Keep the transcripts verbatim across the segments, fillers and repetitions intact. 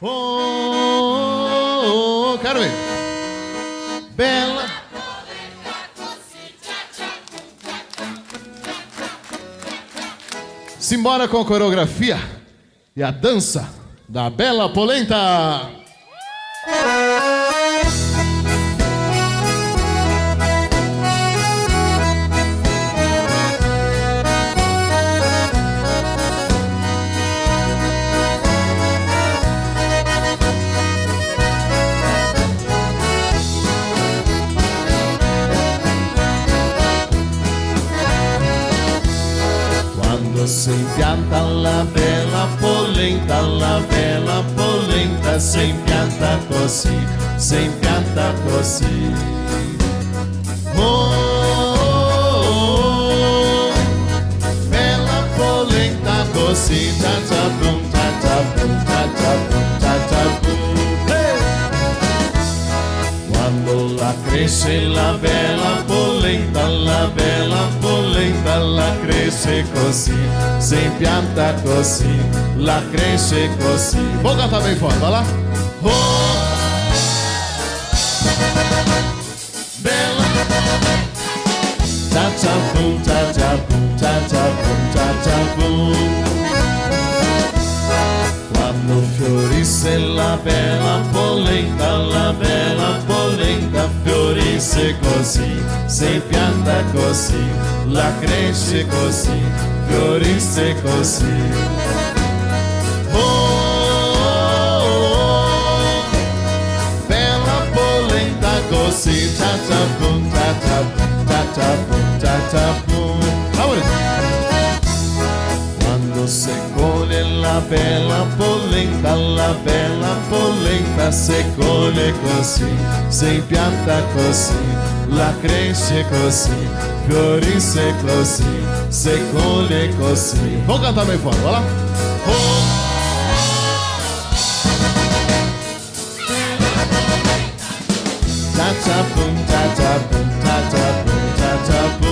Oh, oh, oh, oh, quero ver. Bela. Simbora com a coreografia e a dança da Bela Polenta. Quando se impianta la bela polenta, la bela polenta se impianta così, se impianta così. Oh, oh, oh, oh, bela polenta così, cia cia pum, cia cia pum, cia cia pum, cia cia pum. Hey! Quando la crese la bela polenta, la bela polenta la crese così, se impianta così, la crese così. Vou cantar bem forte, vai lá. Oh, bela. Cia cia pum, cia cia pum, cia cia pum, cia cia pum. Quando fiorise la bela polenta, la bela polenta fiorise così, se impianta così, la crese così, fiorise così. Oh, oh, oh, oh, bela polenta così, cia cia pum, cia cia pum, cia cia pum, cia cia pum. Amore. Quando se cole la bela polenta, la bela polenta se cole così, se impianta così, la crese così, fiorise così, se cole così. Vou cantar bem forte, vai lá. Oh! Cia cia pum, cia cia pum, cia cia pum, cia cia pum.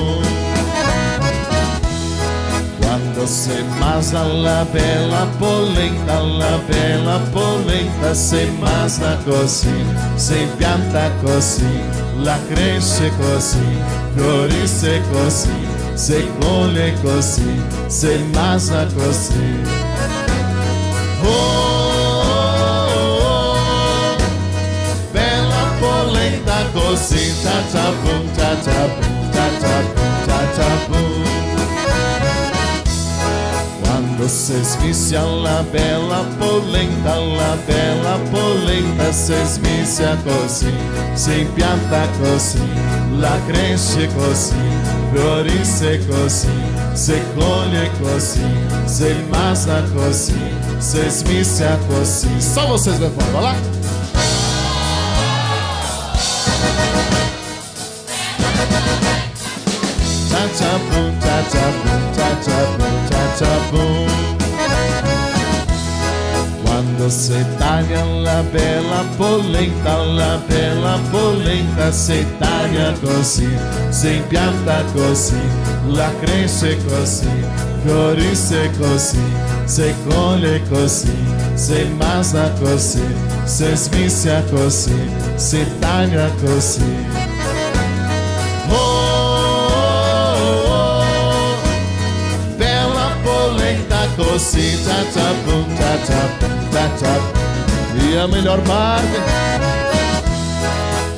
Quando se masa la bela polenta, la bela polenta se masa così, se impianta così, la crese così, fiorise così, se cole così, se masa così. Oh, oh, oh, oh. Bela polenta così, cia cia pum, cia cia pum, cia cia pum, cia cia pum. Quando se smisia la bela polenta, la bela polenta se smisia così, se impianta così, la crese così, fiorise così, se cole così, se masa così, se smisia così. Só vocês, meu povo, vai lá. Cia cia pum, cia cia pum, cia cia pum, cia cia pum. Quando se taia la bela polenta, la bela polenta se taia così, se impianta così, la crese così, fiorise così, se cole così, se masa così, se smisia così, se taia così. Oh, oh, oh, oh, bela polenta così, cia cia pum, cia cia pum, cia cia pum. E a melhor parte.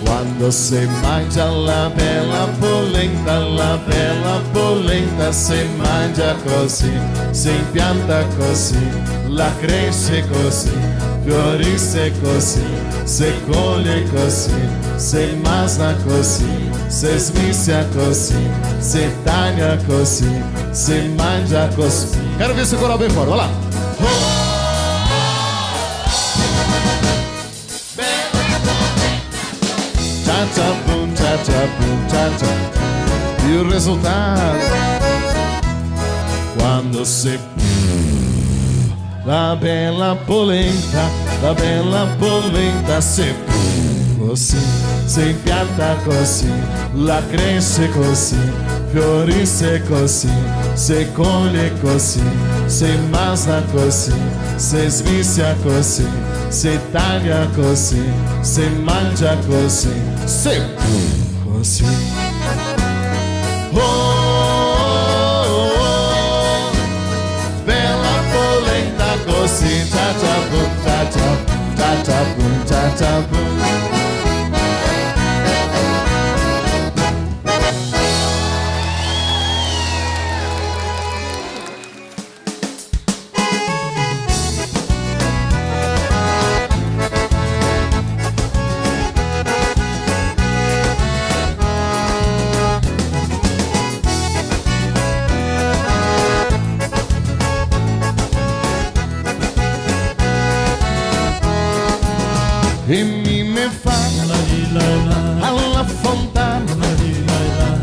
Quando se mangia la bela polenta, la bela polenta se mangia così, se impianta così, la crese così, fiorise così, se cole così, se masa così, se smisia così, se taia così, se mangia così. Quero ver se o coral bem forte, vai lá. Cia cia pum, cia cia pum, cia cia. E o resultado? Quando se, la bela polenta, la bela polenta se, così, se impianta così, la crese così, fiorise così, se cole così, Se masa cusì, se svisia cusì, se taia cusì, se mangia cusì, se pum cusì. Oh, oh, oh, oh, bela polenta cusì, ta ta pum, ta ta pum, ta ta pum, ta ta pum. E mi me fa a la fontana,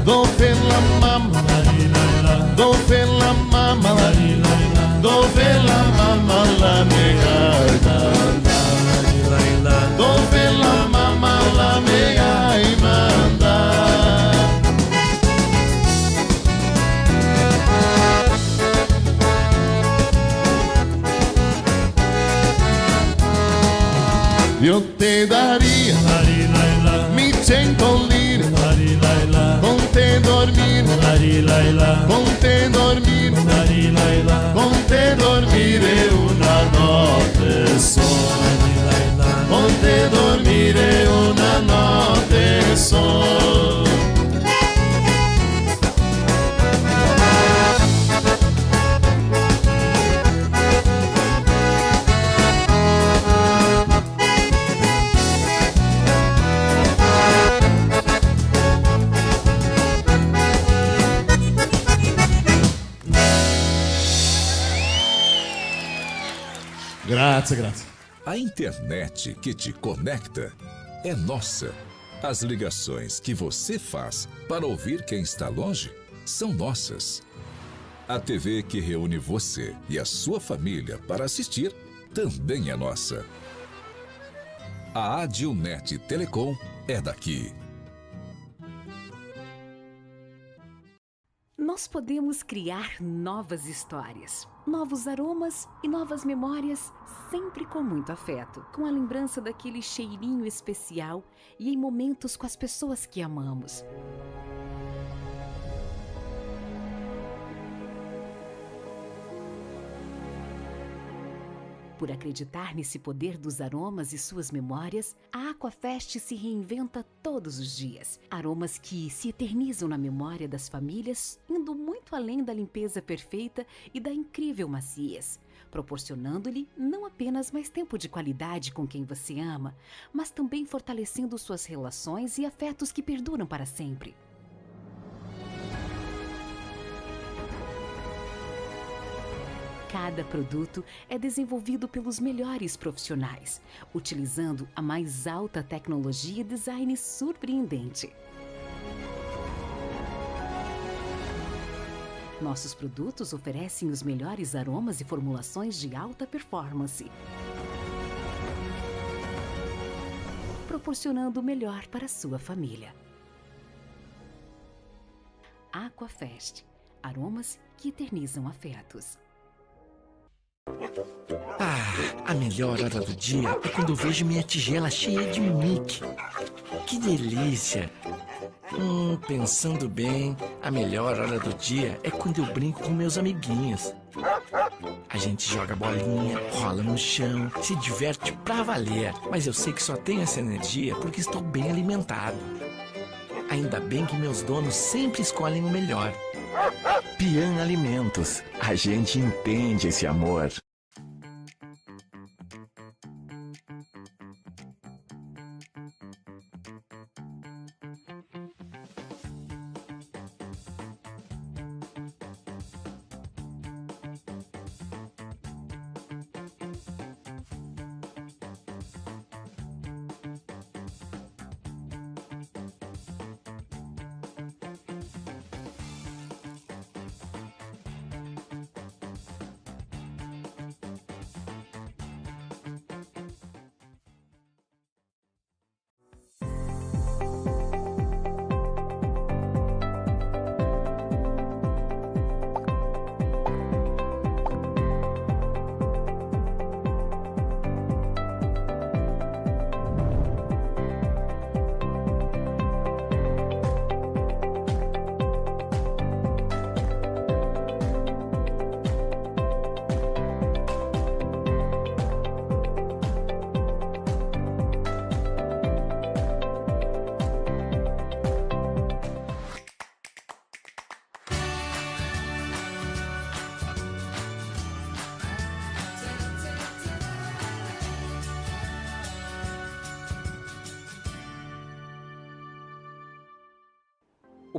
dove la mama, dove la mama, dove la mama la me ga mandà, dove la mama la me ga mandà. Io te daria mi cento lire, con te dormir, con te dormir, con te dormire una notte sola, con te dormire una notte sola. Grazie, grazie. A internet que te conecta é nossa. As ligações que você faz para ouvir quem está longe são nossas. A T V que reúne você e a sua família para assistir também é nossa. A Adilnet Telecom é daqui. Nós podemos criar novas histórias, novos aromas e novas memórias, sempre com muito afeto, com a lembrança daquele cheirinho especial e em momentos com as pessoas que amamos. Por acreditar nesse poder dos aromas e suas memórias, a Aquafest se reinventa todos os dias. Aromas que se eternizam na memória das famílias, indo muito além da limpeza perfeita e da incrível maciez, proporcionando-lhe não apenas mais tempo de qualidade com quem você ama, mas também fortalecendo suas relações e afetos que perduram para sempre. Cada produto é desenvolvido pelos melhores profissionais, utilizando a mais alta tecnologia e design surpreendente. Nossos produtos oferecem os melhores aromas e formulações de alta performance, proporcionando o melhor para sua família. Aquafest, aromas que eternizam afetos. Ah, a melhor hora do dia é quando eu vejo minha tigela cheia de Mickey. Que delícia! Hum, pensando bem, a melhor hora do dia é quando eu brinco com meus amiguinhos. A gente joga bolinha, rola no chão, se diverte pra valer. Mas eu sei que só tenho essa energia porque estou bem alimentado. Ainda bem que meus donos sempre escolhem o melhor. Pian Alimentos, a gente entende esse amor.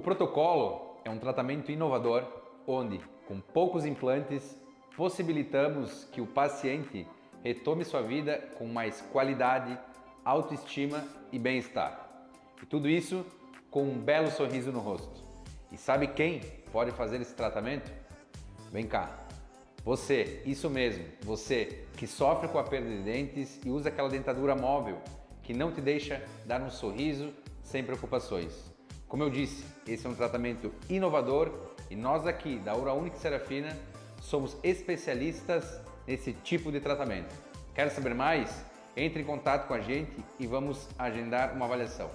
O Protocolo é um tratamento inovador onde, com poucos implantes, possibilitamos que o paciente retome sua vida com mais qualidade, autoestima e bem-estar. E tudo isso com um belo sorriso no rosto. E sabe quem pode fazer esse tratamento? Vem cá. Você, isso mesmo, você que sofre com a perda de dentes e usa aquela dentadura móvel que não te deixa dar um sorriso sem preocupações. Como eu disse, esse é um tratamento inovador e nós aqui da Oral Unique Serafina somos especialistas nesse tipo de tratamento. Quer saber mais? Entre em contato com a gente e vamos agendar uma avaliação.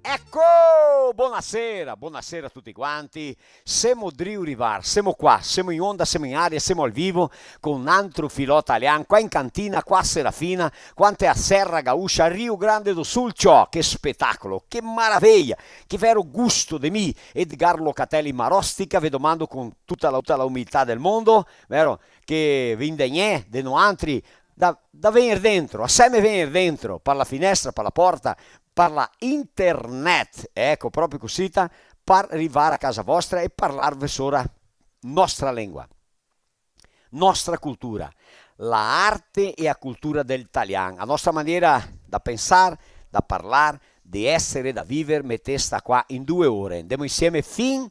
Eco! Bonasera, bonasera a tuti quanti. Semo drio rivar, semo qua, semo in onda, semo in aria, semo al vivo, co un altro filò talian, qua in cantina, qua a Serafina, qua inte a Serra Gaúcha, Rio Grande do Sul, ciò, che spetacolo, che maraveia, che vero gusto de mi, Edgar Locatelli Marostica, ve domando con tuta la, tuta la umiltà del mondo, vero, che ve indegnè de noantri, da, da vegner dentro, aseme vegner dentro, par la finestra, par la porta, par la internet, eco, proprio cusita, par rivar a casa vostra e parlarve sora nostra lengua, nostra cultura, la arte e a cultura del talian, a nostra maniera da pensar, da parlar, de esser, da viver, metesta qua in due ore. Ndemo insieme fin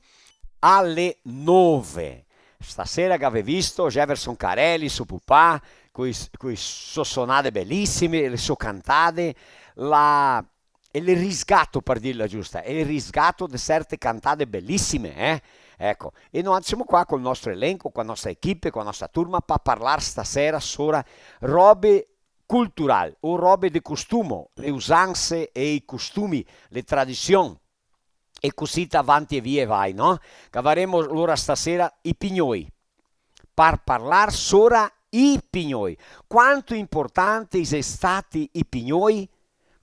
ale nove. Stasera gavè visto Jefferson Carelli, so pupà, coi s-, coi so sonade belisime, le so cantade, la, el risgato, par dirla giusta, el risgato de serte cantade belisime, eh? Eco, e noi semo qua col nostro elenco, co la nostra equipe, co la nostra turma, pa parlar stasera sora robe cultural, o robe de costumo, le usanse e i costumi, le tradision. E cusì avanti e via e vai, no? Gavaremo alora stasera i pignoi. Par parlar sora i pignoi. Quanto importanti i xe stati i pignoi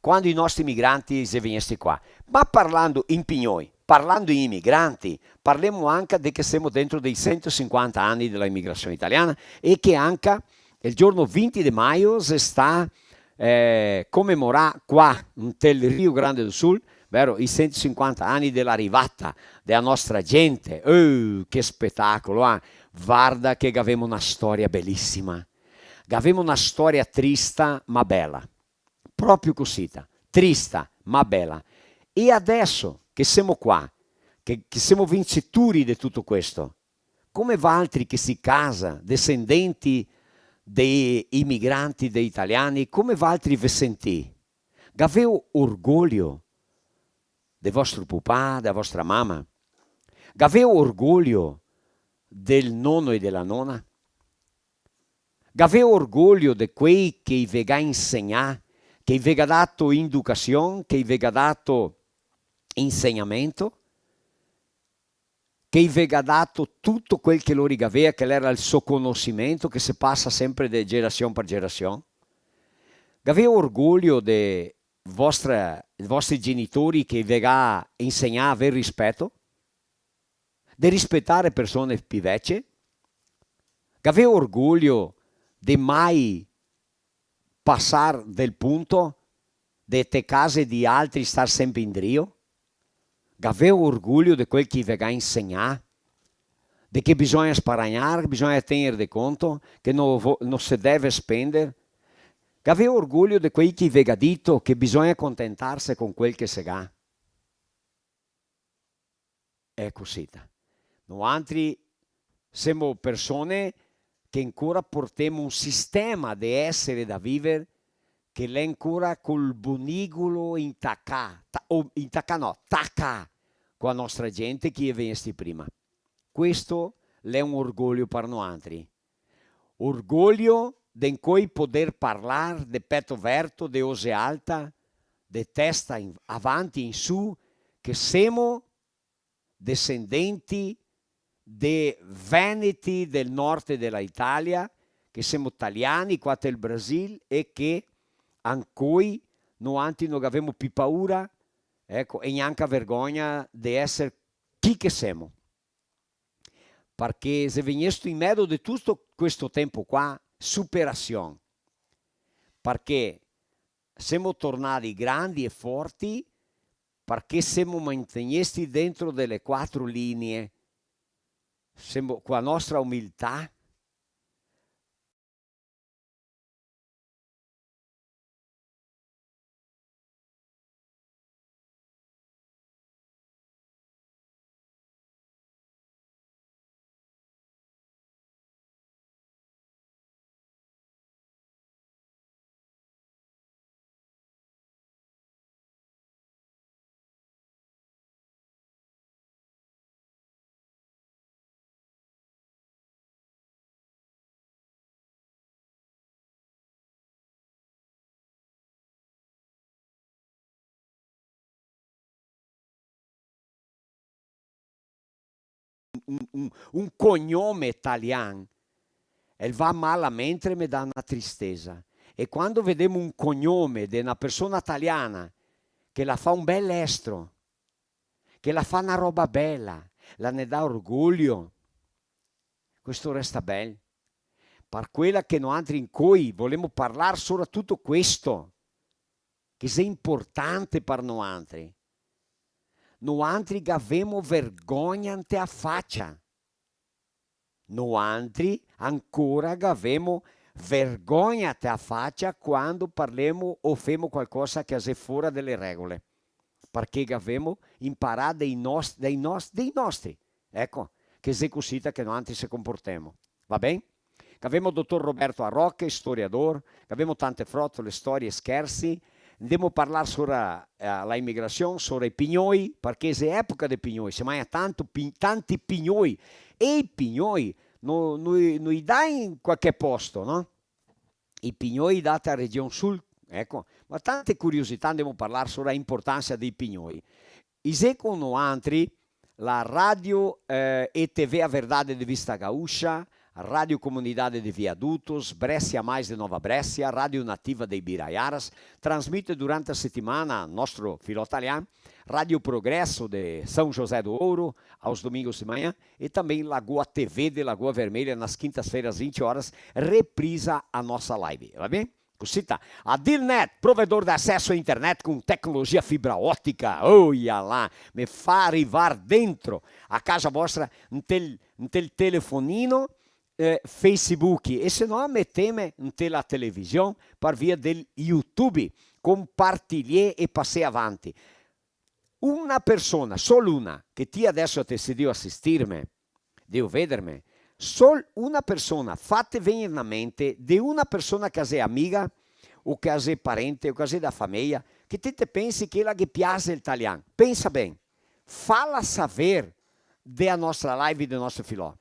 quando i nostri imigranti i xe vegnesti qua. Ma parlando in pignoi, parlando in imigranti, parlemo anca de che semo dentro dei sento e sinquanta ani de la imigrasion italiana e che anca el giorno vinti de maio xe sta eh, comemorà qua, ntel Rio Grande do Sul, vero, i sento e sinquanta ani de la rivata de la nostra gente. Uh, che spetacolo, ah! Varda che gavemo na storia belisima. Gavemo na storia trista, ma bela. Proprio cusita. Trista, ma bela. E adeso che semo qua, che, che semo vincetori de tuto questo, come valtri che si casa, desendenti de imigranti, de italiani, come valtri ve sentì? Gaveo orgoglio de vostro pupà, de vostra mama? Gaveo orgoglio del nono e de la nona? Gaveo orgoglio de quei che i ve ga insegnà, che i ve ga dato educasion, che i ve ga dato insegnamento? Che i ve ga dato tuto quel che lori gavea, che l'era el so conosimento, che se pasa sempre de gerasion par gerasion. Gaveo orgoglio de, vostre, i vostri genitori che ve ga insegnà a aver rispeto, de rispetar e persone pi vece? Gavè orgoglio de mai pasar del punto, de te case di altri star sempre indrio? Gavè orgoglio de quel che i ve ga insegnà? De che bisogna sparagnar, che bisogna tegner de conto, che no vo-, no se deve spender? Gavè orgoglio de quei che i ve ga dito che bisogna contentarse con quel che se ga? È cusita. Noantri semo persone che ancora portemo un sistema de esere, da viver, che l'è ancora col bonigolo intacà, ta-, o intacà no, tacà co a nostra gente che i è vegnesti prima. Questo l'è un orgoglio par noantri. Orgoglio de incoi poder parlar de peto verto, de ose alta, de testa in, avanti in su, che semo descendenti de veneti del norte de la Italia, che semo taliani qua tel Brasil e che ancoi noantri no gavemo pi paura, eco, e gnanca vergogna de eser chi che semo. Parché xe vegnesto in medo de tuto questo tempo qua, superasion. Parché semo tornadi grandi e forti, parché semo mantegnesti dentro de le quatro linie, semo, co a nostra umiltà, un, un, un cognome talian, el va mal a mentre, me dà na tristesa. E quando vedemo un cognome de na persona taliana che la fa un bel estro, che la fa na roba bela, la ne dà orgoglio, questo resta bel. Par quela che noantri incoi volemo parlar sora tuto questo, che xe importante par noantri. Noantri gavemo vergogna inte a facia. Noantri ancora gavemo vergogna te a facia quando parlemo o femo qualcosa che xe fora de le regole, parché gavemo imparà dei nos-, dei nos-, dei nostri. Eco, che xe cusita che noantri se comportemo. Va ben? Gavemo dotor Roberto Arroche, storiador, gavemo tante frotole, storie, schersi, ndemo parlar sora, eh, la imigrasion, sora i pignoi, parché xe epoca de pignoi, se magna tanto pi-, tanti pignoi, e i pignoi no, no, no i dà in qualche posto, no? I pignoi i dà te a region sul, eco, ma tante curiosità, ndemo parlar sora la importansa dei pignoi. I xe co noantri, la radio, eh, e TV A Verdade de Vista Gaúcha, Radio Comunidade de Viadutos, Brécia Mais de Nova Bréscia, Radio Nativa de Ibiraiaras, transmite durante a setimana nostro filò talian, Radio Progresso de São José do Ouro, aos domingos de manhã, e também Lagoa TV de Lagoa Vermelha, nas quintas-feiras, vinte horas, reprisa a nossa live, tá bem? Cosita. Adilnet, provedor de acesso à internet com tecnologia fibra ótica. Oia là, me fa arrivar dentro a casa vostra ntel, ntel telefonino, eh, Facebook, e se no meteme nte la television par via del YouTube. Compartilié e pasé avanti. Una persona, solo una, che ti adeso te si drio asistirme, drio vederme, sol una persona, fate vegner na mente de una persona che a xe amiga, o che a xe parente, o che a xe da fameia, che ti te pensi che la ghe piase el talian. Pensa ben, fala saver de a nostra live, de nostro filò.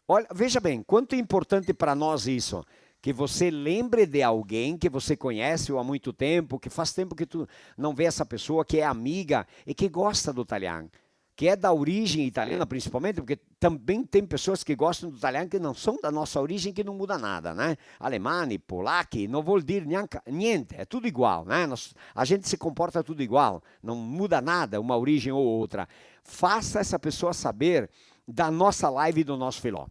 Olha, veja bem, quanto é importante pra nós isso, que você lembre de alguém que você conhece ou há muito tempo, que faz tempo que tu não vê essa pessoa, que é amiga e que gosta do talian. que é da origem italiana principalmente, porque também tem pessoas que gostam do italiano que não são da nossa origem, que não muda nada, né? Alemani, polacchi, não vou dizer nhanca- niente, é tudo igual, né? Nós, a gente se comporta tudo igual, não muda nada uma origem ou outra. Faça essa pessoa saber da nossa live e do nosso filó.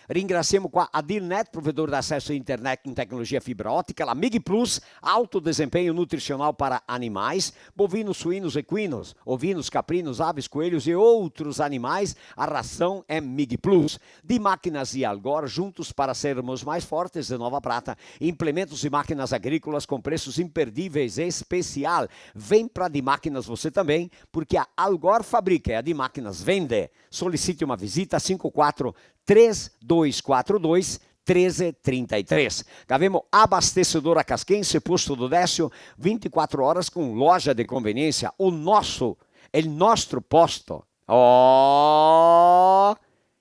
Ringraziamo qua a Dealnet, provedor de acesso à internet em tecnologia fibra ótica, la Mig Plus, alto desempenho nutricional para animais, bovinos, suínos, equinos, ovinos, caprinos, aves, coelhos e outros animais, a ração é Mig Plus. De Máquinas e Algor, juntos para sermos mais fortes, de Nova Prata, implementos e máquinas agrícolas com preços imperdíveis e especial. Vem pra De Máquinas você também, porque a Algor fabrica e a De Máquinas vende. Solicite uma visita, cinco quatro três dois quatro dois, treze trinta e três. Gavemo Abastecedora Casquense, Posto do Décio, vinte e quatro horas com loja de conveniência. O nosso, el nostro posto. Oh!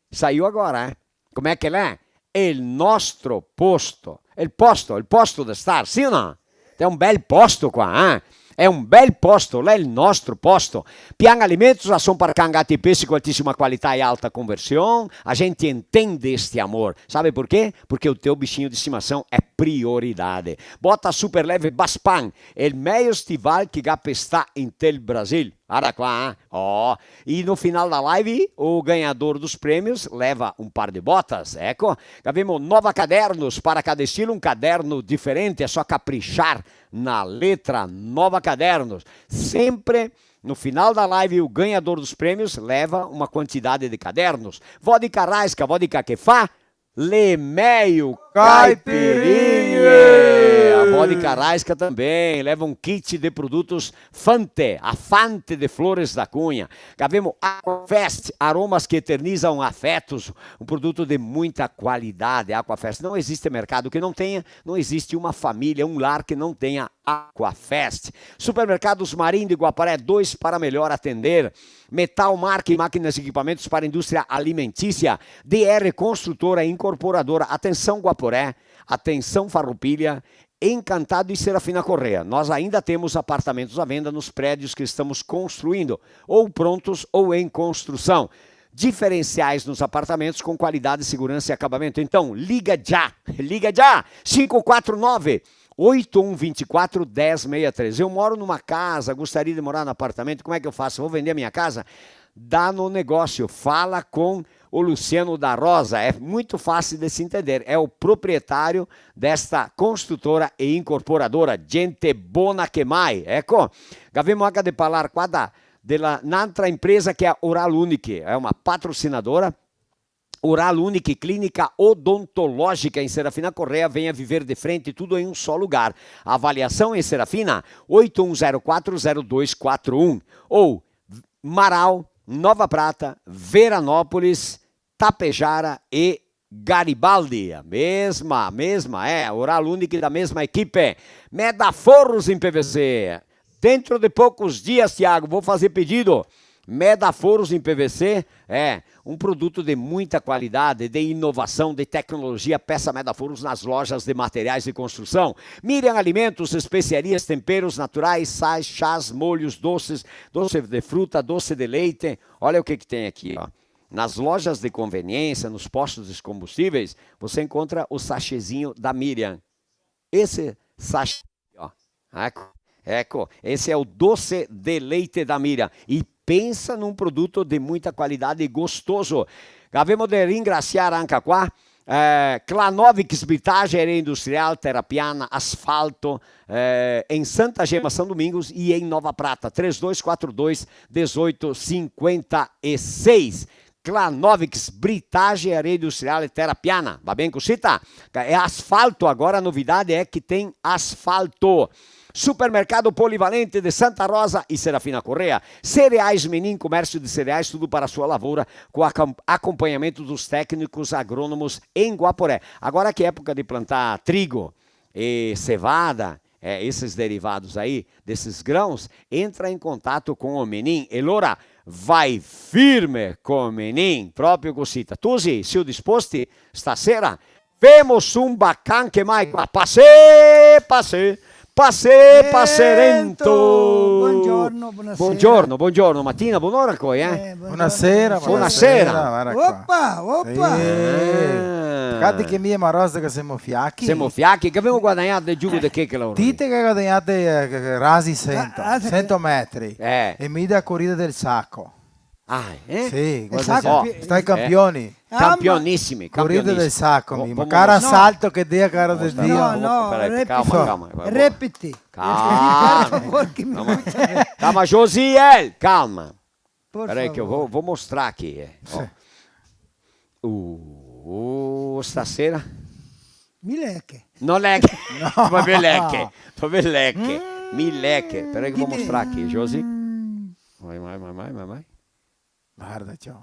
Saiu agora, eh? Como é que ele é? El nostro posto. El posto, el posto de estar, sim ou não? Tem um bel posto qua, eh? É um bel posto, l'è el nostro posto. Pian Alimentos, ração para cão, gato e peixe com altíssima qualidade e alta conversão. A gente entende este amor. Sabe por quê? Porque o teu bichinho de estimação é prioridade. Bota super leve Baspan, el meio estival que ga pestà intel Brasil. Guarda qua, eh? Ó. E no final da live, o ganhador dos prêmios leva um par de botas. Eco, gavemo Nova Cadernos, para cada estilo um caderno diferente, é só caprichar na letra. Nova Cadernos. Sempre no final da live, o ganhador dos prêmios leva uma quantidade de cadernos. Vodka Raiska, vodka que fa le meio caipirinhe. Caipirinhe! A vodka Raiska também leva um kit de produtos Fante, a Fante de Flores da Cunha. Gavemo Aquafest, aromas que eternizam afetos, um produto de muita qualidade. Aquafest, não existe mercado que não tenha, não existe uma família, um lar que não tenha Aquafest. Supermercados Marim de Guaporé, dois para melhor atender. Metal Mark, máquinas e equipamentos para a indústria alimentícia. D R Construtora e Incorporadora. Atenção, Guaporé. Atenção, Farroupilha. Encantado e Serafina Corrêa. Nós ainda temos apartamentos à venda nos prédios que estamos construindo, ou prontos ou em construção. Diferenciais nos apartamentos com qualidade, segurança e acabamento. Então, liga já! Liga já! Cinco quatro nove, oito um vinte e quatro, dez sessenta e três. Eu moro numa casa, gostaria de morar no apartamento, como é que eu faço? Vou vender a minha casa? Dá no negócio, fala com o Luciano da Rosa, é muito fácil de se entender, é o proprietário desta construtora e incorporadora, gente bona che mai, eco, gavemo anca de parlar qua da, dela n'altra empresa che è Oral Unique, è una patrocinadora, Oral Unique, clínica odontológica em Serafina Corrêa, venha viver de frente, tudo em um só lugar. Avaliação em Serafina, oito um zero quatro zero dois quatro um. Ou Marau, Nova Prata, Veranópolis, Tapejara e Garibaldi. A mesma, a mesma, é, Oral Unique da mesma equipe. Meda Forros em P V C. Dentro de poucos dias, Thiago, vou fazer pedido. Meda Forros em P V C é um produto de muita qualidade, de inovação, de tecnologia. Peça Meda Forros nas lojas de materiais de construção. Miriam Alimentos, especiarias, temperos naturais, sais, chás, molhos, doces, doce de fruta, doce de leite. Olha o que que tem aqui, ó. Nas lojas de conveniência, nos postos de combustíveis, você encontra o sachêzinho da Miriam. Esse sachê, ó. Eco, eco, esse é o doce de leite da Miriam. E pensa num produto de muita qualidade e gostoso. Gavemo de ringraziar anca qua, eh, Clanovix, britaje, areia industrial, terra piana, asfalto, eh, em Santa Gema, São Domingos e em Nova Prata, três dois quatro dois, dezoito cinquenta e seis. Clanovix, britaje, areia industrial e terra piana. Va ben cusita? É asfalto, agora a novidade é que tem asfalto. Supermercado Polivalente de Santa Rosa e Serafina Corrêa. Cereais Menin, comércio de cereais, tudo para a sua lavoura, com acom-, acompanhamento dos técnicos agrônomos em Guaporé. Agora que é época de plantar trigo e cevada, é, esses derivados aí, desses grãos, entra em contato com o Menin. E lora vai firme com o Menin, proprio cusita. Tusi, siu disposti? Stasera femo su un bacan che mai qua. Pasé, pasé, Pasè, eh, paserento! Buongiorno, buonasera. Buongiorno, buongiorno. Matina, bonora ancora, eh? Eh, buongiorno, buonasera. Bonasera, buonasera. Varda qua. Opa, opa. Sì. Ah. Pecà che mi e Marosa che semo fiachi. Semo fiachi, che gavemo guadagnà de giugo de che, che lavoro? Dite che guadagnate, eh, che, che rasi sento, ah, ah, sì, sento metri. Eh. E mi da corida del saco. Ah, eh? Sì, el guarda, saco, oh, pi-, sta i campioni. Eh. Ah, ma campionisimi, corida del saco, mi, ma cara salto che dea, cara de Dio. No, no, peraí, calma, calma. Repiti. Calma. Calma, Josiel, calma. Peraí que eu vou, vou mostrar aqui, eh. Sì. Ó. Uh, stasera? Mi leche. No leche. No. Proprio leche. Proprio leche. Mm. Mi leche. Peraí que eu vou mostrar aqui, Josi. Vai, vai, vai, vai, vai, vai. Guarda, ciò.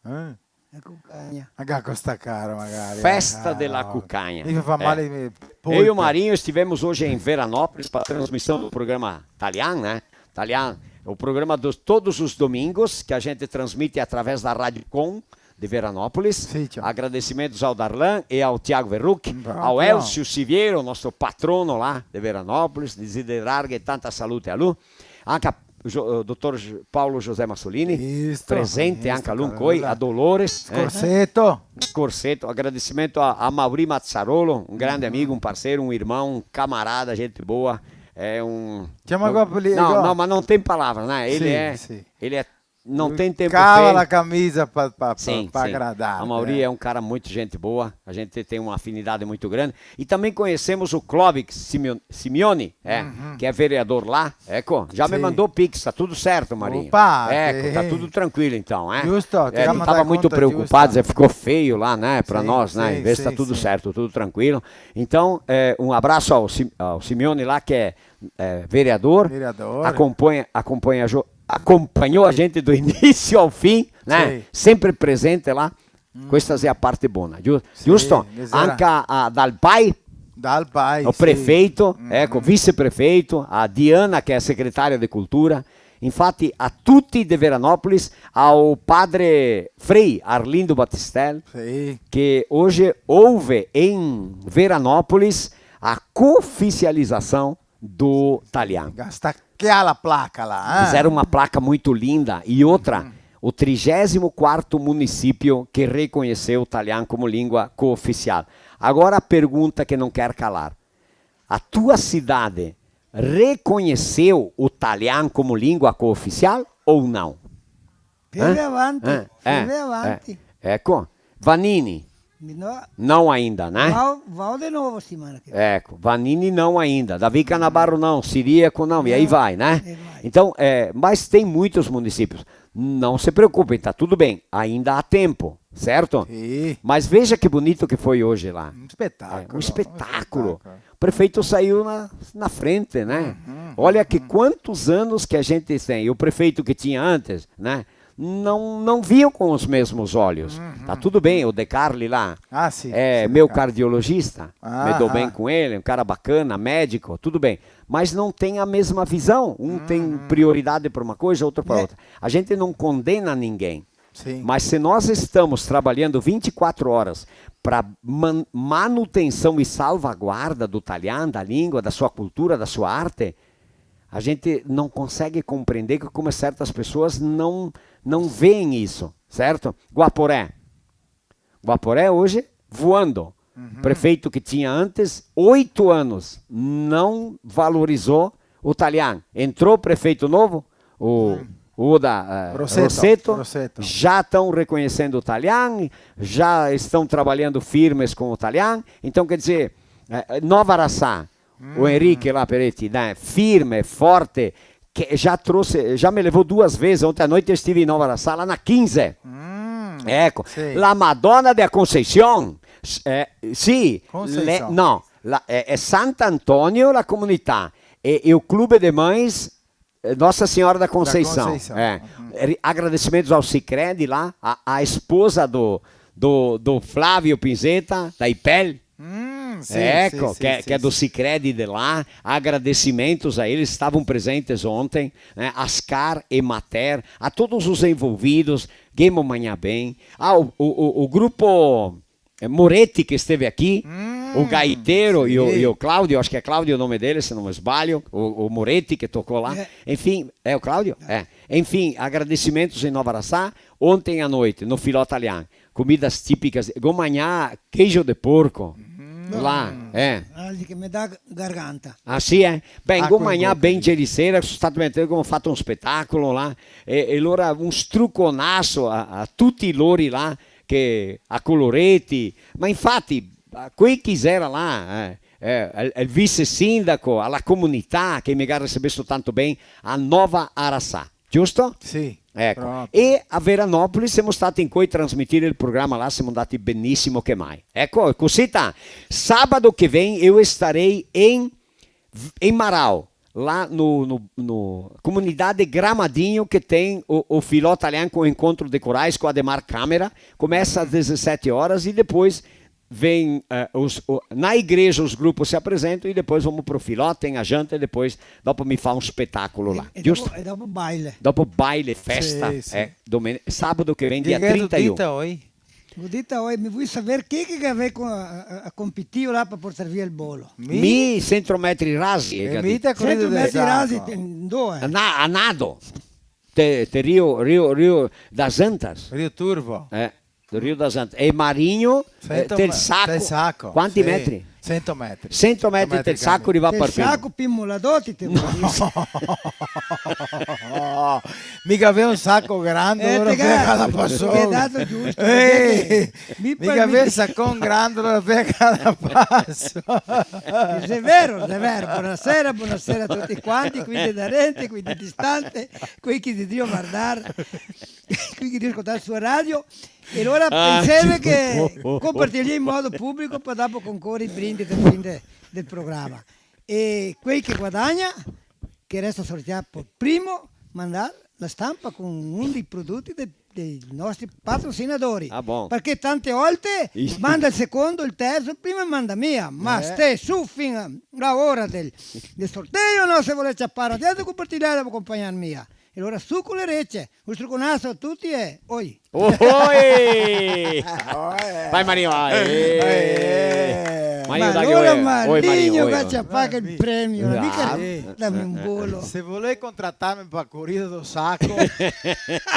Eh? La cucagna. Anca co sta cara, magari, eh. Festa della cucagna. Mi fa male, eh, mi, eu e o Marinho estivemos hoje em Veranópolis para a transmissão do programa Talian, né? Talian, o programa dos todos os domingos, que a gente transmite através da Rádio Com de Veranópolis. Sì, ciò. Agradecimentos ao Darlan e ao Tiago Verruc, ao Elcio Siviero, nosso patrono lá de Veranópolis, desiderarghe tanta salute a lu. Anca Jo-, eh, dotor Jo-, Paulo José Massolini, presente anca lu incoi, a Dolores, eh. Scorseto. Scorseto, agradecimento a, a Mauri Mazzarolo, um grande amigo, um parceiro, um irmão, um camarada, gente boa, é um... Chama agora pro... Não, não, mas não tem palavra, né? Ele é, ele é, não tem tempo feio. Cava la camisa pra, pra, pra, pra agradar, né? A Mauri é um cara muito gente boa, a gente tem uma afinidade muito grande. E também conhecemos o Clóvis Simio-, Simeone, é, que é vereador lá. Eco, já me mandou Pix, tá tudo certo, Marinho. Opa, eco, tá tudo tranquilo então, é? Giusto, é, ele tava muito preocupado, ficou feio lá, né, pra nós, né? Invece tá tudo certo, tudo tranquilo. Então, é, um abraço ao Sim-, ao Simeone lá, que é, é, vereador. Vereador. Acompanha, acompanha jo-, acompanhou a gente do início ao fim, né? Sempre presente lá. Questa xe a parte bona, giu-, giusto? Sì, sì. Anca a, dal pai, dal pai, o prefeito, eco, viceprefeito, a Diana, che xe segretaria de cultura. Infati, a tuti de Veranópolis, ao padre Frei Arlindo Batistel, che hoje houve em Veranópolis a cooficialização do talian. Sta che la placa là, eh? Fizeram uma placa muito linda. E outra, o trigésimo quarto município que reconheceu o talian como língua cooficial. Agora a pergunta que não quer calar. A tua cidade reconheceu o talian como língua cooficial ou não? Più avanti, più avanti. Eco, Vanini. No. Não ainda, né? Vao, vao de novo semana que vem. Eco, Vanini não ainda. Davi Canabarro não, Ciríaco não, e aí vai, né? E vai. Então, é, mas tem muitos municípios. Não se preocupem, tá tudo bem. Ainda há tempo, certo? Sì. Mas veja que bonito que foi hoje lá. Um espetáculo, um espetáculo. O prefeito saiu na, na frente, né? Olha que quantos anos que a gente tem. E o prefeito que tinha antes, né? Não, não viam com os mesmos olhos. Tá tudo bem, o De Carli lá. Ah, sim, sim, meu cardiologista, me dou bem com ele, um cara bacana, médico, tudo bem. Mas não tem a mesma visão. Um tem prioridade pra uma coisa, outro pra outra. A gente não condena ninguém. Sim. Mas se nós estamos trabalhando vinte e quatro horas pra man-, manutenção e salvaguarda do talian, da língua, da sua cultura, da sua arte, a gente não consegue compreender que como certas pessoas não, não veem isso, certo? Guaporé. Guaporé hoje voando. Prefeito que tinha antes, oito anos, não valorizou o talian. Entrou prefeito novo, o, o da, eh, Rossetto, Rossetto, Rossetto. Já estão reconhecendo o talian, já estão trabalhando firmes com o talian. Então, quer dizer, eh, Nova Araçá, o Henrique lá, Peretti, né, firme, forte, que já trouxe, já me levou duas vezes. Ontem à noite eu estive em Nova Araçá, lá na quinze. Eco, sì. La Madonna della Conceição. Eh, sì, Conceição. Não, la, é, é Sant'Antonio la comunità e, e o Clube de Mães, eh, Nossa Senhora da Conceição. Da Conceição. É. Ri-, agradecimentos ao Sicredi lá, a, a esposa do, do, do Flávio Pinzetta, da Ipel. Hum, sim, eco, sim, que, sim, que é do Sicredi de lá. Agradecimentos a eles, estavam presentes ontem, né? Ascar, Emater, a todos os envolvidos, Gemo Manhã Bem, ah, o, o, o, o grupo, eh, Moretti che esteve aqui, o gaiteiro e o, e o Claudio, acho que é Claudio o nome dele, se não me esbalho, o, o Moretti que tocou lá. É. Enfim, é o Claudio? É. Enfim, agradecimentos em Nova Araçá. Ontem à noite, no Filò Talian, comidas típicas, go magnà queijo de porco. Lá, é. Algo que me dá garganta. Ah, sì, eh? Ben, go magnà ben ieri sera, so stà, go fato un spetacolo là, e, e alora un struconaso a, a tuti lori là, che a Coloreti, ma infati, a quei che xera là, eh, eh, al, al vice sindaco, a la comunità che me ga recebesto tanto ben, a Nova Araçá, giusto? Sì, eco. Proprio. E a Veranópolis semo stati incoi trasmetire el programa là, semo ndati benisimo che mai. Eco, cosita, sabato che vien eu estarei em em Marau, lá no, no, no comunidade Gramadinho, que tem o, o Filó Talian com o Encontro de Corais com Ademar Câmara. Começa às dezessete horas e depois vem, eh, os, o, na igreja os grupos se apresentam e depois vamos pro Filó, tem a janta e depois dopo mi fa un spetacolo là. E, e giusto? Dopo, e dopo baile. Dopo baile, festa, sì, sì. Eh, domen-, sabato che vien, dia trinta e un. Che ghè dita oi? Go dita, oi, mi vui saver chi che gavè co-, a, a, a compitìo là par portar via el bolo. Mi? Mi, sento metri rasi, eh, e mi te corrido de sento metri rasi, te, ndove? A na-, a nado. Te, te Rio, Rio, Rio das Antas. Rio Turvo. Eh, Rio das Antas. E Marinho, eh, sento tel me-, saco. Tel saco. Quanti metri? Sento metri. Sento metri tel saco, rivà par primo. Tel saco pi moladoti, te vol dir. Mi gavea un saco grando, eh, alora te ga-, te ga dato giusto, eh, parché mi gavea un sacon grando, alora te ga dato paso. Xe vero, xe vero. Bonasera, bonasera a tuti quanti, quei de darente, quei de distante, quei che xe drio vardar, quei che xe drio scoltar su radio. E alora penseve che compartirghe in modo publico, par dopo concore i brindisi al fin de, del programa. E quei che guadagna, che resta sorteà par primo, mandar la stampa con un dei prodoti de-, dei nostri patrocinadori. Ah, bon. Parché tante volte manda el secondo, el terzo, prima manda mia, ma ste su fin a ora del, del sorteio, no, se volè ciapar, dentro compartirghe, dopo compagnar mia. E alora su co le rece, un struconaso a tuti e oi. Oi! Vai Mario, vai. Eh. Mario, ma dai, alora oi, oi, Mario, Marinho, oi, oi. Che ciapa el premio, no, mica, eh, dame un bolo. Se volè contratarme par corrida do saco,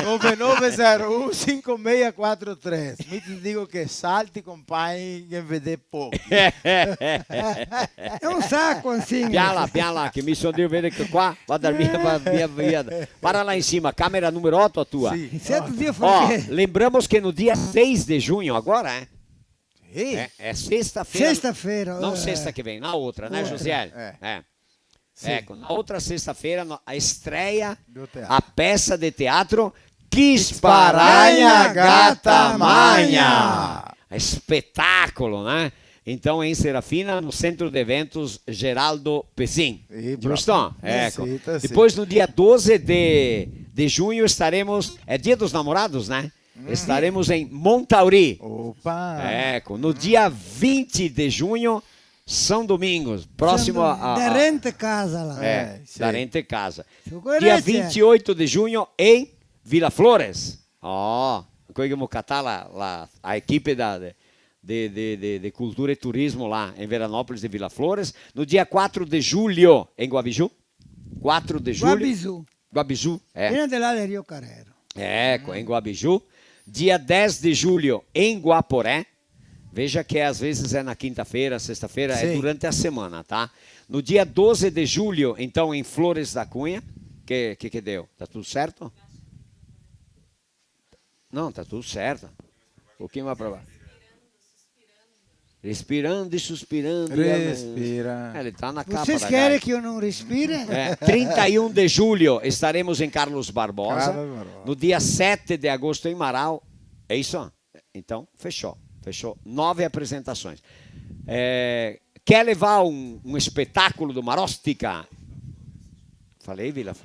nove nove zero un cinco meia quatro três. Mi te digo che salti, compagni, che vedè pochi. Xe un saco, insoma. Pian là, pian là, che mi son drio vedar che qua va via, va via, via. Para lá em cima, câmera número oito, a tua. Sì. Sento, Dio fa che. Ó, lembramos que no dia seis de junho, agora, é? Sì. É, é sexta-feira. Sexta-feira, não, eh, sexta que vem, na outra, né, Josiel? É. É. Sì. Eco, na outra sexta-feira, no, a estreia, do teatro, a peça de teatro Chi sparagna gata magna. É espetáculo, né? Então, em Serafina, no Centro de Eventos Geraldo Pezzin. Giusto? Eco. Depois, no dia doze de, de junho, estaremos, é Dia dos Namorados, né? Estaremos em Montauri. Opa! Eco, no dia vinte de junho, São Domingos, próximo a, a, a... Darente casa lá. É, darente casa. Dia vinte e oito de junho, em Vila Flores. Ó, quei che ghemo catà la, la, a equipe da, de, de, de, de, de cultura e turismo là, em Veranópolis de Vila Flores. No dia quatro de julho, em Guabiju. Quatro de julho. Guabiju. Guabiju, é. Vien de là de Rio Carrero. Eco, em Guabiju. Dia dez de julho, em Guaporé. Veja que às vezes é na quinta-feira, sexta-feira, é durante a semana, tá? No dia doze de julho, então, em Flores da Cunha. Que, que, que deu? Tá tudo certo? Não, tá tudo certo. Um pouquinho mais pra baixo. Respirando e suspirando. Respira. Eh, ele tá na capa da gaita. Vocês querem que eu não respire? É, trinta e um de julho estaremos em Carlos Barbosa. Carlos Barbosa. No dia sete de agosto em Marau. É isso? Então, fechou. Fechou nove apresentações. É, quer levar um, um espetáculo do Maróstica? Falei, Vila?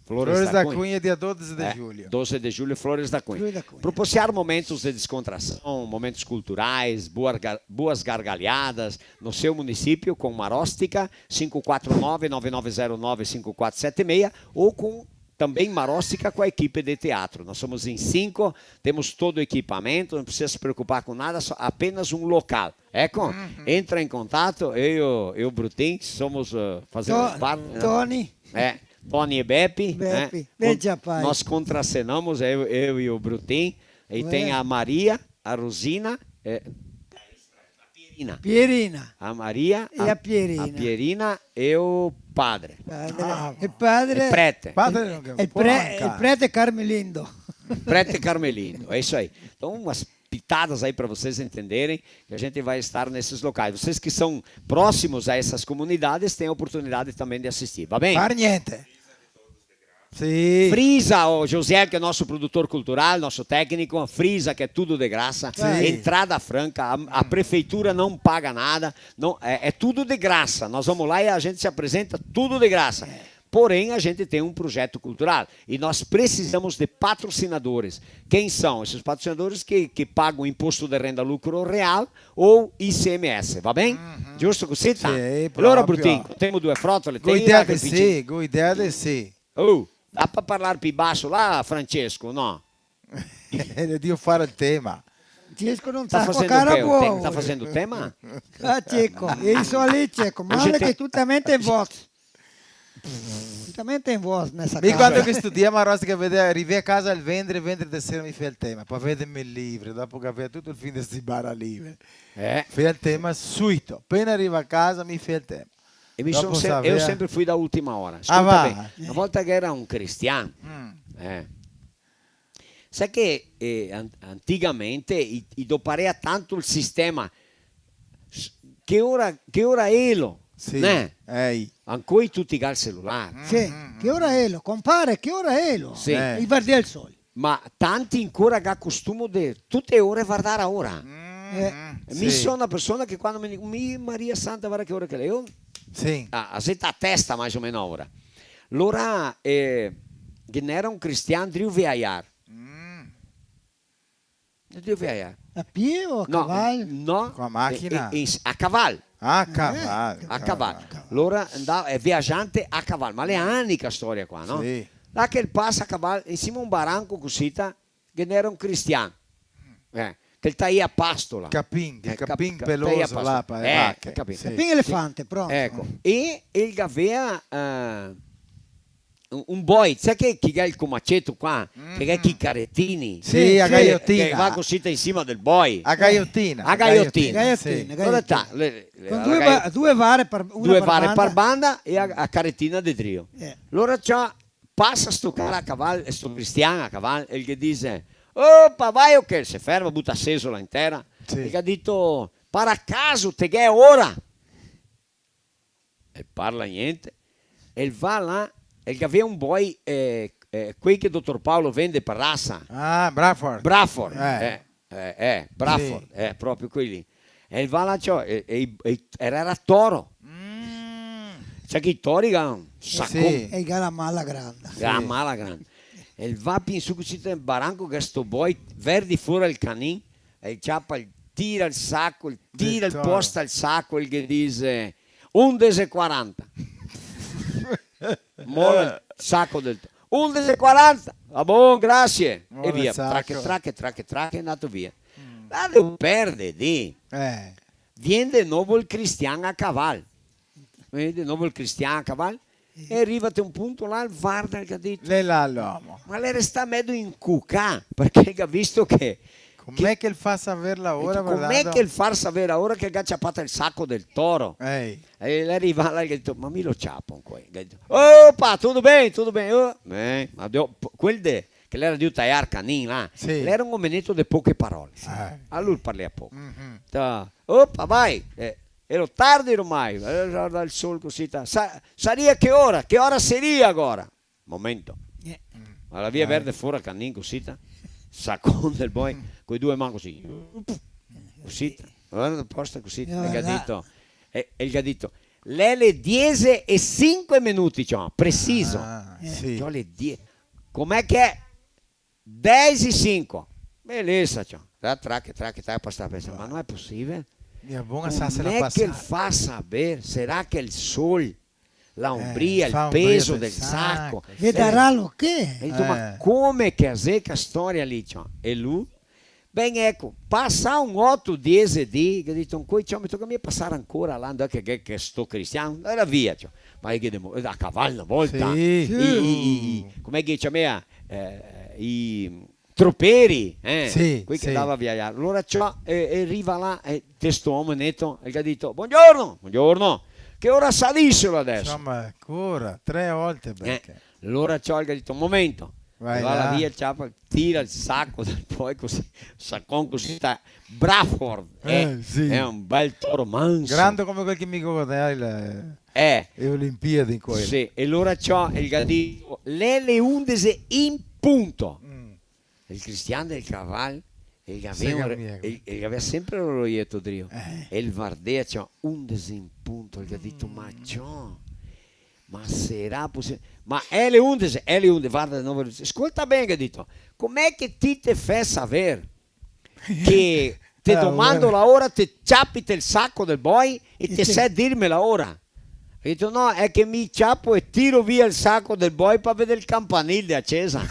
Flores da Cunha, dia doze de julho. É, doze de julho, Flores da Cunha. Flores da Cunha. Proporcionar momentos de descontração, momentos culturais, boa gar-, boas gargalhadas no seu município com Maróstica, cinco quatro nove, nove nove zero nove, cinco quatro sete seis, ou com também Maróstica com a equipe de teatro. Nós somos em cinco, temos todo o equipamento, não precisa se preocupar com nada, só apenas um local. Eco, entra em contato, eu, eu e o Brutin, somos, eh, fazemos To-, parte, né? Tony. É, Tony e Bepi, né? Bepi, con-, veja, pai. Nós contracenamos, eu, eu e o Brutin, e tem a Maria, a Rosina, é, Pierina. Pierina. A Maria, e a, a Pierina. A Pierina e o padre. Padre. Ah. E padre? E prete. Padre não, que... E pre-, porca. E prete Carmelindo. Prete Carmelindo, é isso aí. Então, umas pitadas aí pra vocês entenderem que a gente vai estar nesses locais. Vocês que são próximos a essas comunidades têm a oportunidade também de assistir, va ben? Par niente. Sì. Frisa, o Josiel, que é nosso produtor cultural, nosso técnico, frisa que é tudo de graça, sì, entrada franca, a, a prefeitura não paga nada, não, é, é tudo de graça. Nós vamos lá e a gente se apresenta tudo de graça. É. Porém, a gente tem um projeto cultural e nós precisamos de patrocinadores. Quem são esses patrocinadores? Que, que pagam imposto de renda, lucro real ou I C M S, va ben? Uhum. Giusto cosita? Sì, proprio. Alora, Brutin, temo due frotole, go idea de sì, go idea de sì. Oh, dà par parlar pi baso là, Francesco, no? L'è drio far el tema. Francesco no sta co cara buona. Sta fasendo tema? Ah, Ceco, e i so lì, Ceco, ma che tuta mente in voz. Tuta mente in voz nessa casa. Mi quando che studiavo a Rostica, vedea, rivea a casa el vendre, vendre de sera mi fea el tema, par vederme el libro, dopo che gavea tuto el fin de simana libero. Eh. Fea el tema suito, apena riva a casa mi fea el tema. E mi son se-, eu sempre fui da última hora. Ah, scolta ben, na volta che gera un cristian, eh, sa che, eh, an-, antigamente i, i doparea tanto el sistema, s-, che ora, che ora elo, sì, né? Ancoi tuti ga el celular. Sì, che ora elo, compare, che ora elo? Sì. Eh. I vardea el sol. Ma tanti ancora ga costumo de tute ore vardar a ora. Eh. Mi so na persona che quando me digo, "Mi, Maria Santa, varda che ora che l'è." Io, sì, a, a zeta a testa mais o meno a ora. Lora, eh, ghe n'era un cristian drio viaiar. Drio viaiar. A pie o a caval? No, no. Co a machina? Eh, eh, a caval. A caval. Eh, a caval. A caval. Lora ndava, xe viaxante a caval, ma l'è ani sta storia qua, no? Sì. Là che el pasa a caval, in sima a un baranco cusita, ghe n'era un cristian, eh, che el taia pasto là. Capin, che, eh, cap-, capin, cap-, peloso taia pasto là, pa le vache. Eh, capin. Sì. Capin elefante, pronto. Eco, e el gavea, eh, un, un boi, sa che, che ga el comaceto qua, che ga chi caretini? Sì, a gaiotina. Che va cusita in sima del boi. A gaiotina, a gaiotina. Gaiotina, sì. Gaiotina. Dove sta? Le, le, con due va-, due vare par, una par banda. Due vare par banda e a, a caretina de drio. Eh. Lora ciò, pasa sto cara a caval, sto cristian a caval, e el ghe dixe, "Opa, vai o che?" Se ferma, buta a sesola in tera. Sì. E el ga dito, "Par caso te ghè ora?" E parla gnente. E el va là, e el gavea un boi, eh, eh, quei che dotor Paolo vende par rasa. Ah, Braford. Braford, eh. Eh. Eh, eh, Braford, sì, eh, proprio quei lì. E el va là, ciò, e, e, e, era, era toro. Mm. Sa che i tori ga un sacon. Sì. E ga la mala granda. Ga la mala granda. E el va pì in su cusì del baranco, che sto boi, verdi fora el canin, e el ciapa, el tira el saco, el tira, el posta el saco, el ghe dixe, "Undese e quaranta." Mola el saco del to-, "Undese e quaranta, va bon, grasie." E via, trache, trache, trache, trache, xe ndato via. Mm. Là dove perde, dì. Eh. Vien de novo el cristian a caval. Vien de novo el cristian a caval. E riva te un punto là, el varda, el ga dito. L'è là l'omo. Ma l'è restà medo incucà, parché el ga visto che Come che el fa saver la ora, varda? Come che el fa saver la ora che el ga ciapà el saco del toro? Ehi. E l'è rivà là, el ga dito, "Ma mi lo ciapo ancora." El ga dito, "Opa, tuto ben, tuto ben?" "Oh, ben." Ma dio, po-, quel de, che l'era drio taiar canin là, sì, l'era un omeneto de poche parole. Eh. Alora el parlea poco. Mhm. Ta, "Opa, vai." Eh, ero tardi ormai. Eh, varda el sol cusì, ta, "Sa-, saria che ora? Che ora saria agora?" Momento. Eh. Ma la via verde fora canin cusì, ta? Sacon del boi, coi due man cusì. Cusì, ta? Varda, posta cusì, e el ga dito, e, e el ga dito, "L'è le diese e sinque minuti, ciò, preciso." Ah, sì. Ciò, le die-, come che xe? Dese e sinque. Belesa, ciò. Tra-, trache, trache, trache, pasa, pensa, "Ma no xe posibile?" Mia bona, sa, se la pasa. Come che el fa saber? Sarà che el sol la ombria, el peso del saco. Ve darà lo che? E dito, "Ma come che a xe sta storia lì, ciò?" E lu, ben, eco, pasà un oto, diese dì, che ga dito, "Ancoi, ciò, me toca mia pasar ancora là, ndove che, che, che sto cristian?" Era via, ciò. Ma che demo-, a caval na volta. Sì. I, i, i, i, come che i ciamea? Eh, i troperi, eh? Sì, quei che ndava a viajar. Alora, ciò, e, e riva là, e te sto omo neto, e el ga dito, "Bongiorno, bongiorno, che ora sarìselo adeso?" Insoma, ancora, tre volte, eh, parché. Alora, ciò, el ga dito, "Un momento." Vai là. Va là via, ciapa, tira el saco dal boi cusì, sacon cusì, sta Bradford, eh? Eh, sì. Xe un bel toro manso. Grande come quel che mi go guardà le, eh, le Olimpiadi in quel. Sì, e alora ciò, el ga dito, "L'è le undese in punto." Mm. El cristian del caval, el gavea, el, el gavea sempre l'oroieto drio. Eh. E el vardea, ciò, undese in punto, el ga dito, "Ma ciò, ma sarà posibile? Ma xe le undese, xe le undese, varda de novo." "Scolta ben," ga dito, "come che ti te fè saver che te domando la ora, te ciapi el saco del boi e te sè dirme la ora?" Ga dito, "No, xe che mi ciapo e tiro via el saco del boi par veder el campanil dea cesa."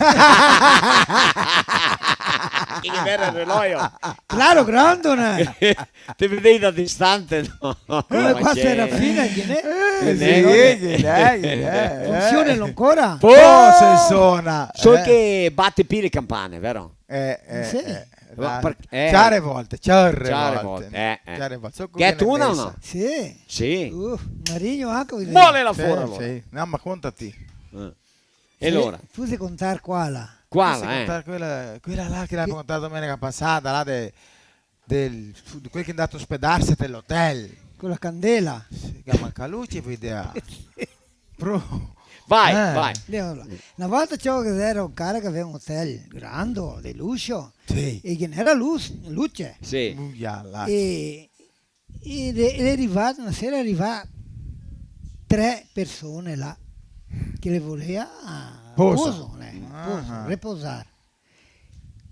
Che bel relojo. Claro, grandone. Te vedevi da distante, no? Come qua, Serafina, che ne? Eh, sì, che ne, che ne, eh. Funsiona ancora? Po se sona. Sol che bate pi le campane, vero? Eh, eh, sì. Eh, ma par-, eh. Ciare volte, ciare volte, eh, eh. Ciare volte. Gheto una o no? Sì. Sì. Uh, Marigno anca, vedi. Mole là fora, alora. Sì, sì. No, ma conta ti. Eh. E alora? Fuse contar quala. Quala, eh? Fuse contar quela, quela là che l'avemo contà domenica pasada, là de, del, de quel che xe ndà a ospedarse te l'hotel. Con la candela. Sì, che manca luce, po idea. Pro-, vai, eh, vai. Alora, na volta, ciò, che gera un cara che gaveva un hotel grando, de luso, sì, e che ghe n'era lus-, luce. Sì. Muiala. E, e le, le rivà, na sera rivà tre persone là, che le volea poso, né, poso, reposar.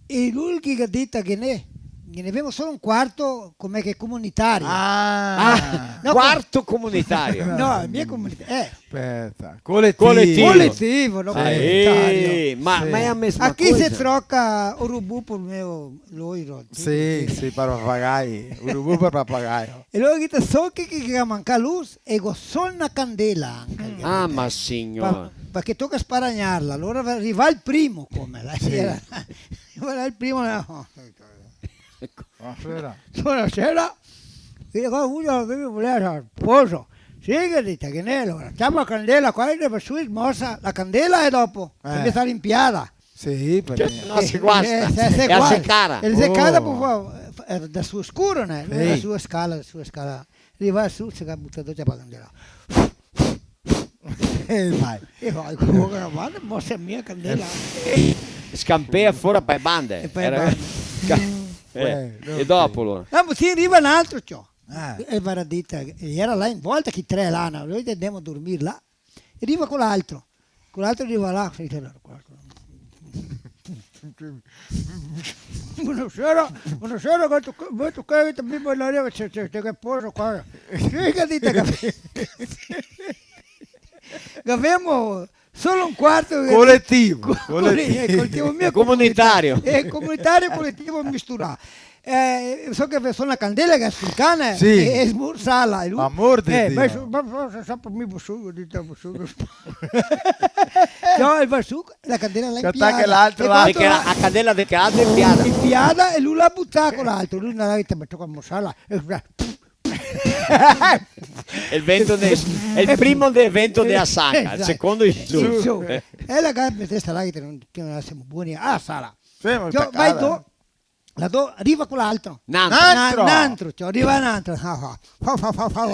E lu ghe ga dito che ne, che ne gavemo solo un quarto come che comunitario. Ah. Ah, no, quarto comunitario. No, mia comunitario, eh. Speta, coletivo. Coletivo. Coletivo, no comunitario. Sì, ma, ma xe la mesma cosa. Aquí se troca urubu por meu loiro. Sì, sì, par papagai. Urubu par papagai. E alora ghe ga dito, "So che, che, che manca lus, e go sol na candela anca." Ah, ma signor. Pa-, parché toca sparagnarla, alora va, riva el primo, come, la sera. Riva el primo, no. Bonasera. Bonasera. Io qua, uno che mi voleva, poso. Sì, che dite, che ne, alora? Ciapa la candela qua, e va su, smosa la candela e dopo, eh, che mi sta limpiada. Sì, parché... Cioè, no, se guasta. Eh, se, se guasta. E se cara. E se cara, po fa, eh, da su scuro, né? Sì. Da su scala, da su scala. Riva su, se ga butà, ciapa la candela. E vai. E vai, come che no va, mo se mia candela. Scampea fora pa' e bande. E pa' e bande. Era ca-, eh, eh, no, e dopo, alora? Ah, ma sì, riva un altro, ciò. Ah. E varda, dite, e gera là in volta, chi tre là, no? Noi andemo a dormir là. E riva quel altro. Quel altro riva là, sì, sì, là, quel altro. Bonasera, bonasera, che tu, che tu, che tu, mi volevo che c'è, c'è, c'è che poso qua. Sì, che dite che gavemo solo un quarto che... Coletivo, co-, coletivo. Eh, coletivo mio. Comunitario. Eh, comunitario, coletivo misturà. Eh, so che so na candela che sul cane, sì, e, e smorsala, e lu... Amor de Dio. Eh, ma, ma, ma, sa, mi su, dite, su. Ciò, el va su, la candela là in piada. Che l'altro, e l'altro. Parché la, la candela de casa in piada. In piada, e lu la buta co l'altro, lu la ga dito, "Ma toca smorsala." E va. El vento de, el primo de vento de la saca, el secondo in su. Esatto. In su. Eh. E la ga-, testa là che no, che no semo boni, ah, sala. Sì, ma ciò, vai do-, la do-, riva quel altro. N'altro. N'altro? Na-, n'altro, ciò, riva n'altro. Fa, fa, fa, fa, fa.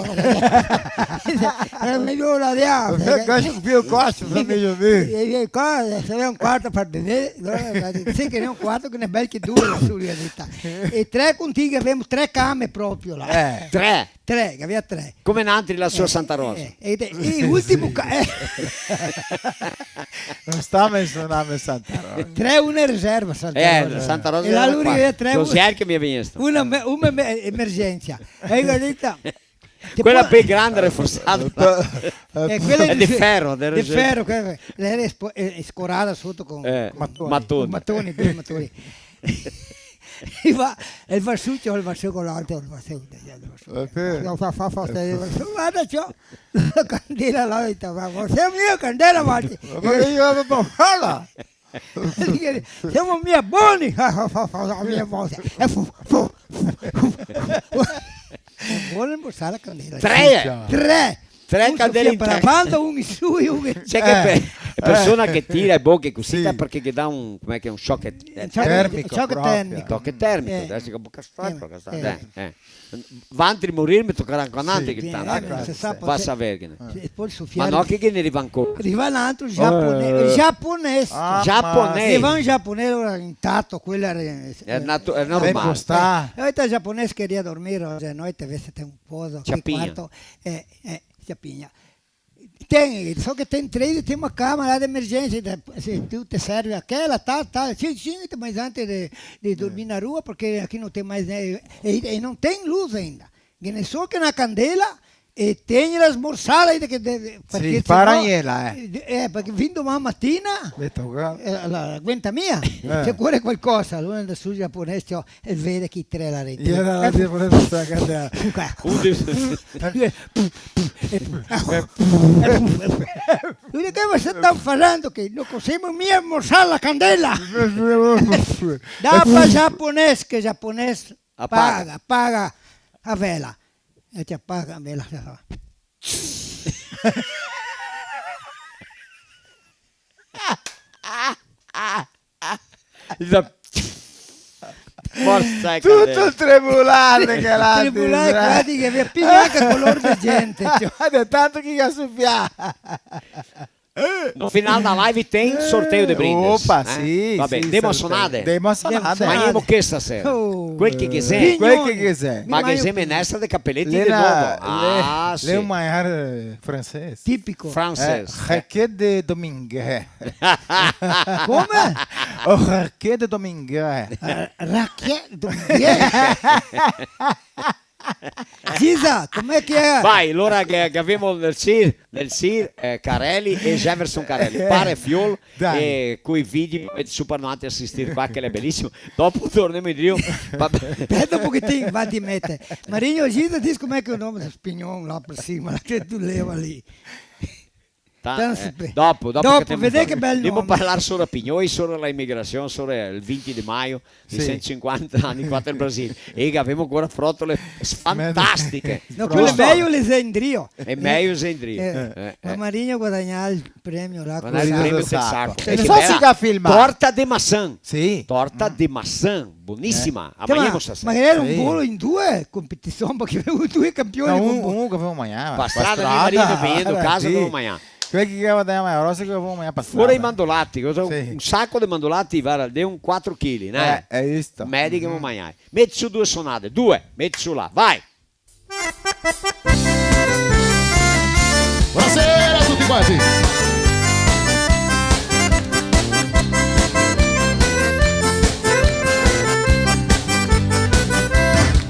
Era mejo la de... Questo più qua, se fa mejo mi. E, e qua, se ve un quarto par bever, alora, sì che xe un quarto che ne xe bel che due, su, in realtà. E tre contigui, gavemo tre came proprio là. Eh. Tre? Tre, che gavea tre. Come nantri là su a Santa Rosa. Eh, eh, e, e ultimo ca-, eh. No sta mensionarme Santa Rosa. Tre, una riserva, Santa Rosa. Eh, Santa Rosa. E là lu gavea tre, una, che mi è vegnesta, una me-, una me-, emergenza. E mi go dito, Quela pì granda, reforsada. Eh, quela xe de fero, de fero, quela, l'era spo-, eh, scorada soto con, eh, matoni. Con matoni, due matoni. E va, el va su, ciò, el va su co l'altro, el va su, el va su. Eh, sì. Fa, fa, fa, fa, varda, ciò, la candela là, el va, "Ma xe mia candela, varda." Ma che io la devo farla? Semo mia boni! Fa, fa, fa, fa, la mia voce. E fu, fu, fu, fu, fu. Vol inborsar la candela. Tre! Sì, ciò. Tre! Tre candele in tre. Un sofia par la banda, un in su e un in... Xe che, eh, pe-, persona che tira e boche cusì, sì, parché che dà un, come che, un shock, eh, termico, shock proprio. Termico. Shock termico, eh, adesso che boca storta, eh, che sta, eh, eh. Vantri morir, me tocarà anca nantri, sì, che tanto. Eh, no se sa, va a saver che ne. Sì, e po el sofiar. Ma no che, che ne riva ancora. Riva l'altro giaponese, eh, giaponese. Ah, giaponese. Riva un giaponese, alora intanto quela re-, eh, natu-, xe normale. Eco, sta. Eh, e te giaponese che riva dormir, cioè, noi te veste te un poso, ciapigna. Qui quarto, eh, eh, ciapigna. Ten, so che ten tre, ten una camera de emergenza, de, se ti te serve a quela, tal, tal, sì, sì, ma antes de, de dormir na rua, parché qui no ten mai, eh, e, e no ten luz ainda. Ghe n'è solo che na candela e tegnela smorsada, de, de, de, parché se no, sì, spara ela, eh. Eh, parché fin doman matina, eh, la, la aguenta mia. Eh. Se ocore qualcosa, alora el va su giaponese, ciò, e vede che i tre là dentro. Iera là dentro, sta candela. Lu dixe: "Ma cosa stai facendo che no possiamo mia smorsar la candela?" Dapa giaponese, che giaponese apaga, apaga a vela. E te apaga a vela, se fa. Forsa, eh, tuto candela. Tremulà, che là, tremulà, eh, quasi che vien pì bianca color de gente, ciò. Varda, tanto che ga sufià. No final da live tem sorteio de brindes, opa, né? Sì, va ben, sì, demo a sorteio. Sonade. Demo a sonade. Magnemo che stasera? Oh. Quel che ghe xe. Quel che ghe xe. Ma ghe xe minestra de capeleti de novo. Ah, sì. L'è un magnar, eh, francese. Tipico. Francese. Eh, requête de Domingue. Come? O requête de Domingue. Eh, requête de Domingue. Gisa, come che xe? Vai, alora che, che gavemo nel Sir, nel Sir, eh, Carelli e Jefferson Carelli, eh, pare e fiol, dai, e coi video, e su par noantri asistir qua, che l'è belisimo. Dopo tornemo indrio. Speta un pochetin, va, ti mete. Marino, Gisa, dise come che xe el nome, Spignon, là par sima, là che te leva lì. Ta-, eh, dopo, dopo che te, vedè che bel nome. Demo parlar sora Pignoi, sora la imigrasion, sora el vinti de maio, sì, i sento e sinquanta ani qua del Brasil. E che gavemo ancora frotole fantastiche. No, quele mejo le xe indrio. E mejo xe indrio. Eh, eh, ma Marino guadagna el premio là. Guadagna el premio del saco. E so se ga filmà. Torta de maçã. Sì. Torta de maçã. Bonisima, eh, a magnemo stasera. Ma ghe n'era un bolo in due competision, parché gavemo due campioni. No, un, un che gavemo magnà, pa strada, mi e Marino vegnendo a casa, sì, gavemo magnà. Quel che gaveva da magnà, rosa che gavemo magnà pa strada. Fora i mandolati, cosa, sì, un saco de mandolati, varda, de un quatro chili, né? Eh, hai visto? Medi che gavemo magnà. Meti su due sonade, due, meti su là, vai! Bonasera a tuti quanti.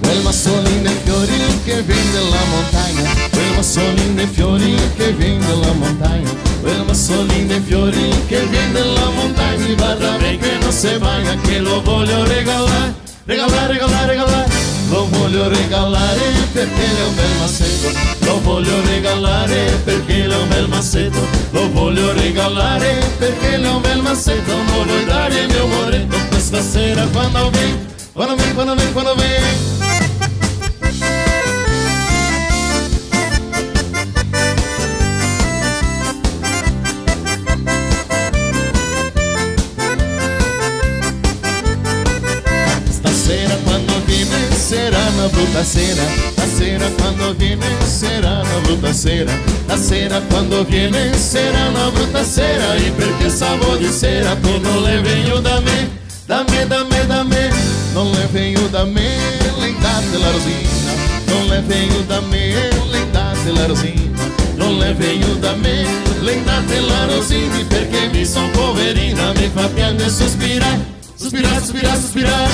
Quel maço lindo e fiori che vien de la montagna, quel maço lindo e fiori che vien de la montagna, quel maço lindo e fiori che vien de la montagna, varda ben che no se bagna, che lo voglio regalar. Regalar, regalar, regalar, lo voglio regalare perché l'è un bel maceto. Lo voglio regalare perché l'è un bel maceto. Lo voglio regalare perché l'è un bel maceto. Lo voglio dare al mio moreto questa sera quando vien, quando vien, quando vien, quando vien. Stasera quando vien sarà na bruta sera, stasera quando vien sarà na bruta sera, stasera quando vien sarà na bruta sera, e perché sa boa de sera, tu no l'è vegnuda a me. Dame, dame, dame, no l'è vegnuda a me, l'è ndata la Rosina. No l'è vegnuda a me, l'è ndata la Rosina. No l'è vegnuda a me, l'è ndata la Rosina, perché mi son poverina, me fa pianger e suspirar. Suspirar, suspirar, suspirar.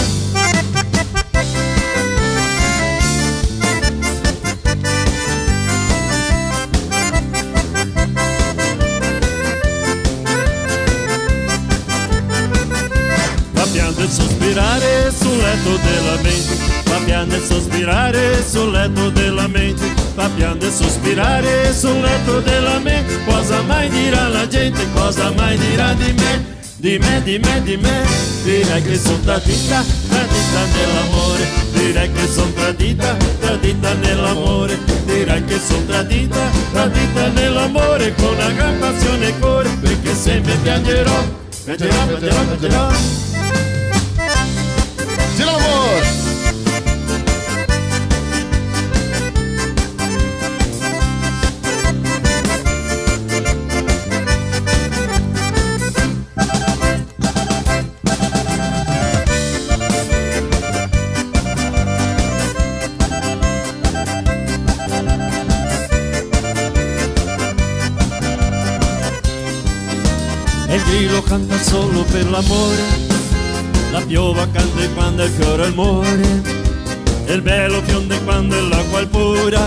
Sospirare sul letto della mente, fa piangere, sospirare sul letto della mente, fa piangere, sospirare sul letto della mente, cosa mai dirà la gente, cosa mai dirà di me, di me, di me, di me. Direi che son tradita, tradita nell'amore, direi che son tradita, tradita nell'amore, direi che son tradita, tradita nell'amore, con una gran passione e cuore, perché sempre piangerò. Piangerò, piangerò, piangerò. Gira l'amor! E el grilo canta solo per l'amore, la piova canta quando el fiore el more, e el belo fionde quando l'acqua el pura.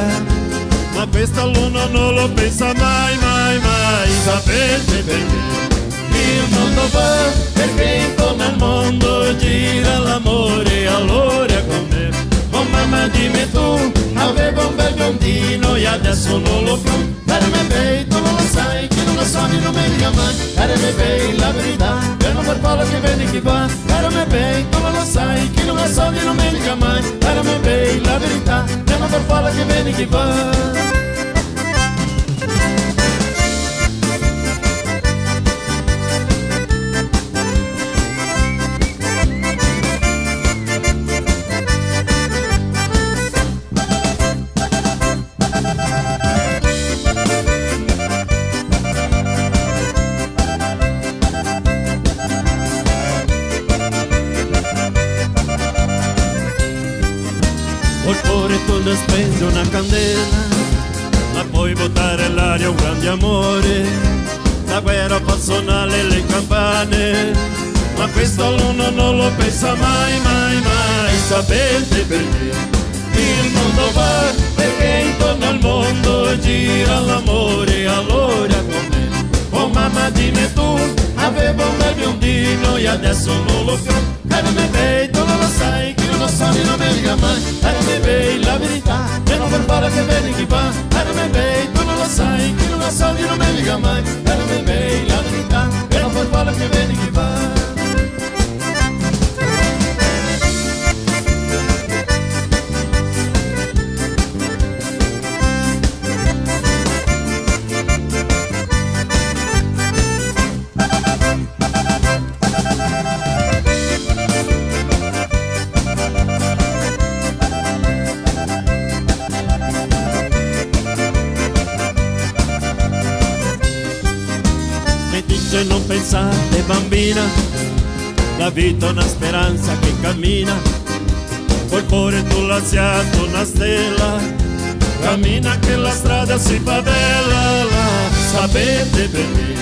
Ma questa l'uno no lo pensa mai, mai, mai, sapete perché? Il mondo va, perché intorno al mondo gira l'amore, allora con me, oh mamma, dimmi tu, avevo un bel biondino e adesso non l'ho più. Cara me bei, tu non lo sai che non lo so, non me dica mai. Cara me bei, la verità, per non far farlo che veni chi va. Cara me bei, tu non lo sai che non lo so, non me dica mai. Cara me bei, la verità, per non far farlo che veni chi va. Col cuore tu ne spegni una candela, ma poi buttare all'aria un grande amore. La guerra fa sonare le campane, ma questo l'uno non lo pensa mai, mai, mai. Sapete perché? Il mondo va, perché intorno al mondo gira l'amore, allora con me. Oh mamma, dimmi tu, avevo un bel biondino e adesso non l'ho più. Cara me bei, tu non lo sai che non lo so, non me dica mai. Cara me bei, la verità, per non far farlo che veni chi va. Cara me bei, tu non lo sai che non lo so, non me dica mai. Cara me bei, la verità, per non far farlo che veni chi va. Me dice: "Non pensate, bambina, la vita è una speranza che cammina." Col cuore tu l'hai lasciato una stella, cammina che la strada si fa bella, la sapete perché?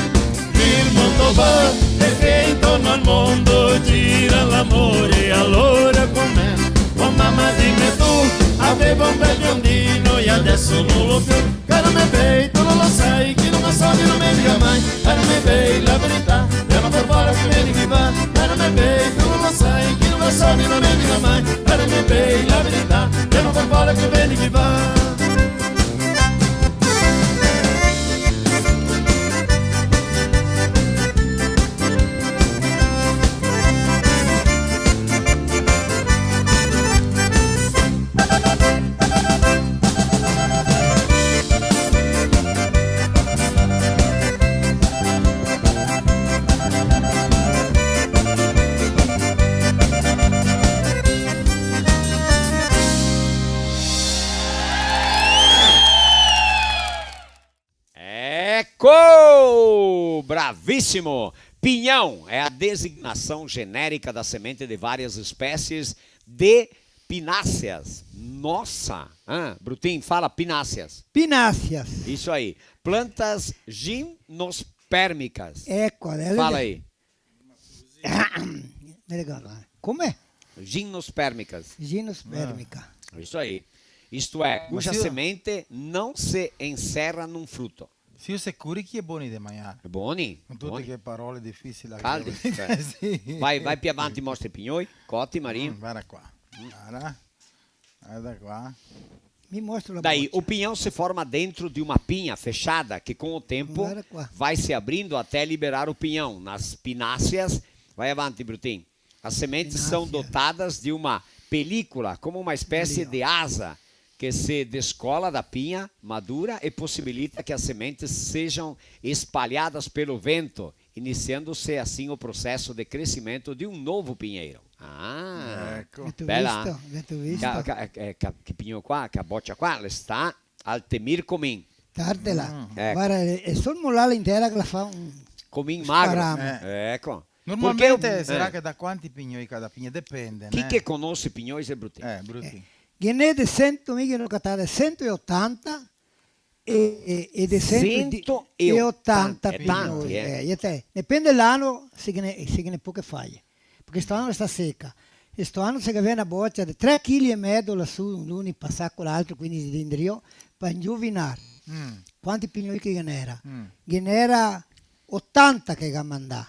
Il mondo va, perché intorno al mondo gira l'amore, allora con me, oh mamma, dimmi tu, avevo un bel biondino e adesso non l'ho più. Cara me bei, tu non lo sai che non lo so, non me dica mai. Cara me bei, la verità, per non far farlo che veni chi va. Cara me bei, tu non lo sai che non lo so, non me dica mai. Cara me bei, la verità, per non far farlo che veni chi va. Eco! Bravíssimo! Pinhão é a designação genérica da semente de várias espécies de pináceas. Nossa! Ah, Brutin, fala pináceas. Pináceas. Isso aí. Plantas gimnospérmicas. Eco, é. Fala aí. Me ricordo. Come? Gimnospérmicas. Gimnospérmica. Isso aí. Isto é, cuja semente não se encerra num fruto. Sio sicuri che i è boni de magnar. Boni, boni. Con tute che parole difisili. Caldi, cioè. Sì. Vai, vai pì avanti, mostra i pignoi. Coti, Marino. Mm, varda qua. Varda. Varda qua. Mi mostro la bocia. Daí, o pinhão se forma dentro de uma pinha fechada que, com o tempo, vai se abrindo até liberar o pinhão. Nas pinnáceas, vai avanti, Brutin. As sementes são dotadas de uma película, como uma espécie de asa, que se descola da pinha madura e possibilita que as sementes sejam espalhadas pelo vento, iniciando-se assim o processo de crescimento de um novo pinheiro. Ah, eco. Gheto visto? Gheto visto? Ca-, ca-, eh, ca-, che pigno qua, che bocia qua, l'è sta Altemir Comin. Tartela. Mm. Eco. Varda, xe, xe sol molarla in tera che la fa un... Comin magro. Sparamo. Eh. Eco. Normalmente, perché un, sarà che da quanti pignoi cada pigna? Depende, né? Chi che conosse pignoi xe Brutin. Eh, Brutin. Eh, ghe n'è de sento, mi ghe n'ò catà de sento e otanta e, e, e de sento e otanta. Sento e otanta. Xe tanti, pignoi, eh. Eh, e te, depende l'ano, se ghe n'è, se ghe n'è poche faie. Parché sto ano sta seca. E sto ano se gavea na bocia de tre chili e mezo lasù, l'uni pasà co l'altro, quindi de indrio, par indovinar. Mm. Quanti pignoi che ghe n'era? Mm. Ghe n'era otanta che ga mandà.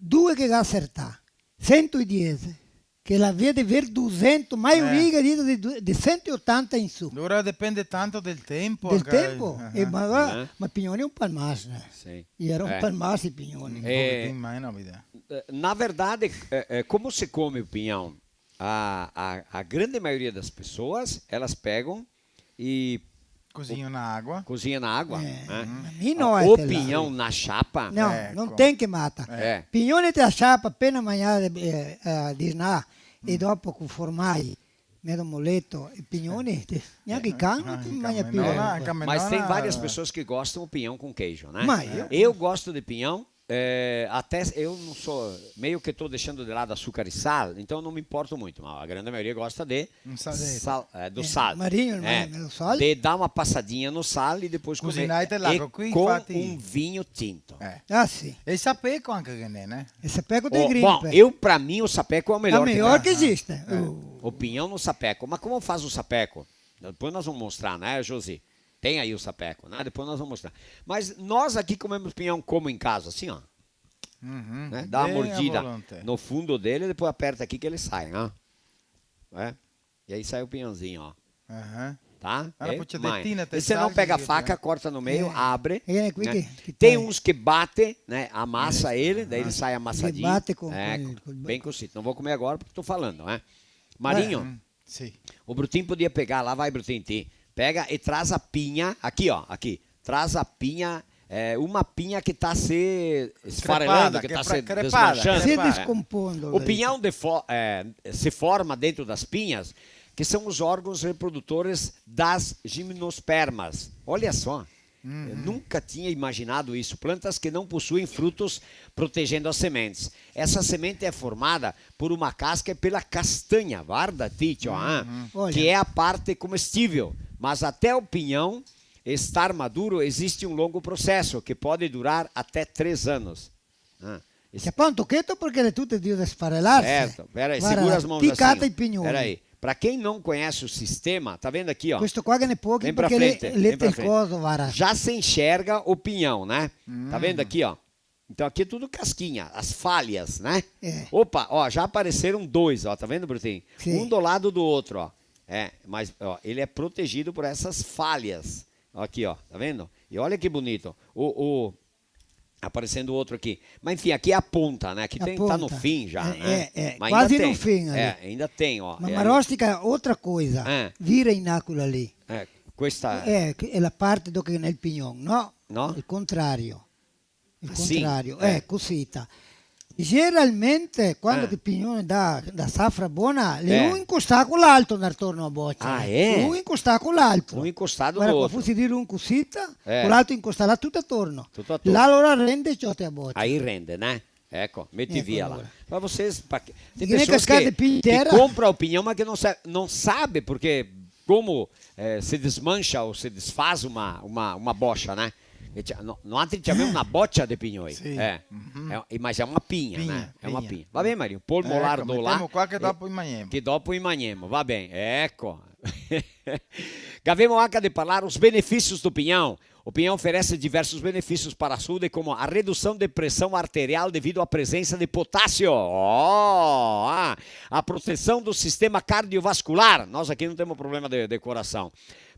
Due che ga asertà, sento e diese, che la vede ver dusento, maioria che dise de du-, de sento e otanta in su. Alora depende tanto del tempo, del tempo, eh, ma, eh, ma pignoni xe un palmas, eh. Sì. Gera un palmas i pignoni. Un pochetin meno, vedi. Eh, na verdade, eh, eh, como se come o pinhão? A, a, a grande maioria das pessoas, elas pegam e cozinha na água. Cozinha na água, né? Eh, ma mi no, o pinhão na chapa. No, no ten che mata. Eh. Pignoni te la chapa, apena magnà, eh, eh, disnà, e dopo co formai, medo moleto, e pignoni, te, gnanca i can no te magna pì. Mas tem várias pessoas que gostam o pinhão com queijo, né? Ma mi... Eu gosto de pinhão. É, até eu não sou, meio que tô deixando de lado açúcar e sal, então eu não me importo muito, mas a grande maioria gosta de sal, é, do sal. Marinho, é, marinho, sal. De dar uma passadinha no sal e depois comer. Cusinate là, e com um vinho tinto. É. Ah, sì. E sapeco anca che ghe n'è, né? E sapeco de gripe. Bom, eu, pra mim, o sapeco é o melhor que tem. É o melhor que existe. É. O pinhão no sapeco. Mas como faz o sapeco? Depois nós vamos mostrar, né, Josi? Tem aí o sapeco, né? Depois nós vamos mostrar. Mas nós aqui comemos pinhão como em casa, assim, ó. Uhum. Né? Dá uma mordida no fundo dele, depois aperta aqui que ele sai, né? É? E aí sai o pinhãozinho, ó. Aham. Tá? Allora, poi c'è... E se não, pega a faca, corta no meio, abre, né? Tem uns que batem, né? Amassa ele, daí ele sai amassadinho. Bate com, é, com, com bem cocido. Não vou comer agora porque tô falando, né? Marinho, Sì. O Brutin podia pegar, lá vai, Brutin, ti. Pega e traz a pinha, aqui, ó, aqui. Traz a pinha, é, uma pinha que tá se esfarelando, que tá se desmanchando. Se descompondo. O pinhão de fo-, é, se forma dentro das pinhas, que são os órgãos reprodutores das gimnospermas. Olha só. Uhum. Eu nunca tinha imaginado isso. Plantas que não possuem frutos protegendo as sementes. Essa semente é formada por uma casca e pela castanha, varda, ti, ó, ah, que é a parte comestível. Mas até o pinhão estar maduro, existe um longo processo que pode durar até três anos. Ah, esse... Che appunto, cheto, parché le tute drio sfarelarse. Certo, peraí, segura as mãos assim, ó. Varda, ti cata i pignoni. Peraí. Pra quem não conhece o sistema, tá vendo aqui, ó? Questo qua ghe n'è pochi parché l'è, l'è tel coso, varda. Vem pra frente, vem pra frente. Já se enxerga o pinhão, né? Tá vendo aqui, ó? Então aqui é tudo casquinha, as falhas, né? É. Opa, ó, já apareceram dois, ó, tá vendo, Brutin? Sim. Um do lado do outro, ó. É, mas, ó, ele é protegido por essas falhas. Aqui, ó, tá vendo? E olha que bonito. O, o, Aparecendo outro aqui. Mas enfim, aqui é a ponta, né? Aqui tem, tá no fim já, né? É, é, quase no fim ali. Mas ainda tem, é, ainda tem, ó. Mas, é, aí. Marostica é outra coisa. É. Vira in là quela lì. É, questa è... É, che l'è la parte dove che n'è el pignon, no? No? El contrario. El contrario. Ah, sì? Eh. Eh, cosita. Geralmente, quando che el pignon dà, dà safra bona, l'è un incostà co l'altro, andar torno a bocia. Ah, eh? Un incostà co l'altro. Un incostà co l'altro. Varda, come se fose dir un cosita, co l'altro incostà là tuto atorno. Tuto atorno. Là alora rende ciò te a bocia. Aí rende, né? Eco, meti via là. Eco, alora. Pra vocês, pra que, tem pessoas que, que compra o pinhão, mas que não sa-, não sabe, porque como, eh, se desmancha ou se desfaz uma, uma, uma bocha, né? E cia-, no, noantri ciamemo na bocia de pignoi. Sì. Eh, eh, mas é uma pinha, né? É uma pinha. Va ben, Mario, pol molar do là, metemo qua che dopo i magnemo. Che dopo i magnemo, va ben, eco. Gavemo anca de parlar os benefícios do pinhão. O pinhão oferece diversos benefícios para a saúde, como a redução de pressão arterial devido à presença de potássio. Ó, ah, a proteção do sistema cardiovascular. Nós aqui não temos problema de, de coração.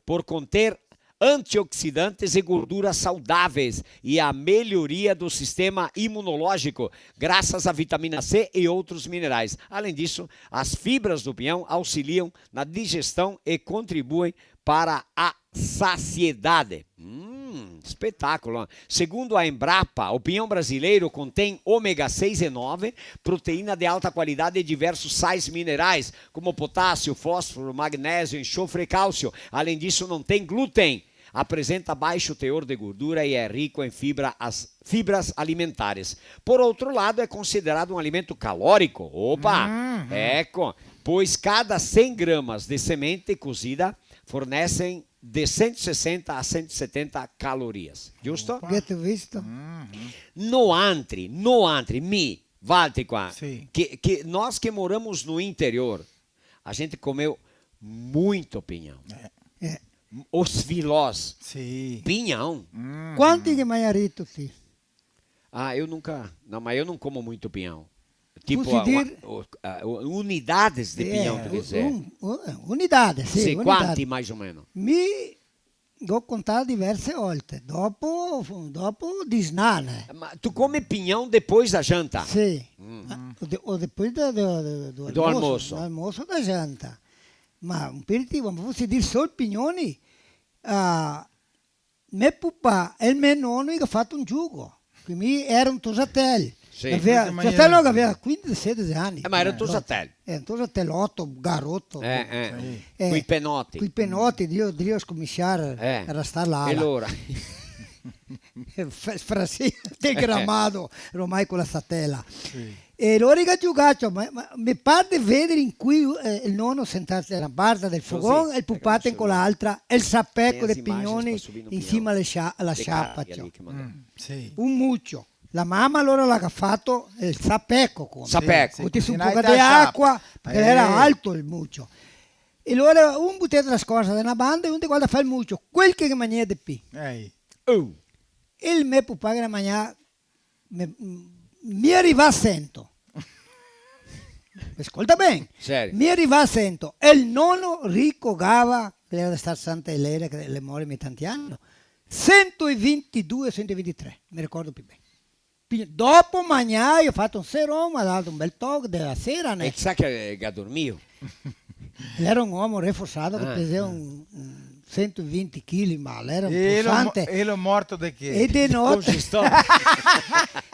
Por conter antioxidantes e gorduras saudáveis e a melhoria do sistema imunológico, graças à vitamina C e outros minerais. Além disso, as fibras do pinhão auxiliam na digestão e contribuem para a saciedade. Hum, espetáculo. Segundo a Embrapa, o pinhão brasileiro contém ômega seis e nove, proteína de alta qualidade e diversos sais minerais, como potássio, fósforo, magnésio, enxofre e cálcio. Além disso, não tem glúten, apresenta baixo teor de gordura e é rico em fibra, as, fibras alimentares. Por outro lado, é considerado um alimento calórico. Opa! Uhum. Eco, pois cada cem gramas de semente cozida fornecem de cento e sessenta a cento e setenta calorias. Giusto? Opa. Gheto visto? Uhum. Noantri, noantri, mi, valtri qua, sì, che, che nós que moramos no interior, a gente comeu muito pinhão. É. É. Os filós. Sì. Pinhão. Uhum. Quanti che magnastu ti? Ah, eu nunca, não, mas eu não como muito pinhão. Tipo, posso a, dir, a, a, unidades de pinhão, tu quer dizer? Un-, un-, unidade, sì, sì, unidade. Quanti, mais ou menos? Mi go contà diverse volte. Dopo, dopo disnà, né. Ma tu come pinhão depois da janta? Sì. Mm. Ah, o de-, o depois do, do, do, do almoço. Do almoço. Do almoço da janta. Ma un aperitivo, ma se fosse dir sol pignoni, ah, me pupà e el me nono i ga fato un giugo. Che mi era un tosatel. Sì. Gavea, tosatel no, gavea quindese, sedese ani. Eh, ma era un tosatel. Eh, un tosateloto, garoto. Eh, eh. Sì. Eh, coi penoti. Coi penoti, drio, drio scominsiar, eh, a restar là, e là. Alora? Fra-, frasì del gramado, ormai co la satela. Sì. E lori i ga giugà, ma, ma me par de vedar in cui, eh, el nono sentà da na parte del fogon e el pupà co l'altra, e el sapeco de pignoni in sima a la scia-, a la sciapa, ciò. Mm, sì. Un mucio. La mama alora la ga fato el sapeco, come. Sapeco. Sì, sì, cusì un poco de acua, parché l'era alto el mucio. E alora un butà la scorsa da na banda e un de quela da far el mucio. Quel che magnea de pi. Ehi. Oh. El me pupà che l'era magnà me, mi rivà a sento. Scolta ben. Serio? Mi rivà a sento. E el nono rico gava, che l'era de star Santa Elena, che l'è mori mi tanti ani, sento e vintidue, sento e vintitré, me ricordo pi ben. Pi-, dopo magnà, i ga fato un seron, i ga dato un bel toc de la sera, né? E sa che ga dormio? L'era un omo reforsà che pesea un, un sento e vinti chili, ma l'era un pulsante. E lo mo-, e lo morto de che? E de note. Congestione.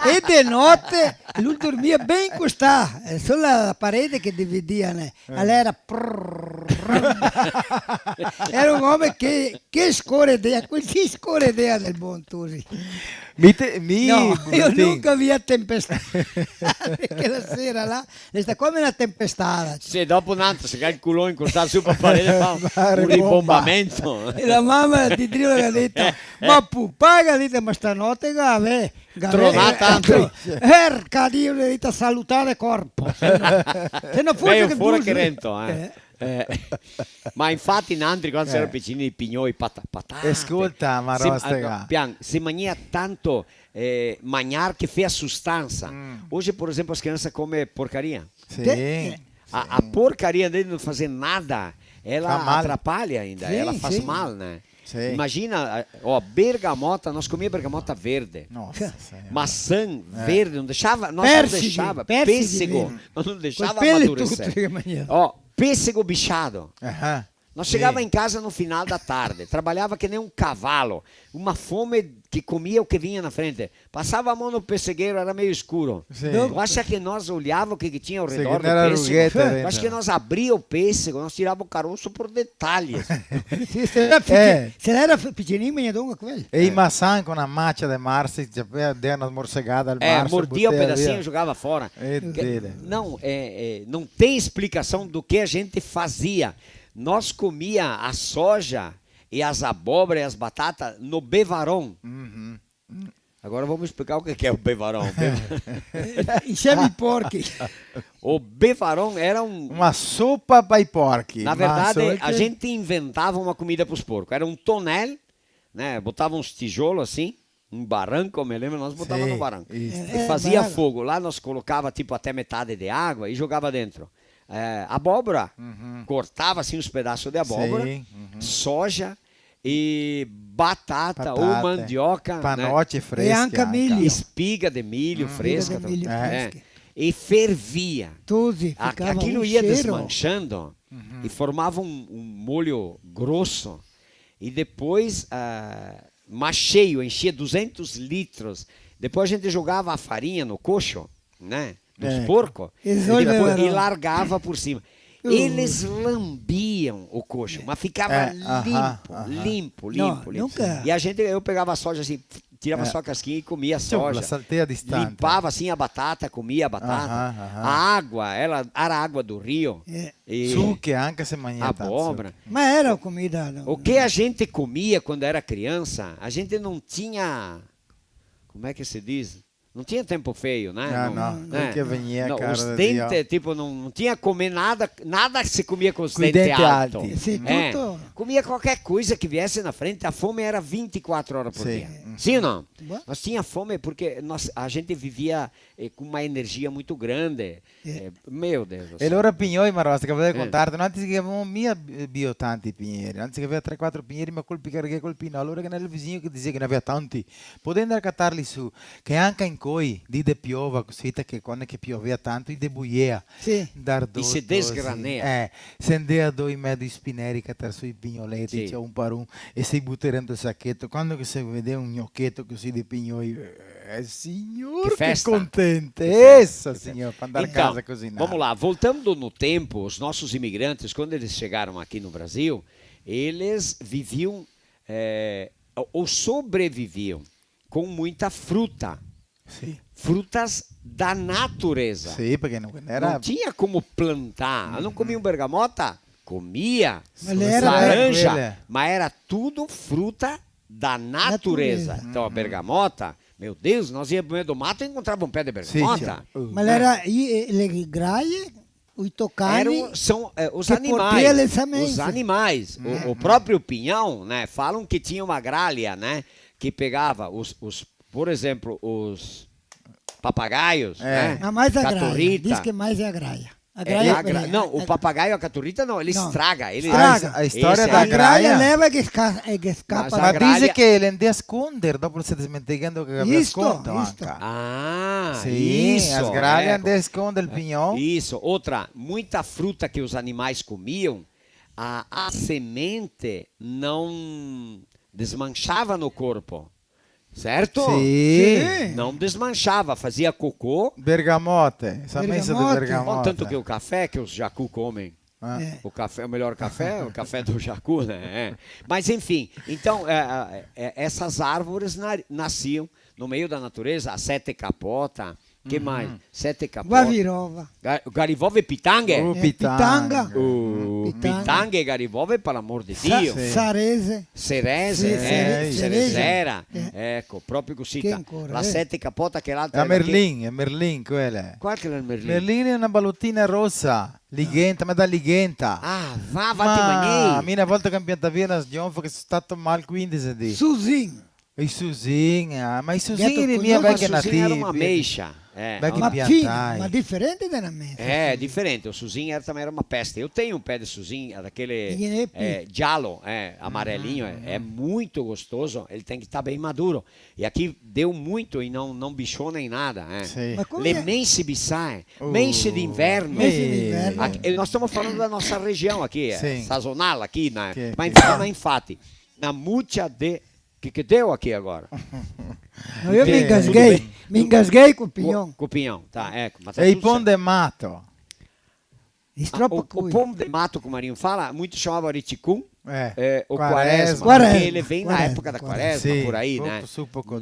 E de note lu dormia ben costà, eh, solo la parede che dividea, né? Eh. L'era prrrr. Era un omo che, che scoredea, quel sì scoredea del bon, tu sì. Mi te, mi, no, mi nunca via tempestà. Che la sera là, l'è stà come na tempestà. Se dopo n'antra se ga el culon incostà su par far un ribombamento. E la mama de drio la ga dito: "Ma pupà", ga dito, "ma stanote gavè, gavè tronà tanto." "Erca Dio", ga dito, "salutà de corpo." Se no, se no fose che fora che rento, eh. Eh. Eh, ma infati nantri quando se era picinini, pignoi, pata-, patate. Scolta, ma se, ah, no, pian, se magnea tanto, eh, magnar che fea sustansa. Mm. Oje, por exemplo, as crianças comem porcaria. Sì. Te-, eh, a, a porcaria dele não fazer nada, ela atrapalha ainda, ela faz mal, né? Sì. Imagina, eh, ó, bergamota, nós comia bergamota verde. Nossa Senhora. Maçã verde, não deixava, nós não deixava. Pêssego, pêssego verde. Nós não deixava amadurecer. Quel pelo tuto che magnava. Ó, pêssego bichado. Aham. Nós chegava em casa no final da tarde, trabalhava que nem um cavalo, uma fome que comia o que vinha na frente. Passava a mão no pessegueiro, era meio escuro. Sì. Tu acha que nós olhava o que que tinha ao redor do pêssego? Sì, che n'era rughete dentro. Tu acha que nós abria o pêssego, nós tirava o caroço por detalhes. Sì, se l'era pici-, se l'era picinino, magnava quel. E i maçã co na macia de marsi, dea na morsegada al marso, mordia um pedacinho, jogava fora. Não, é, é, não tem explicação do que a gente fazia. Nós comia a soja e as abóbora e as batata no bevarão. Uhum. Agora vamos explicar o que que é o bevarão. Insieme ai porchi. O bevarão era um... Uma sopa pra i porchi. Na verdade, a gente inventava uma comida pros porcos. Era um tonel né? Botava uns tijolo assim, um barranco, eu me lembro, nós botava no barranco. Isso. E fazia fogo. Lá nós colocava, tipo, até metade de água e jogava dentro. É, abóbora, cortava assim uns pedaços de abóbora, soja e batata ou mandioca, né? Panote fresca. E anca milho. Espiga de milho fresca. Espiga de milho fresca. E fervia. Tuzi, ficava um cheiro. Aquilo ia desmanchando e formava um, um molho grosso. E depois, ah, mais cheio, enchia duzentos litros. Depois a gente jogava a farinha no coxo, né? Dos porco. E depois, e largava por cima. Eles lambiam o coxo, mas ficava limpo, limpo, limpo, limpo. E a gente, eu pegava a soja assim, tirava só a casquinha e comia a soja. Salteia distante. Limpava assim a batata, comia a batata. A água, ela era água do rio. E suque, anca se magnava tanto suque. Abóbora. Ma era comida, no? O que a gente comia quando era criança, a gente não tinha, como é que se diz? Não tinha tempo feio, né? Ah, não. Não, né? Não, os dentes, tipo, não, não tinha comer nada, nada se comia com os dentes altos. Sì, tuto. Comia qualquer coisa que viesse na frente, a fome era vinte e quatro horas por dia. Sim ou não? Nós tinha fome porque nós, a gente vivia, eh, com uma energia muito grande. Eh, meu Deus do céu. E alora pignoi, Marosta, che volevo contarte, no? Antes che gavemo mia bi-, bio tanti pigneri, antes che gaveva tre, quatro pigneri, ma colpi carghe, colpi no. Alora che n'era el visigno che dizea che ne avea tanti, podea ndar a catarli su, che anca incoi, dì de piova, cusì, che quando che piovea tanto, i debuiea. Sì. Ndar doto, sì. I se desgranea. Eh, se ndea do in mezo i spineri, catar su i pignoleti, sì, cioè, un par un, e se i butea dentro el sacheto. Quando che se vedea un gnocheto cusì de pignoi, eh, Eh, signor, che contentesa, signor, par ndar a casa a cosinar. Então, vamos lá, voltando no tempo, os nossos imigrantes, quando eles chegaram aqui no Brasil, eles viviam, eh, ou sobreviviam com muita fruta. Sì. Frutas da natureza. Sì, parché no, no era... Não tinha como plantar, não comia um bergamota, comia laranja, mas era tudo fruta da natureza. Natureza. Então, a bergamota, meu Deus, nós ia pro meio do mato e encontrava um pé de bergamota. Sì, certo. Ma l'era i, eh, le graie, i tocani, eram, são, eh, os animais, os animais. O, o próprio pinhão, né, falam que tinha uma gralha, né, que pegava os, os, por exemplo, os papagaios, né, caturrita. Ma mais a graia, diz que mais é a graia. A graia, a gra-, não, o papagaio, a caturrita não, ele estraga, ele... Estraga. A his-, a história da graia. A graia leva e che sca-, e che scapa. Ma dixe che le ndea sconder, dopo se desmentegando che gavea sconto anca. Isto, isto. Ah, isso, as gralhas, eco. Ndea sconder el pinhon. Isso, outra, muita fruta que os animais comiam, a, a semente não desmanchava no corpo. Certo? Sì. Sì. Não desmanchava, fazia cocô. Bergamote, sa mesa de bergamote. Ó, tanto que o café que os jacu comem. Ah. É. O café, o melhor café, o café do jacu, né? É. Mas, enfim, então, é, é, é, essas árvores na-, nasciam no meio da natureza, a sete capota, que mais? Sete capota. Guavirova. Ga-, garivove e pitanghe? Oh, pitanga. Oh, pitanga e garivove, par l'amor de Dio. Sa-, sarese. Cerese, sì, eh, cerese. Ceresera. Eh. Eco, proprio cusì. Che ancora, eh? La sete capota, che l'altra... La merlin, la merlin, quela. Qual che l'è el merlin? Merlin l'è na balotina rosa, lighenta, ma da lighenta. Ah, va, va, ti magnei. Ma mi na volta che go piantà via na sgionfa che so stà mal quindese dì. Susin. I susin, ah, ma i susin i vegnia anca nativi. Susin era uma ameixa, é. Vegni piantai. Ma fin-, ma diferente da na mesa. É, diferente. O susin era, também era uma peste. Eu tenho um pé de susin, daquele, é, giallo, é, amarelinho, é, é muito gostoso. Ele tem que estar bem maduro. E aqui deu muito e não, não bichou nem nada, é. Sì. Ma come... Le mense bissae, mense d'inverno. Mense d'inverno. Aqui, nós estamos falando da nossa região aqui, é sazonal aqui, né? Mas, mas, infati, na mucha de Che, che deu aqui agora? No, mi me ingasghei, me ingasghei co pinhon. Co pinhon, tá, eco. E i pão de mato? Ah, o, o pão de mato, como Marinho fala, muitos chamavam ricicum, é, ou quaresma, porque ele vem na época da quaresma, por aí, né?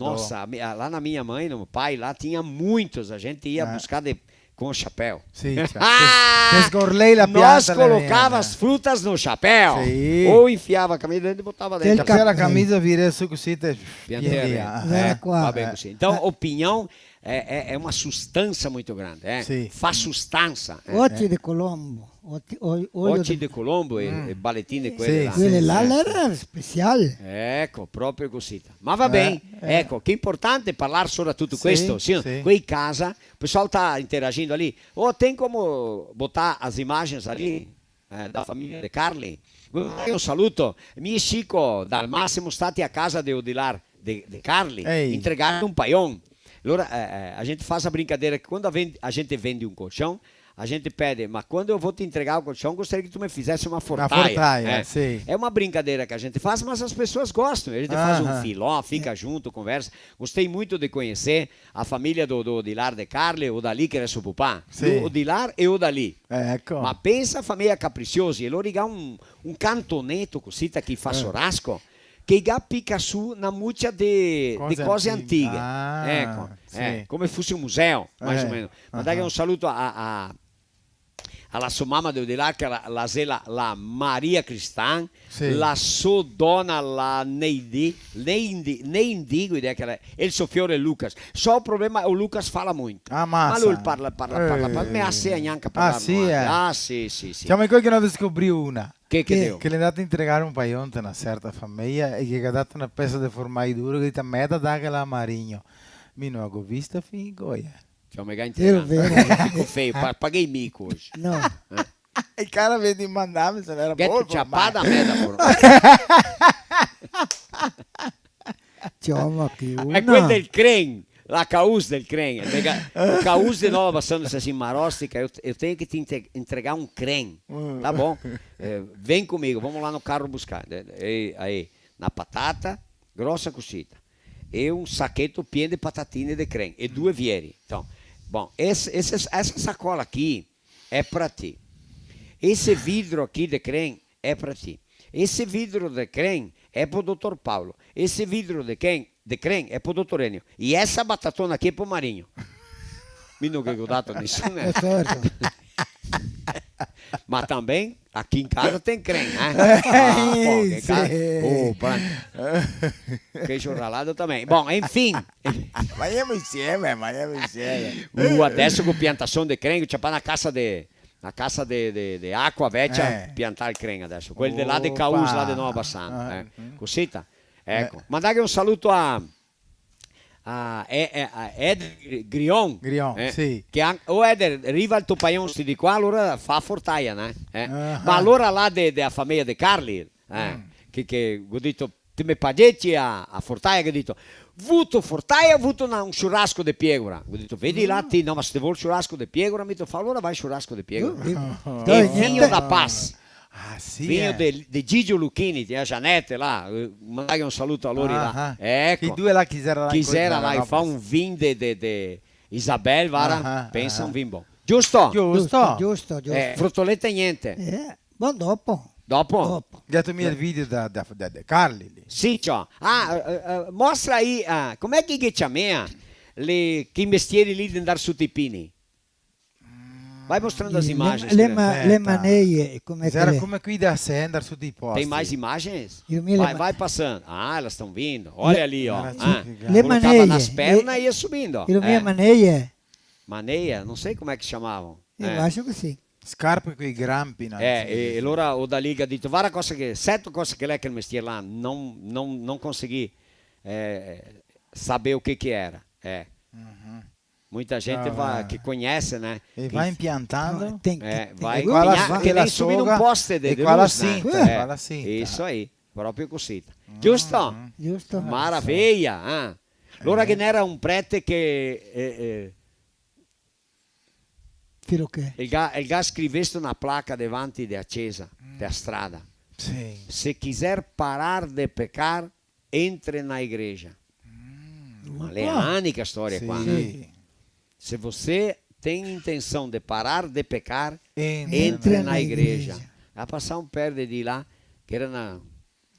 Nossa, lá na minha mãe, no meu pai, lá tinha muitos, a gente ia buscar de com chapéu. Sì, ciò. Ah! Te, te sgorlei la pianta. Nós colocava as frutas no chapéu. Sì. Ou enfiava a camisa dentro e botava dentro. Te capea la camisa, vira su cusì, te... Pianteira. Via. Era qua. Va ben cusì. Então, o pinhão é, é, é uma sustância muito grande, é. Sì. Fa sustanza, é. Oci de colombo. Oci, o-, oio de Colombo e, e baletine quele là. Sì, sì, sì. Quele là l'era special. Eco, proprio cusì. Ma va ben, eco, che importante parlar sora tuto questo, sì, sì. Quei casa, o pessoal tá interagindo ali. Ô, tem como botar as imagens ali, eh, da família de Carli? Un saluto, mi Chico, dal Massimo, stati a casa de Odilar, de, de Carli, entregar un paion. Alora, eh, eh, a gente faz a brincadeira que quando a ven-, a gente vende um colchão, a gente pede, "Mas quando eu vou te entregar o colchão, gostaria que tu me fizesse uma fortaia." Uma fortaia, né? Sim. É uma brincadeira que a gente faz, mas as pessoas gostam. A gente faz um filó, fica junto, conversa. Gostei muito de conhecer a família do, do Odilar de Carli, Odali, que era seu papá. Sim. Do Odilar e Odali. Eco. Ma pensa a família Capricciosi, e lori ga un, un cantoneto cusì, ta, che i fa churrasco, che i ga picà su na mucia de, de cose antiche. Ah, eco, sì. Eh, come fose un museo, mais o menos. Ma daghe un saluto a, a, a la so mama de là, che la, la xe la, la Maria Cristan, sì, la so dona, la Neidi, Neindi, Neindi, go idea che la, e el so fior Lucas. So problema, o Lucas fala muito. Ah, masa. Ma lu parla, parla, parla, parla, me asea gnanca parlar. Ah, sì, eh. Ah, sì, sì, sì. Ciò, ma quel che no descoprì una. Che, che deo? Che l'è ndà a intregare un paion te na certa fameja e che ga dato na pesa de formai duro, che ga dito, "Me da, daghe là a Marigno." Mi no go visto fin, goia. Ciò, me ga inteso. Vero, vero. Fico feio, pa-, paghei mico ogi. No. Eh. El cara vien de mandar, se l'era... Gheto ciapà da me da formai. Ciò, ma che una. E quel del cren, la caus del cren, el ga, o caus de Nova Bassano, se si marostica, eu, eu tenho que te inte-, entregar um cren. Tá bom? Eh, vem comigo, vamos lá no carro buscar. Eh, eh, aí, na patata, grossa cusita. E un sacheto pien de patatine de cren, e due vieri. Então, bom, esse, esse, essa sacola aqui é pra ti. Esse vidro aqui de cren é pra ti. Esse vidro de cren é pro doutor Paulo. Esse vidro de cren, de cren é pro doutor Enio. E essa batatona aqui é pro Marinho. Mi no ghe go dato a nesuni, eh. Eh, certo. Ma também, aqui em casa tem cren, eh? Ah, pô, che... Sì. Oh, pa-, queijo ralado também. Bom, enfim. Magnemo insieme, magnemo insieme. Uh, adeso co piantasion de cren, che ciapa na casa de, na casa de, de, de acua vecia, eh, piantar el cren adeso. Quel de là de Caus, là de Nova Bassano, eh. Cusita. Eco. Eh. Mandaghe un saluto a, a, eh, eh, a Eder Grion. Grion, eh, sì. Che an-, o Eder, riva el to paion sti de qua, alora fa fortaia, né? Eh. Ah. Ma alora là de, de a fameja de Carli, eh, che, che go dito, "Te me pageti a, a fortaia?" Che ga dito, "Vuto fortaia, vuto na, un churrasco de piegora?" Go dito, "Vedi là ti, no, ma se te vol churrasco de piegora, mi te fao, alora vai churrasco de piegora." Oh, e vinho da paz. Ah, sì, vinho, eh, de, de Gigio Lucchini, e a Janete là, eh, mandaghe un saluto a lori là. Ah, ah. Eco. Chi due là, chi xera là? Chi xera là, fa un vin de, de, de Isabel, vara, ah, ah, pensa, ah, un vin bon. Giusto? Giusto. Giusto, giusto, giusto. Eh, frotoleta e niente. Eh, bon, dopo. Dopo? Dopo. Gheto mia el video da, da, da, da Carli lì? Sì, ciò. Ah, eh, eh, mostra aí, ah, come che i ghe ciamea, le, che mestieri lì de ndar su te i pini? Vai mostrando as imagens, le, le ma-, le maneie, come che le... Era come quei da Sender su dei posti. Tem mais imagens? Vai, vai passando. Ah, elas estão vindo. Olha ali, ó. Ah, colocava nas pernas e ia subindo. Le maneie. Maneia? Não sei como é que chamavam. Eu acho que sim. Scarpe coi grampi, no? Eh, e, e alora o Dali ga dito, "Vara cosa che, seto cosa che l'è quel mestier là, não, não, não consegui, eh, saber o que que era." Eh. Muita gente va, che cognese, né? E va impiantando. No, tem que, eh, tem vai, que... Qua la, che nem subir num poste de luz, né? Qua la sinta, qua la sinta. Isso aí, proprio cusì. Giusto? Giusto. Maraveia, eh? Alora ghe n'era un prete che, eh, eh, Filo che? El ga, el ga scrivesto na placa davanti de a cesa, de a strada. Sì. "Se quiser parar de pecar, entre na igreja." Ma l'è anica storia qua. Sì. "Se você tem intenção de parar de pecar, entre na igreja." A pasà un per de dì là, che era na,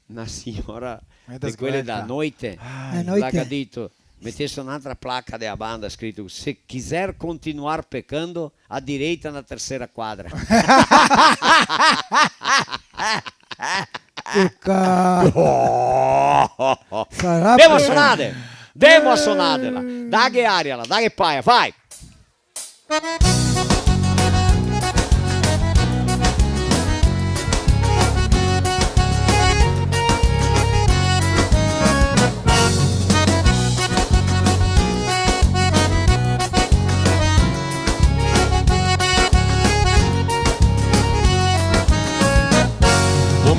na siora de quele da noite, la ga dito, metesto n'altra placa de a banda scrito, "Se quiser continuar pecando, à direita na terceira quadra." Eca. Demo a sonade! Demo a sonade là! Daghe aria là, daghe paia, vai!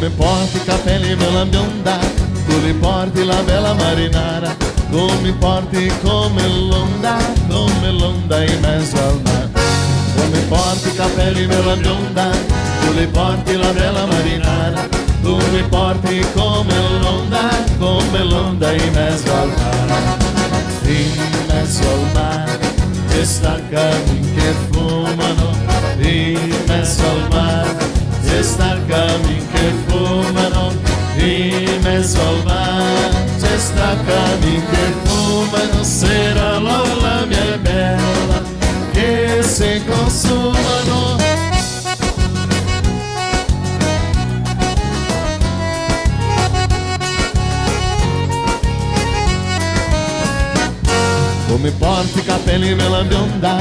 Me porti i capeli bela bionda, tu li porti la bela marinara, tu mi porti come l'onda, come l'onda in mezo al mar. Tu mi porti i capeli bela bionda, tu li porti la bela marinara, tu mi porti come l'onda, come l'onda in mezo al mar. In mezo al mar, ghe sta camin che fumano, in mezo al mar, ghe sta camin che fumano, in mezo al mar, ghe sta camin che fumano, sera Lola mia bela, che se consumano. Tu mi porti i capeli bela bionda,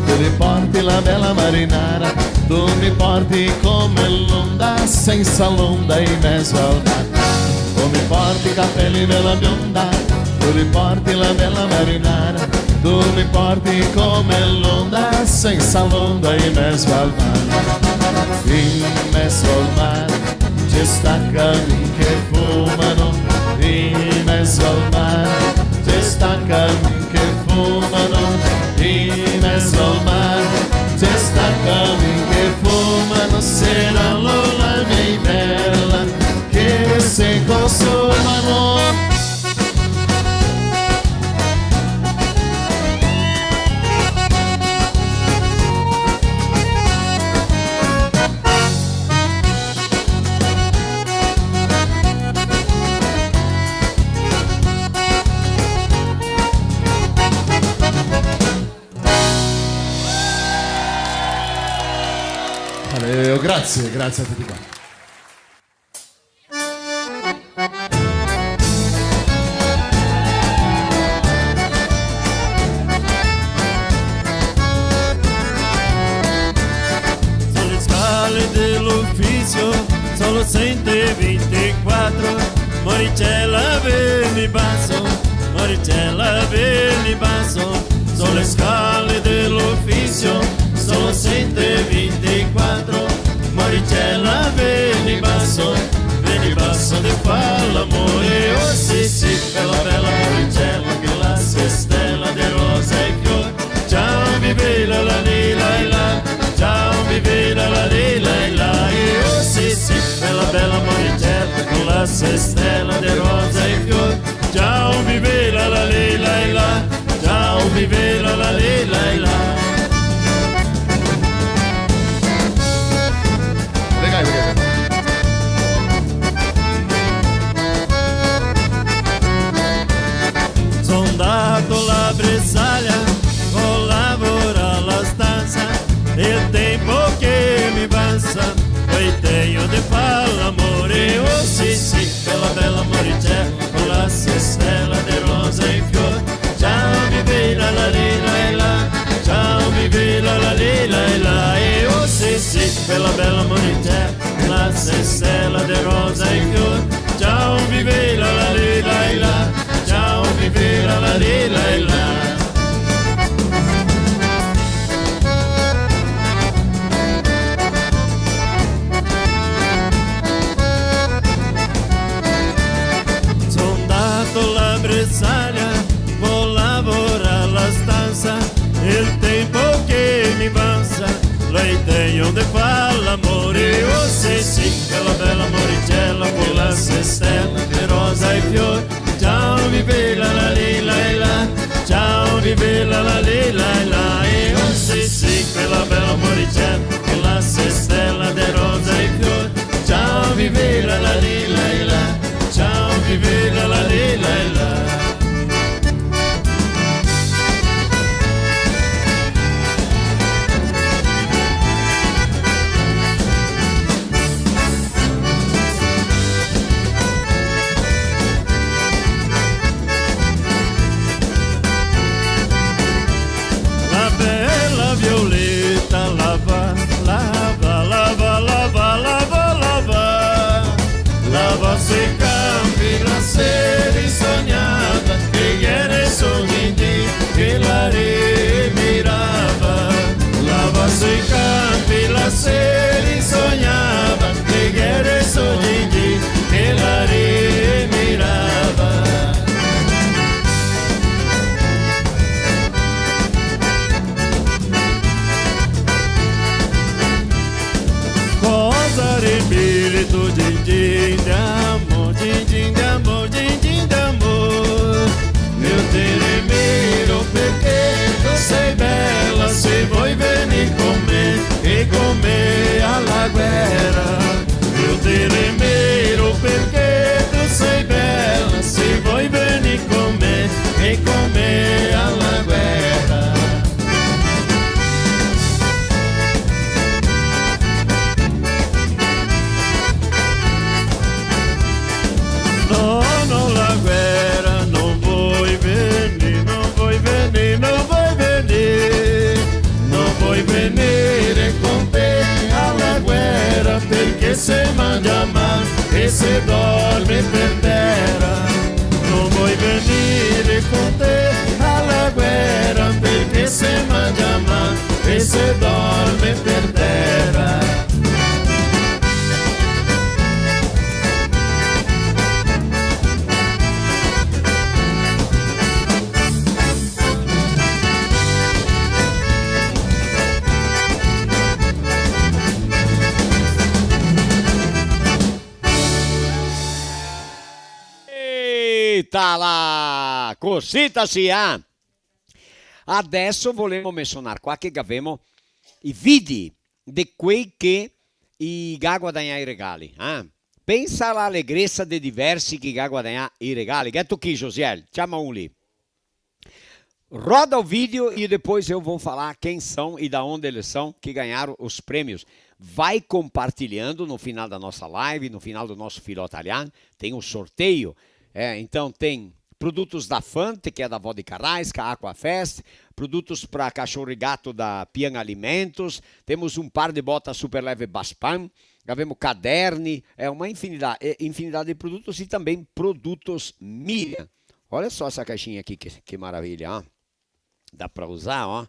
tu mi porti la bela marinara, tu mi porti come l'onda, sensa l'onda in mezo al mar. Tu mi porti i capeli bela bionda, tu mi porti la bela marinara, tu mi porti come l'onda, sensa l'onda in mezo al mar. In mezo al mar, ghe sta camin che fumano, in mezo al mar, ghe sta camin che fumano, in mezo al mar, ghe sta camin che fumano, sera Lola mia bela, che se consumano. Alè, grazie, grazie a tuti quanti. Sole scale dell'ufficio, solo centoventiquattro, Moricella veni basso, Moricella veni basso, sole scale dell'ufficio, solo centoventiquattro, Moricella veni basso, veni basso de far l'amore, oh sì sì, bela bela Moricella, che la se stela de rosa e fior. Ciao, mi vela la li la la. Ciao, mi vela la li la la. E oh sì sì, bela bela Moricella, con la se stela de rosa e fior. Ciao, mi vela la li la la. Ciao, mi vela la li la la. Legal, legal. Son ndato la Bresaglia, go lavorà la stansa, el tempo che mi pasa, poi tegno de far l'amore, oh sì sì, bela bela Moricella, con la se stela de rosa e fior. Ciao, mi vela la li la la, ciao, mi vela la li la la, e oh sì sì, bela bela Moricella, la se stela de rosa e fior. Ciao, mi vela la li la la, ciao, mi vela la li la la. Son ndato la Bresaglia, go lavorà la stansa, el tempo che mi pasa, poi tegno de far l'amore, oh sì sì, bela bela Moricella, con la se stela de rosa e fior. Ciao, mi vela la li la la. Ciao, mi vela la li la la. E oh sì sì, bela bela Moricella, con la se stela de rosa e fior. Ciao, mi vela la li la la. Ciao, mi vela la li la la. Se dorme per tera, no voi venire con te a la guera, perché se mangia mal e se dorme per tera. Eita là! Cosita sì, ah! Adeso volemo mensionar qua che gavemo i vidi de quei che i ga guadagnà i regali, ah! Pensa a l'alegresa de diversi che i ga guadagnà i regali. Gheto chi, Josiel? Ciama un lì. Roda o vídeo e depois eu vou falar quem são e da onde eles são que ganharam os prêmios. Vai compartilhando no final da nossa live, no final do nosso Filò Talian, tem o sorteio. É, então tem produtos da Fante, que é da Vodka Raiska, Aquafest, produtos pra cachorro e gato da Pian Alimentos, temos um par de botas super leve Baspan, gavemo caderni, é uma infinidade, é infinidade de produtos e também produtos Miriam. Olha só essa caixinha aqui, que, que maravilha, ó. Dá pra usar, ó.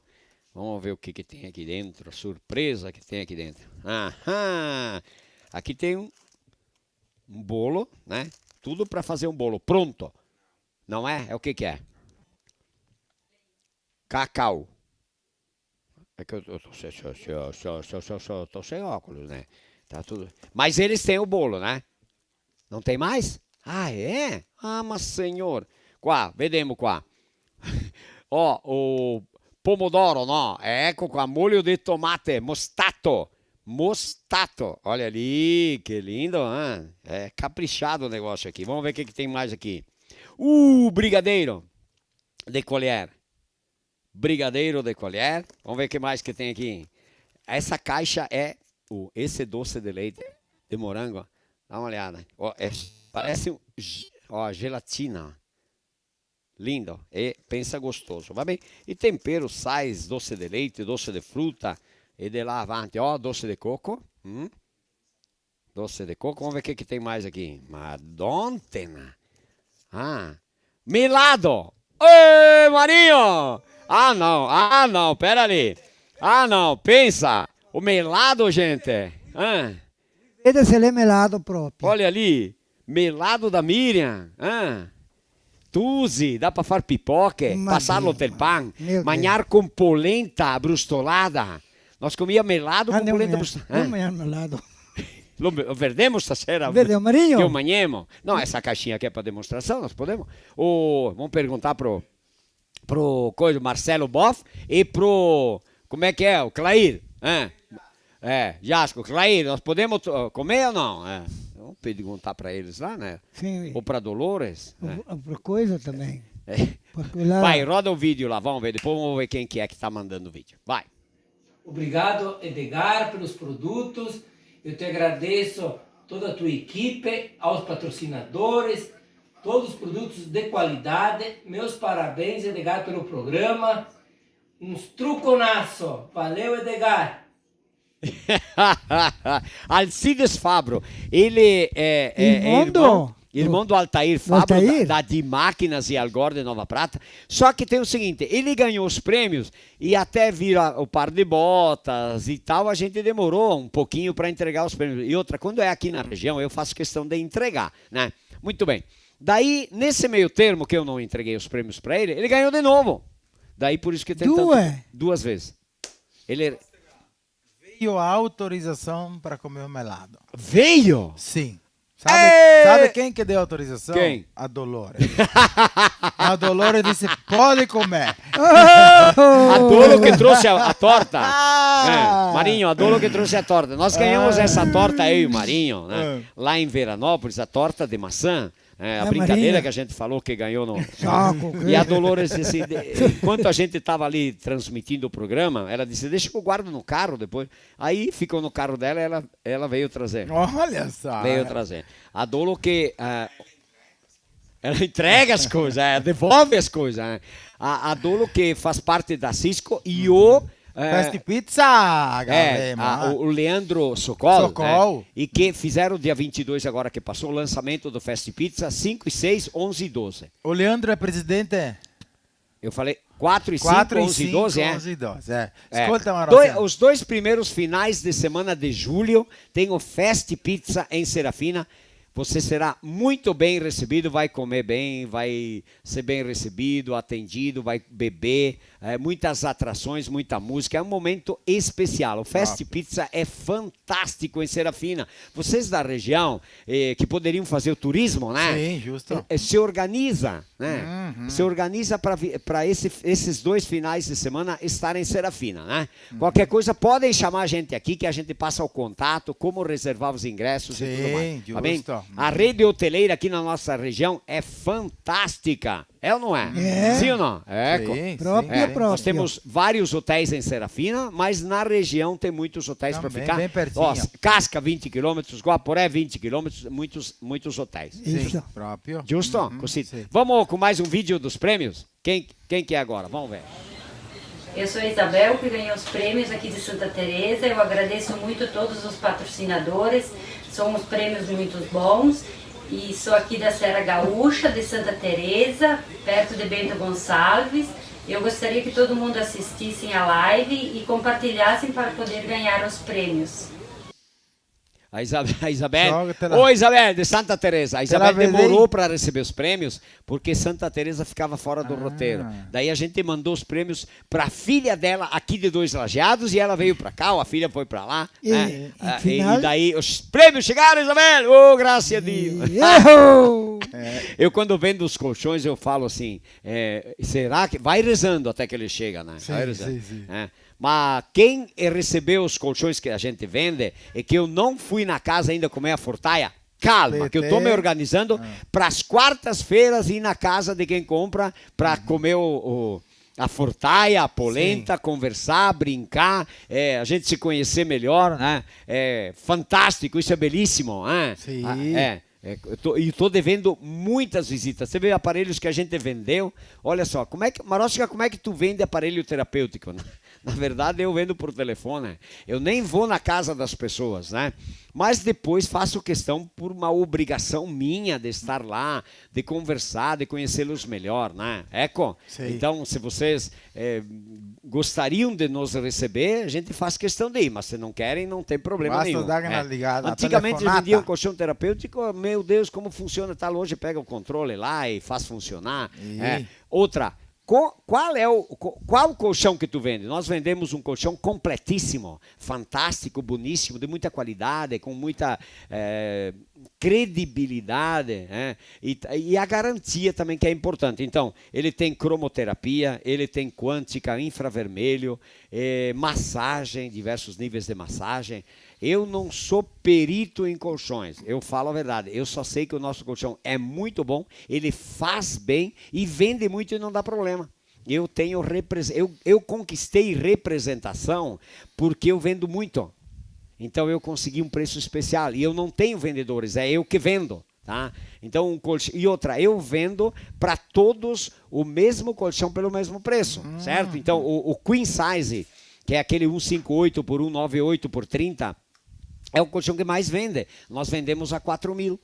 Vamos ver o que que tem aqui dentro, a surpresa que tem aqui dentro. Aham! Aqui tem um, um bolo, né? Tudo pra fazer um bolo. Pronto. Não é? É o que que é? Cacau. É que eu, eu tô, se- se- se- se- se- se- se- tô sem óculos, né? Tá tudo. Mas eles têm o bolo, né? Não tem mais? Ah, é? Ah, mas senhor. Qua, vedemo qua. Ó, o pomodoro, no? Eco qua, molho de tomate, mostato. Mostato. Olha ali, que lindo, hein? É caprichado o negócio aqui. Vamos ver o que que tem mais aqui. Uh, brigadeiro de colher. Brigadeiro de colher. Vamos ver o que mais que tem aqui. Essa caixa é o, esse doce de leite de morango. Dá uma olhada. Ó, é, parece um, ge- ó, gelatina. Lindo. E pensa gostoso. Va ben? E tempero, sais, doce de leite, doce de fruta. E de là avanti, ó, doce de coco. Hum? Doce de coco. Vamos ver o que que tem mais aqui. Madonna! Ah, melado! Ê, Marinho! Ah, não, ah, não, pera ali. Ah, não, pensa. O melado, gente. Ah, Vede se l'è melado proprio. Olha ali, melado da Miriam. Ah. Tusi, dá pra far pipoche, Ma pasarlo Dio, tel pan, meu Dio. Magnar con polenta brustolada. Nós comia melado com polenta brustolada. Vamos magnar melado. Lo, lo vedemo stasera. Vedemo, Marinho. Che o magnemo. No, essa caixinha aqui é pra demonstração, nós podemos. O, vamos perguntar pro, pro coisa, Marcelo Boff e pro, como é que é? O Clair, é? É, Jasco, Clair, nós podemos to- comer ou não? É. Vamos perguntar pra eles lá, né? Sim. Ou pra Dolores, né? Ou, ou pra coisa também. É. Porque lá Vai, roda o vídeo lá, vamos ver. Depois vamos ver quem que é que tá mandando o vídeo. Vai. Obrigado, Edgar, pelos produtos. Eu te agradeço toda a tua equipe, aos patrocinadores, todos os produtos de qualidade. Meus parabéns, Edgar, pelo programa. Um struconasso. Valeu, Edgar. Alcides Fabro, ele é, é, é irmão, irmão do Altair Fabro, da, da De Máquinas e Algor de Nova Prata. Só que tem o seguinte, ele ganhou os prêmios e até vir a, o par de botas e tal, a gente demorou um pouquinho pra entregar os prêmios. E outra, quando é aqui na região, eu faço questão de entregar, né? Muito bem. Daí, nesse meio termo que eu não entreguei os prêmios pra ele, ele ganhou de novo. Daí, por isso que tem tanto, duas vezes. Ele Veio a autorização pra comer o melado. Veio? Sim. Sabe, sabe quem que deu autorização? Quem? A Dolores. A Dolores disse: "Pode comer." A Dolo que trouxe a, a torta. Ah! É, Marinho, a Dolo que trouxe a torta. Nós ganhamos essa torta, eu e o Marinho, né? Ah. Lá em Veranópolis, a torta de maçã. É, a brincadeira que a gente falou que ganhou no... Saco, e a Dolores disse, de- enquanto a gente tava ali transmitindo o programa, ela disse: "Deixa que eu guardo no carro depois." Aí ficou no carro dela, ela, ela veio trazer. Olha só. Veio trazer. A Dolo que, ah, ela entrega as coisas, é, devolve as coisas, né? A, a Dolo que faz parte da Cisco e o É, Fast Pizza, é, Gabriel, a, o, o Leandro Socol, Socol, né? E que fizeram dia vinte e dois agora que passou o lançamento do Fast Pizza, cinco e seis, onze e doze. O Leandro é presidente? Eu falei quatro e cinco, onze e doze, é? Quatro e cinco, onze e doze, é. É. Escolta, Marocelo. Dois, os dois primeiros finais de semana de julho tem o Fast Pizza em Serafina. Você será muito bem recebido, vai comer bem, vai ser bem recebido, atendido, vai beber, é, muitas atrações, muita música. É um momento especial. O Fast Pizza é fantástico em Serafina. Vocês da região, eh, que poderiam fazer o turismo, né? Sim, justo. Eh, eh, se organiza, né? Uhum. Se organiza pra vi-, pra esse, esses dois finais de semana estar em Serafina, né? Uhum. Qualquer coisa, podem chamar a gente aqui, que a gente passa o contato, como reservar os ingressos e tudo mais. Sim, tá bem? Justo. A rede hoteleira aqui na nossa região é fantástica. É ou não é? É. Sim ou não? É, sim, co-, sim, própria, é. Própria. Nós temos vários hotéis em Serafina, mas na região tem muitos hotéis pra ficar. Também, bem pertinho. Ó, Casca, vinte quilômetros, Guaporé, vinte quilômetros, muitos, muitos hotéis. Isso. Sim, próprio. Giusto? Uhum, così. Sì. Vamos com mais um vídeo dos prêmios? Quem, quem que é agora? Vamos ver. Eu sou a Isabel, que ganhou os prêmios aqui de Santa Teresa. Eu agradeço muito todos os patrocinadores. São uns prêmios muito bons. E sou aqui da Serra Gaúcha, de Santa Teresa, perto de Bento Gonçalves. Eu gostaria que todo mundo assistissem a live e compartilhassem para poder ganhar os prêmios. A Isa-, a Isabel. Joga, te la... Ô, Isabel, de Santa Teresa. A Isabel demorou pra receber os prêmios, porque Santa Teresa ficava fora do roteiro. Ah. Daí a gente mandou os prêmios pra filha dela, aqui de Dois Lajeados, e ela veio pra cá, ou a filha foi pra lá, né? E, e daí os prêmios chegaram, Isabel! Ô, graças a Deus! Errou! É. Eu, quando vendo os colchões, eu falo assim, é, será que... Vai rezando até que ele chega, né? Sim, vai rezando, sim, sim. É. Mas quem, eh, recebeu os colchões que a gente vende e que eu não fui na casa ainda comer a fortaia, calma, que eu tô me organizando pras quartas-feiras ir na casa de quem compra pra comer o, o, a fortaia, a polenta, conversar, brincar, é, a gente se conhecer melhor, né? É fantástico, isso é belíssimo, né? Sim. Ah, é. É, eu tô, e tô devendo muitas visitas. Você vê aparelhos que a gente vendeu. Olha só, como é que, Marostica, como é que tu vende aparelho terapêutico? Na verdade, eu vendo por telefone. Eu nem vou na casa das pessoas, né? Mas depois faço questão por uma obrigação minha de estar lá, de conversar, de conhecê-los melhor, né? Eco? Sim. Então, se vocês é, gostariam de nos receber, a gente faz questão de ir, mas se não querem, não tem problema nenhum. Basta dar uma ligada, telefonar. É. Antigamente eles vendiam colchão terapêutico, meu Deus, como funciona, tal, hoje pega o controle lá e faz funcionar. E... É. Outra, co-, qual é o, co-, qual colchão que tu vende? Nós vendemos um colchão completíssimo, fantástico, boníssimo, de muita qualidade, com muita, é, credibilidade, né? E, e a garantia também, que é importante. Então, ele tem cromoterapia, ele tem quântica, infravermelho, eh, massagem, diversos níveis de massagem. Eu não sou perito em colchões, eu falo a verdade. Eu só sei que o nosso colchão é muito bom, ele faz bem e vende muito e não dá problema. Eu tenho repres-, eu, eu conquistei representação porque eu vendo muito. Então eu consegui um preço especial. E eu não tenho vendedores, é eu que vendo, tá? Então, um colch-, e outra, eu vendo pra todos o mesmo colchão pelo mesmo preço, certo? Então, o, o queen size, que é aquele um cinco oito por um nove oito por trinta, é o colchão que mais vende. Nós vendemos a quatro mil.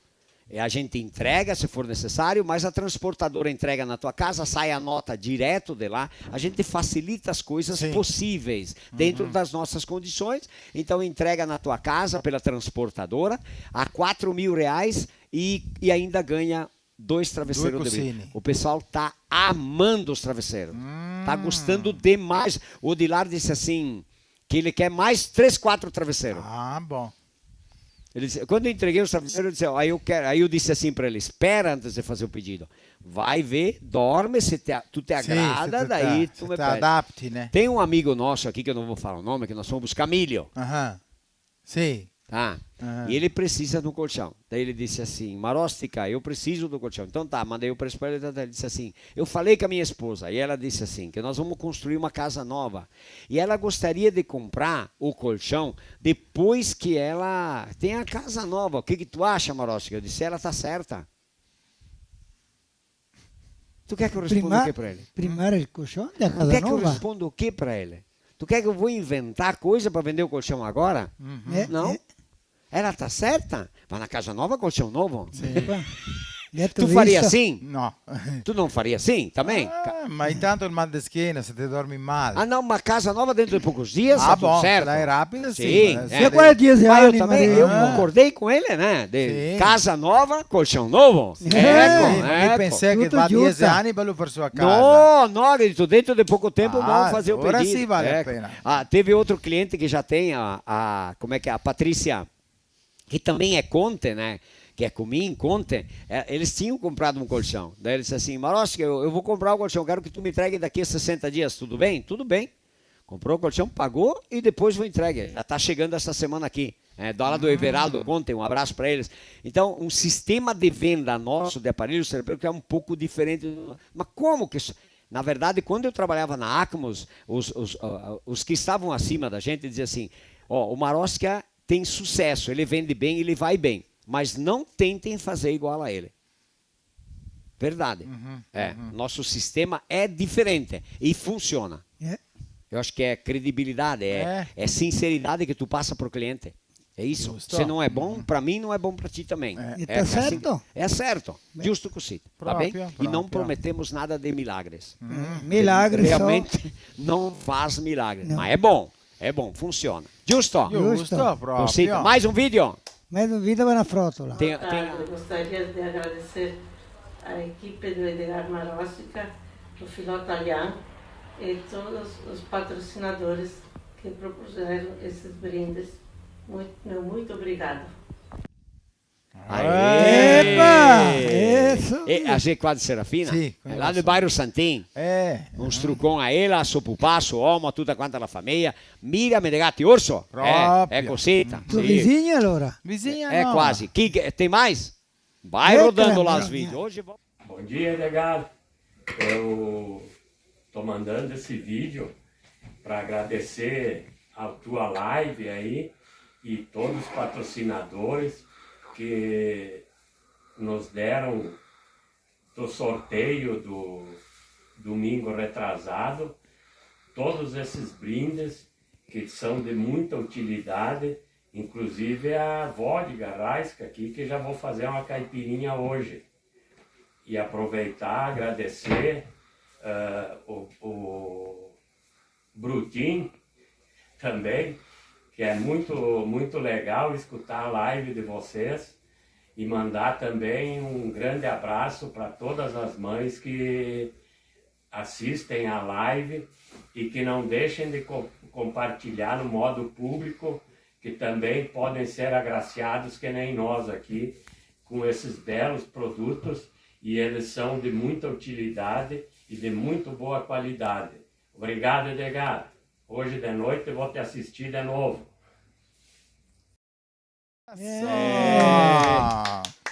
E a gente entrega, se for necessário, mas a transportadora entrega na tua casa, sai a nota direto de lá. A gente facilita as coisas possíveis dentro das nossas condições. Então, entrega na tua casa pela transportadora a quatro mil reais e, e ainda ganha dois travesseiros de brinde. Due cusine. O pessoal tá amando os travesseiros. Hum. Tá gostando demais. O Odilar disse assim, que ele quer mais três, quatro travesseiros. Ah, bom. Ele disse, quando eu entreguei os travesseiros, eu disse, aí eu quero, aí eu disse assim pra ele, espera antes de fazer o pedido. Vai ver, dorme, se te, tu te agrada, daí tu me pede. Sim, se tu te, se te adapte, né? Tem um amigo nosso aqui, que eu não vou falar o nome, que nós fomos buscar milho. Aham. Sim. Tá? Aham. E ele precisa de um colchão. Daí ele disse assim, Marostica, eu preciso do colchão. Então tá, mandei o preço pra ele, tá, tá. Ele disse assim, eu falei com a minha esposa, e ela disse assim, que nós vamos construir uma casa nova. E ela gostaria de comprar o colchão depois que ela tem a casa nova. O que que tu acha, Marostica? Eu disse, ela tá certa. Tu quer que eu responda o quê pra ele? Primar, primar el colchão da casa nova? Tu quer que eu responda o quê pra ele? Tu quer que eu vou inventar coisa pra vender o colchão agora? Uhum. É, não. É. Ela tá certa. Vai na Casa Nova, colchão novo. Sim. Opa. Tu faria assim? Não. Tu não faria assim também? Ah, mas tanto o mal de esquina, se te dorme mal. Ah, não, uma Casa Nova dentro de poucos dias, tá tudo certo. Ah, bom, se é rápido, sim. Sim, mas é. E qual é dia de... Mas eu também, eu concordei com ele, né? De Casa Nova, colchão novo. Sim. Eco, eco. Eu pensei que vai diez anos pra ele por sua casa. No, no, ha dito, dentro de poco tempo vão fazer o pedido. Ah, ora sì vale a pena. Ah, teve outro cliente que já tem a, a, como é que é? A Patrícia, que também é Conte, né? Que é Comim, Conte. É, eles tinham comprado um colchão. Daí ele disse assim: "Marostica, eu, eu vou comprar o colchão, quero que tu me entregue daqui a sessenta dias, tudo bem?" "Tudo bem." Comprou o colchão, pagou e depois foi entregue. Já tá chegando essa semana aqui. É, do lado do Everaldo Conte, um abraço pra eles. Então, um sistema de venda nosso de aparelhos terapêuticos é um pouco diferente do... Mas como que isso? Na verdade, quando eu trabalhava na Acmos, os, os, ah, ah, os que estavam acima da gente diziam assim: "Ó, o Marostica tem sucesso, ele vende bem, ele vai bem, mas não tentem fazer igual a ele." Verdade. Uhum, é, uhum. Nosso sistema é diferente e funciona. É. Eu acho que é credibilidade, é, é sinceridade que tu passa pro cliente. É isso. Justo. Se não é bom, pra mim não é bom pra ti também. É. E tá certo. É certo. Justo cosita, tá bem? Proprio, proprio. E não prometemos nada de milagres. Hum. Milagres só. Realmente não faz milagre. Não. Mas é bom. É bom, funciona. Giusto? Giusto. Giusto, proprio. Cosita. Mais um vídeo? Mais um vídeo, vai na frótola. Tem, tem... Boa tarde. Gostaria de agradecer a equipe do Edgar Marostica, do Filó Talian e todos os patrocinadores que propuseram esses brindes. Muito, meu muito obrigado. Aê! Epa! Isso! E a xe qua de Serafina? Sì, là del bairro Santin. Eh. Un strucon a ela, a so pupà, so omo, a tuta quanta la fameia. Miriam Menegatti Orso. Proprio. Eh, cosita. Tu visigna alora? Visigna, no. Eh, quasi. Chi che, tem mais? Vai rodando lá os vídeos. Hoje vamos... Bom dia, Edgar. Eu tô mandando esse vídeo pra agradecer a tua live aí e todos os patrocinadores que nos deram do sorteio do domingo retrasado, todos esses brindes que são de muita utilidade, inclusive a vodka Raiska aqui, que já vou fazer uma caipirinha hoje. E aproveitar, agradecer, eh, o, o Brutin também, que é muito, muito legal escutar a live de vocês, e mandar também um grande abraço pra todas as mães que assistem a live e que não deixem de co-, compartilhar no modo público, que também podem ser agraciados que nem nós aqui, com esses belos produtos, e eles são de muita utilidade e de muito boa qualidade. Obrigado, Edgar. Hoje de noite eu vou te assistir de novo. É.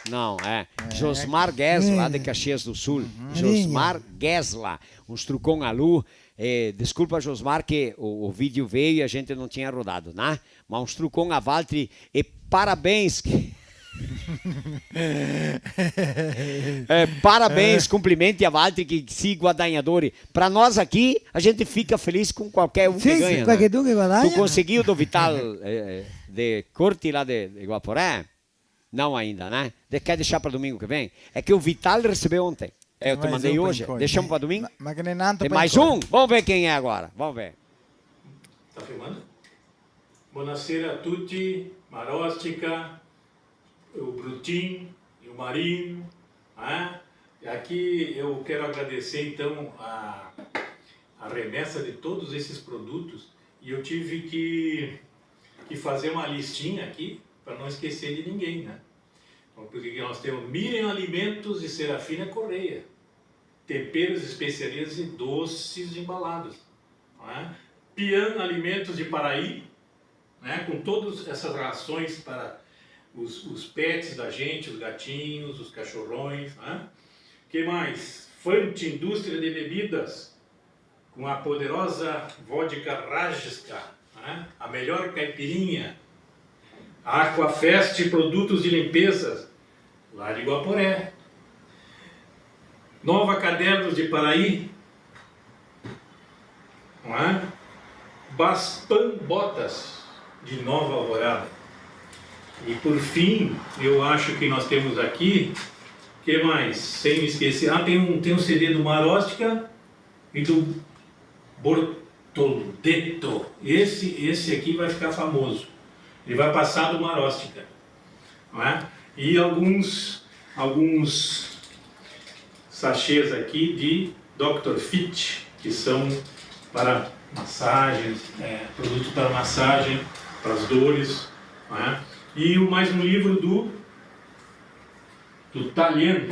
Não, é. É. Josmar Guesla, lá de Caxias do Sul. Uhum. Josmar Guesla, un strucon a lu. Eh, desculpa, Josmar, que o, o vídeo veio e a gente não tinha rodado, né? Ma un strucon a valtri e parabéns. Eh, parabéns, complimenti a valtri che sì guadagnadori. Pra nós aqui, a gente fica feliz com qualquer um que ganha, né? Sì, sì, qualchedun che guadagna. Tu conseguiu do Vital, eh, de Corti lá de, de Guaporé? Não ainda, né? De, quer deixar pra domingo que vem? É que o Vital recebeu ontem. É, eu te mandei hoje. Deixamos pra domingo? Ma, ma ghe n'è n'antro par incoi. Tem mais um? Vamos ver quem é agora. Vamos ver. Tá filmando? Bonasera a tuti, Marostica, o Brutin, o Marinho, né? E aqui eu quero agradecer, então, a, a remessa de todos esses produtos. E eu tive que, que fazer uma listinha aqui pra não esquecer de ninguém, né? Então, por que que nós temos Miriam Alimentos e Serafina Correia? Temperos, especiarias e doces embalados, não é? Pian Alimentos de Paraí, né, com todas essas rações para os, os pets da gente, os gatinhos, os cachorrões, né? Que mais? Fante Indústria de Bebidas, com a poderosa vodka Rajska, né? A melhor caipirinha. Aquafest Produtos de Limpeza, lá de Guaporé. Nova Cadernos de Paraí, não é? Baspan Botas, de Nova Alvorada. E por fim, eu acho que nós temos aqui, que mais? Sem me esquecer. Ah, tem um, tem um C D do Marostica e do Bortoleto. Esse, esse aqui vai ficar famoso. Ele vai passar do Marostica, não é? E alguns, alguns sachês aqui de doutor Fit, que são para massagens, é, produto para massagem, para as dores, não é? E o, mais um livro do, do Talian,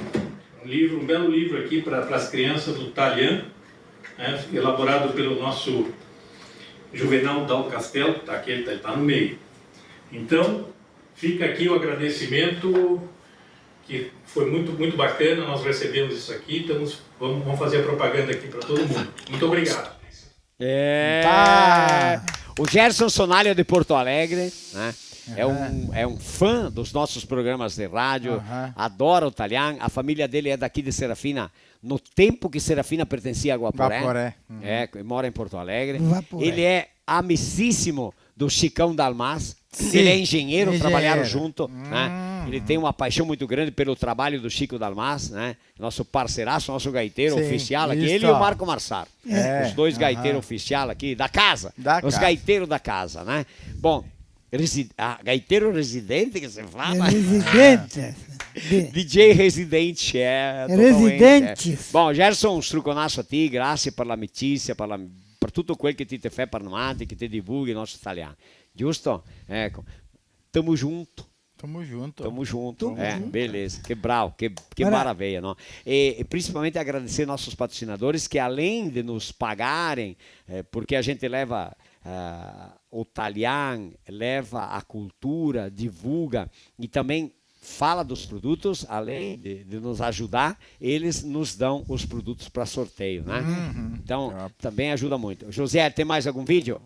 um livro, um belo livro aqui para, para as crianças do Talian, né? Elaborado pelo nosso Juvenal Dal Castel, tá aqui, ele tá, ele tá no meio. Então, fica aqui o agradecimento, que foi muito, muito bacana, nós recebemos isso aqui, estamos, vamos, vamos fazer a propaganda aqui para todo mundo. Muito obrigado. É. Tá. O Gerson Sonalha de Porto Alegre, né? É um, é um fã dos nossos programas de rádio, adora o Talian. A família dele é daqui de Serafina, no tempo que Serafina pertencia a Guaporé. Guaporé. Uhum. É, mora em Porto Alegre. Guaporé. Ele é amicíssimo do Chicão Dalmas. Sim. Ele é engenheiro, trabalharam junto, né? Hum. Ele tem uma paixão muito grande pelo trabalho do Chico Dalmas, né? Nosso parceiraço, nosso gaiteiro oficial aqui. Sim, isso. Ele e o Marco Marsar. É. Os dois gaiteiros oficial aqui, da casa. Da casa. Os gaiteiros da casa, né? Bom, resi-, ah, gaiteiro residente que se fala? É residente. D J residente, é, totalmente, é. Residentes. Bom, Gerson, un struconaso a ti, grasie par l'amicia, par la, par tuto quel che ti te fè par noantri, che te divulghi el nostro talian. Giusto? Eco. Tamo junto. Tamo junto. Tamo junto. Tamo junto. É, beleza. Que bravo, que, que maravilha, não? E, e principalmente agradecer nossos patrocinadores que além de nos pagarem, é, porque a gente leva, ah, o talian, leva a cultura, divulga e também fala dos produtos, além de, de nos ajudar, eles nos dão os produtos pra sorteio, né? Uhum. Então, também ajuda muito. José, tem mais algum vídeo?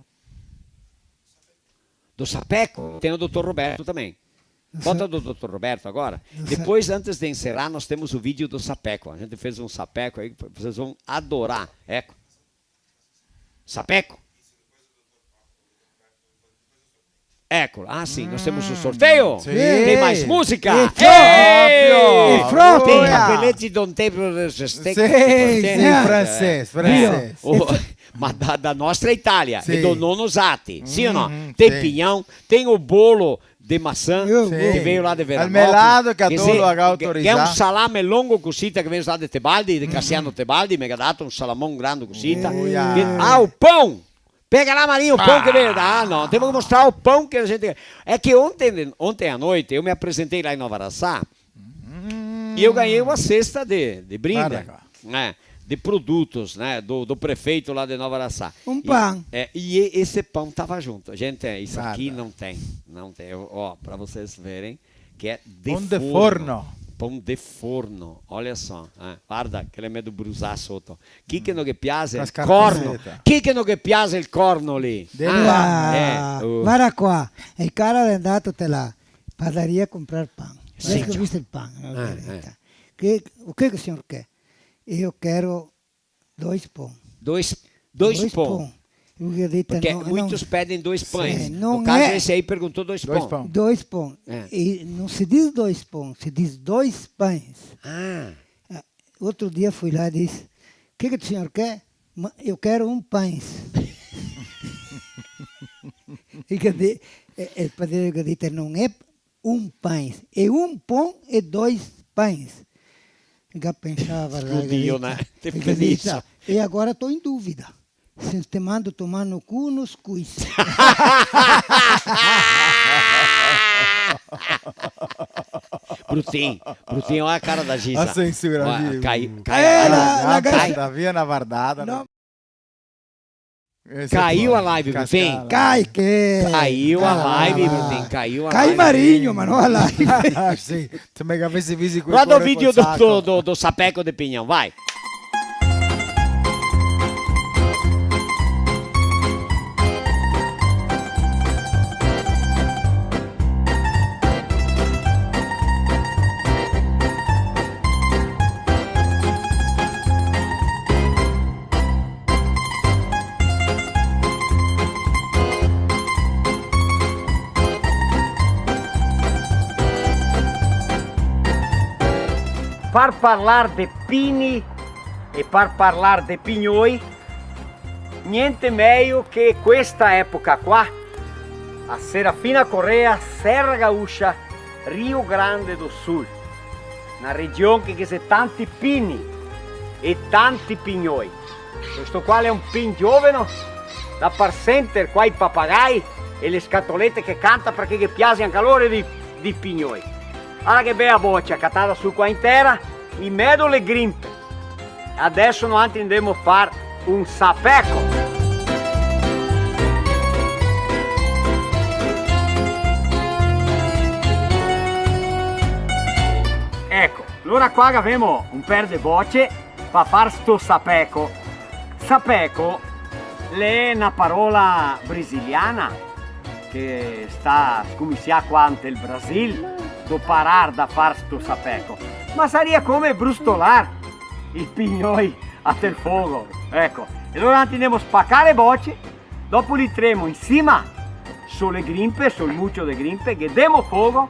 Do Sapeco? Tem o doutor Roberto também. Bota do doutor Roberto agora. Depois, antes de encerrar, nós temos o vídeo do Sapeco. A gente fez um Sapeco aí, vocês vão adorar. Eco. Sapeco? Eco. Ah, sim, nós temos o sorteio. Sim. Tem mais música. E frote. Ei! E frote. Tem Rapelete, Dom Pedro, Steak. Sim, sim, francês, francês. O, ma da, da nostra Italia, e do nono Zati, sì o no? Tem pinhão, tem o bolo de maçã, che vien là de Veranópolis. El melado che a Dolo ga autorizà. Che xe un salame longo cusita che vien là de Tebaldi, de Cassiano Tebaldi, me ga dato un salamon grande cusita. Uia. Ah, o pão! Pega lá, Marinho, o pão que veio. Ah, não, temos que mostrar o pão que a gente... É que ontem, ontem à noite, eu me apresentei lá em Nova Araçá, e eu ganhei uma cesta de, de brinde, né, de produtos, né, do, do prefeito lá de Nova Araçá. Um pão. E, é, e e-, esse pão tava junto. Gente, é, isso aqui não tem, não tem. Eu, ó, pra vocês verem que é de forno. Pão de forno. Pão de forno. Olha só, eh, varda che l'è medo brusà soto. Chi che no ghe piase el corno? Chi che no ghe piase el corno lì? Ah, eh, uh. Varda qua, el caro xe ndà te la padaria a comprar pan. Sì, già. Adeso che go visto el pan, no? Eh, eh. Che, o che, signor che? Eu quero dois pão. Dois, dois pão. Dois pão. Porque muitos pedem dois pães. Sim, no caso, esse aí perguntou dois pão. Dois pão. Dois pão. É. E não se diz dois pão, se diz dois pães. Ah. Ah, outro dia fui lá e disse: "O que que o senhor quer?" "Ma-, eu quero um pães." E quer dizer, é, é, padre, quer dizer, não é um pães. É um pão e dois pães. Ga pensà, varda, ga dito, né? Te ga dito, "E agora tô em dúvida. Se te mando tomar no cu, nos cuis." Brutin, Brutin, olha a cara da Giza. Ah, sim, sim, olha, cai, cai, eh, la, la, cai. Sta via na vardada, no? Caiu a live, Brutin. Cai che? Caiu a live, Brutin. Caiu a live. Cai Marinho, ma no a live. Sì, se me gavese visto quel... Varda el video do, do, do, do Sapeco de Pinhão, vai. Par parlar de pini e par parlar de pignoi, gnente mejo che questa epoca qua, a Serafina Corrêa, Serra Gaúcha, Rio Grande do Sul, na region che ghe xe tanti pini e tanti pignoi. Questo qua l'è un pin gioveno, da par senter qua i papagai e le scatolete che canta parché ghe piaxe anca lore di, di pignoi. Varda che bea bocia catada su qua in tera, in medo le grimpe. Adeso noantri ndemo far un sapeco. Eco, alora qua gavemo un per de boce. Pa far sto sapeco. Sapeco l'è na parola brasiliana che sta scominsià qua inte el Brasil, do parar da far sto sapeco. Ma saria come brustolar i pignoi a tel fogo. Eco. E alora noantri ndemo spacar le boce. Dopo li tremo in sima, so le grimpe, so el mucio de grimpe, ghe demo fogo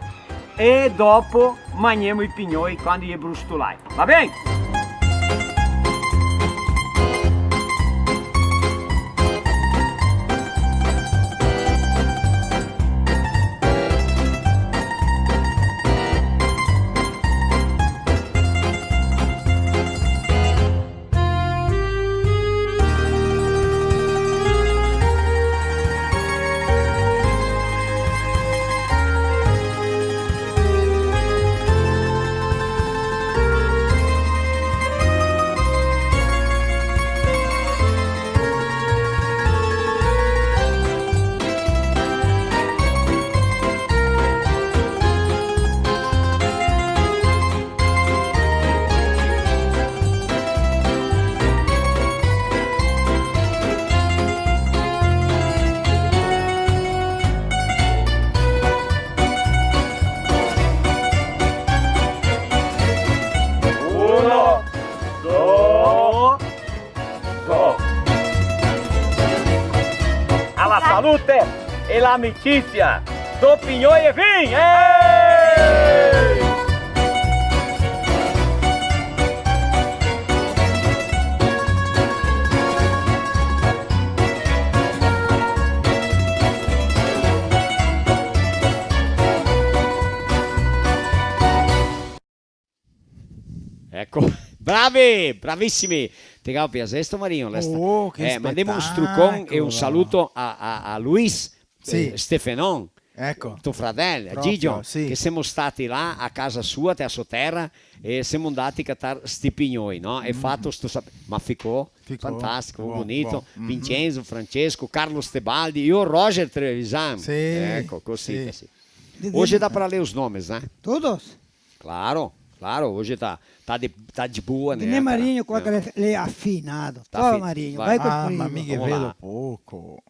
e dopo magnemo i pignoi quando i è brustolai. Va ben? Uno, do, go. A la salute e l'amicisia do pignoi e vin! Eh! Eco, bravi, bravisimi. Te ga piasesto, Marinho? L'è sta-, eh, mandemo un strucon e un saluto a, a, a Luis, sì, eh, Stefenon, eco, to fradel, a Gigio, sì, che semo stati là a casa sua, te a so tera, e semo ndati a catar sti pignoi, no? E fato sto sap-, ma ficou fantastico, bon, bonito. Bon. Vincenzo, Francesco, Carlos Tebaldi, io, Roger Trevisan. Sì, eco, cosita, sì. Hoje dá pra ler os nomes, né? Todos? Claro, claro, hoje tá, tá de, tá de boa, né? Tem Marinho, qual que ele é afinado. Tá. Ó, afi-, Marinho, vai. Vai com o primo. Ah, ma mi ghe vedo poco.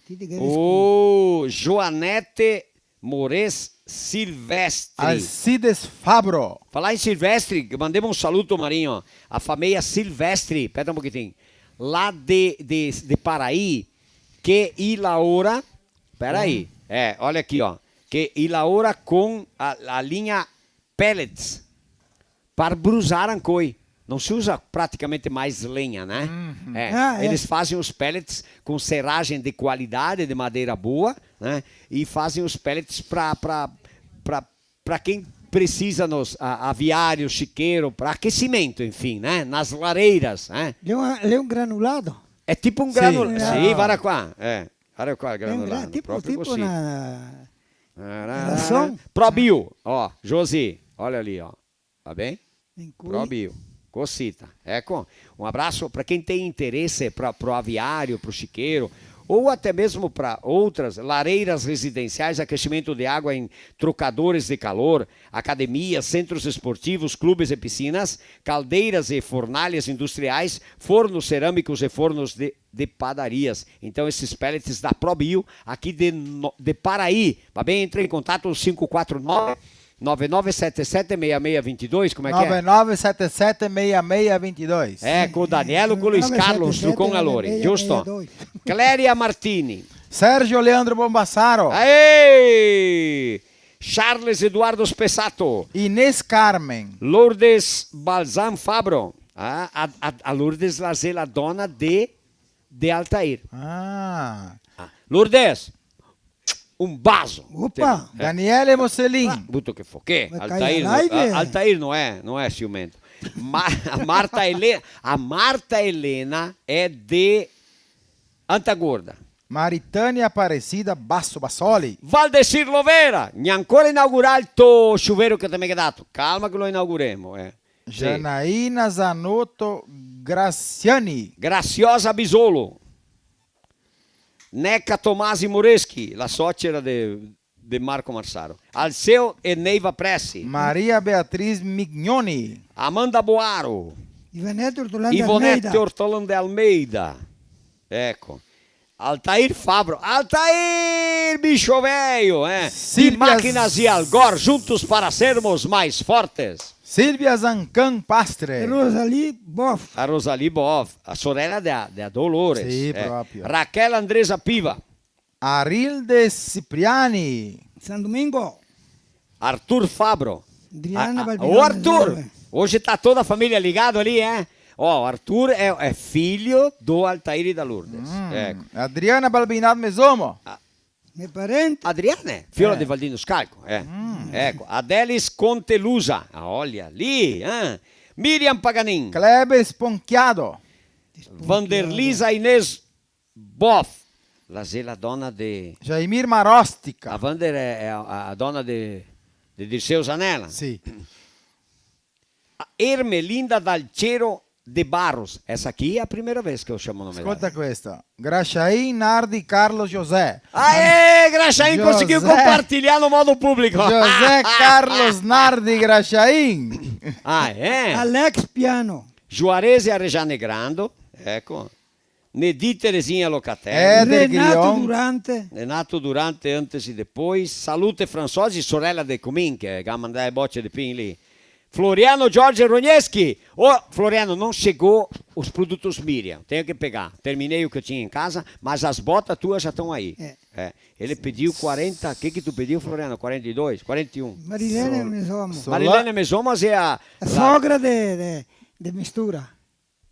Ti te ghe rispondi. Ô, Joanete Mores Silvestre. Alcides Fabro. Falar em Silvestre, mandemos um saluto, Marinho, a família Silvestre, pera um pouquinho, lá de, de, de Paraí, que i laora, pera aí, é, olha aqui, ó, que i laora com a, a linha pellets, par brusar ancoi. Não se usa praticamente mais lenha, né? Uhum. É, ah, é. Eles fazem os pellets com serragem de qualidade, de madeira boa, né? E fazem os pellets pra, pra, pra, pra quem precisa, nos, a, aviário, chiqueiro, pra aquecimento, enfim, né? Nas lareiras, né? L'è un, l'è un granulado? É tipo um granulado. Sì, ah, sì, varda qua, é. Varda qua il granulado, tipo, proprio tipo così. Na, na, na. Pro Bio, ó, Josi, olha ali, ó. Tá bem? Inclui. Pro Bio. Cosita. Eco, um abraço pra quem tem interesse pra, pro aviário, pro chiqueiro, ou até mesmo pra outras lareiras residenciais, aquecimento de água em trocadores de calor, academias, centros esportivos, clubes e piscinas, caldeiras e fornalhas industriais, fornos cerâmicos e fornos de, de padarias. Então, esses pellets da Pro Bio, aqui de, no-, de Paraí. Tá bem? Entre em contato no cinco quatro nove, nove nove sete sete, meia meia vinte e dois, como é que é? Nove nove sete sete, meia meia vinte e dois. É, com o Daniel, com o Luiz Carlos, do Congalore, giusto? Cléria Martini. Sérgio Leandro Bombassaro. Aê! Charles Eduardo Spessato. Inês Carmen. Lourdes Balzan Fabro. Ah, a, a, a Lourdes la xe la dona de, de Altair. Ah. Ah, Lourdes, un baso. Opa! Te, eh. Daniele Mosselin. Ah, buto che fo, che? Ma Altair, caia no, live. A-, Altair no xe, no xe ciumento. Ma, a Marta Ele-, a Marta Elena xe de Anta Gorda. Maritânia Aparecida Basso Bassoli. Valdecir Lovera, gnancora inaugurà el to chuveiro che te me ga dato. Calma che lo inauguremo, eh. Sì. Janaína Zanotto Graciani. Graciosa Bisolo. Neca Tomasi Moreschi, la socera de, de Marco Marsaro. Alceu e Neiva Pressi. Maria Beatriz Mignoni. Amanda Boaro. Ivonete Ortolani de Almeida. Ivonete Ortolani de Almeida. Eco. Altair Fabro. Altair, bicho velho, eh? Di Silvia Máquinas e Algor, juntos para sermos mais fortes. Silvia Zancan Pastre. Rosalie Boff. A Rosalie Boff, a sorela de, de Dolores. Sì, eh. Proprio. Raquel Andresa Piva. Arilde Cipriani. San Domingo. Arthur Fabro. Adriana Ah, ah, Balbinoni, ô, Arthur! Zé. Hoje tá toda a família ligado ali, é? Ó, o Arthur é, é filho do Altair e da Lourdes. Mm. Eco. Adriana Balbinat Mesomo. Ah. Me parente. Adriana, fiola Eh. de Valdino Scalco, é. Mm. Eco, Adelis Contelusa. Ah, olha ali, ah. Miriam Paganin. Kleber Sponchiado. Vanderlisa Inês Boff, la xe la dona de Jaimir Marostica. A Vander é, é a, a dona de, de Dirceu Zanella. Sì. A Ermelinda Dalcero de Barros. Essa aqui é a primeira vez que eu chamo o nome dela. Escolta questa. Graxain Nardi Carlos José. Aê, Graxain conseguiu José. compartilhar no modo público. José Carlos Nardi Graxain. Ah, é? Alex Piano. Juarez e Arejane Grando. Eco. Nedi Terezinha Locatelli. Éder Renato Guilhom. Durante. Renato Durante, antes e depois. Salute Franzosi, sorela de Comin, che ga mandà e boce de pin lì. Floriano Jorge Rogneschi. Ô, Floriano, não chegou os produtos Miriam. Tenho que pegar. Terminei o que eu tinha em casa, mas as botas tuas já estão aí. É. É. Ele pediu quarenta, que que tu pediu, Floriano? Quarenta e dois? Quarenta e um. Marilene Sol-, Mesomo. Sol-, Marilene Mesomo é a, a sogra de, de, de Mistura.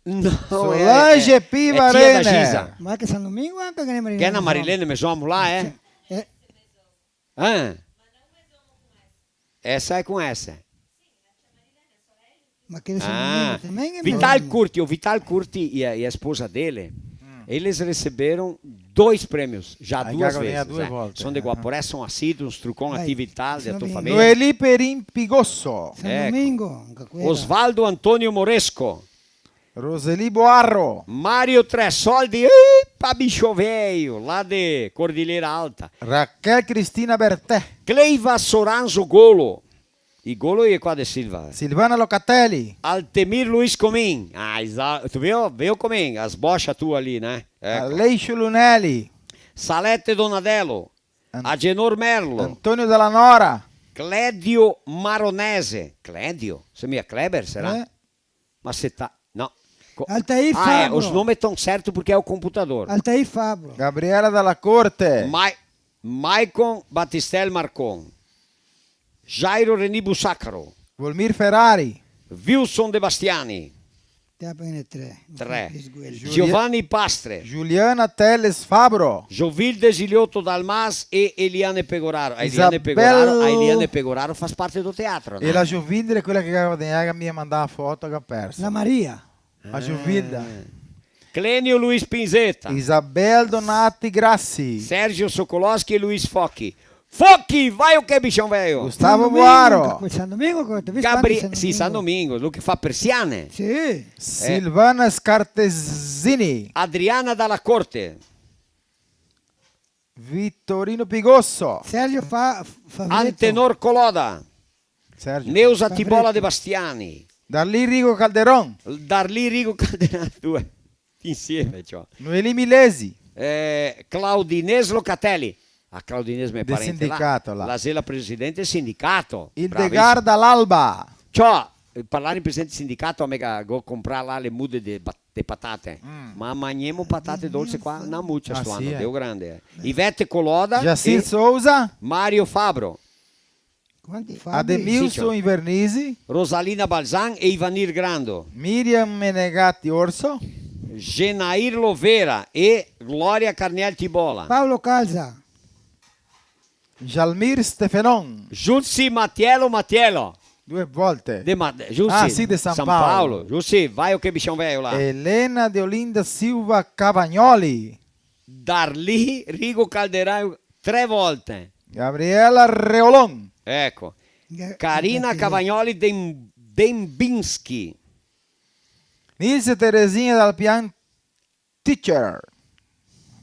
Não, Solange é, é, Piva é tia da Renner. Giza. Ma che San Domingo anca che ghe n'è Marilene Mesomo. Che ghe n'è Marilene Mesomo là, eh? Sì. Eh. Ah. Essa é com essa. Ma che San Domingo também é Vital Mesomo. Curti, o Vital Curti e a, e a esposa dele, eles receberam dois prêmios, já duas vezes, duas voltas, né? São de Guaporé, são assíduos, Trucon, Atividade, a tua família. Noeli Perin Pigosso. San Domingo, anca quela. Osvaldo Antonio Moresco. Roseli Boarro. Mario Tresoldi, eh, pa bicho veio, là de Cordilheira Alta. Raquel Cristina Bertè. Cleiva Soranzo Golo. I Golo i è qua de Silva. Silvana Locatelli. Altemir Luis Comin. Ah, esa-, tu veo? Veo Comin, as bocha tua lì, né? Eco. Aleixo Lunelli. Salete Donatello. An-, Agenor Merlo. Antonio Della Nora. Cledio Maronese. Cledio? Se mia Kleber, será? Eh? Ma se ta-, no. Co-, Altair Fabro. Ah, é, os nomes estão certos porque é o computador. Altair Fabro. Gabriela Dalla Corte. Mai-, Maicon Batistel Marcon. Jairo Reni Bussacaro. Volmir Ferrari. Wilson De Bastiani. Te apre tre. Tre. Giulia-, Giovanni Pastre. Giuliana Teles Fabro. Jovilde Ziliotto Dalmas e Eliane Pegoraro. A Eliane Isabel- Pegoraro, a Eliane Pegoraro fa parte do teatro, né? E la Jovilde, quela che gavea, che me ga mandà a foto, che ga perso. La Maria. A Jovilda. Eh. Clenio Luis Pinzetta. Isabel Donati Grassi. Sergio Sokolowski e Luis Focchi. Focchi, vai o che, bichão velho? Gustavo Boaro. San Domingo, quel San Domingo che te vedi Gabri-, San Domingo. Sì, San Domingo, lu che fa persiane. Sì. Eh. Silvana Scartesini. Adriana Dalla Corte. Vittorino Pigosso. Sergio Fa-, Favretto. Antenor Coloda. Sergio. Neusa Favretto. Tibola De Bastiani. Darlì Rigo Calderon. Darlì Rigo Calderon, due. Insieme, ciò. Noeli Milesi. Eh, Claudinese Locatelli. A Claudinese me parente là. Del sindicato, là. La xe la presidente del sindicato. Hildegard Dall'Alba. Ciò, eh, parlar in presidente del sindicato, me ga, go comprà là le mude de ba-, de patate. Mm. Ma magnemo patate dolse qua, na mucia sto ano, eh? Ah, sì, eh. Deo grande, eh. Ivete Coloda. Jacir Souza. Mario Fabro. Quanti? Ademilson Invernizzi. Rosalina Balzan e Ivanir Grando. Miriam Menegatti Orso. Genair Lovera e Gloria Carniel Tibola. Paolo Calza. Jalmir Stefenon. Giussi Mattiello Mattiello. Due volte. De Ma-, Giussi, ah, sì, de San Paolo. Giussi, vai o che bichon veio là. Elena Deolinda Silva Cavagnoli. Darli Rigo Caldeirão, tre volte. Gabriela Reolon. Eco. Ga-, Carina Gabriela. Cavagnoli Dem-, Dembinski. Nilce Terezinha Dal Pian Teacher.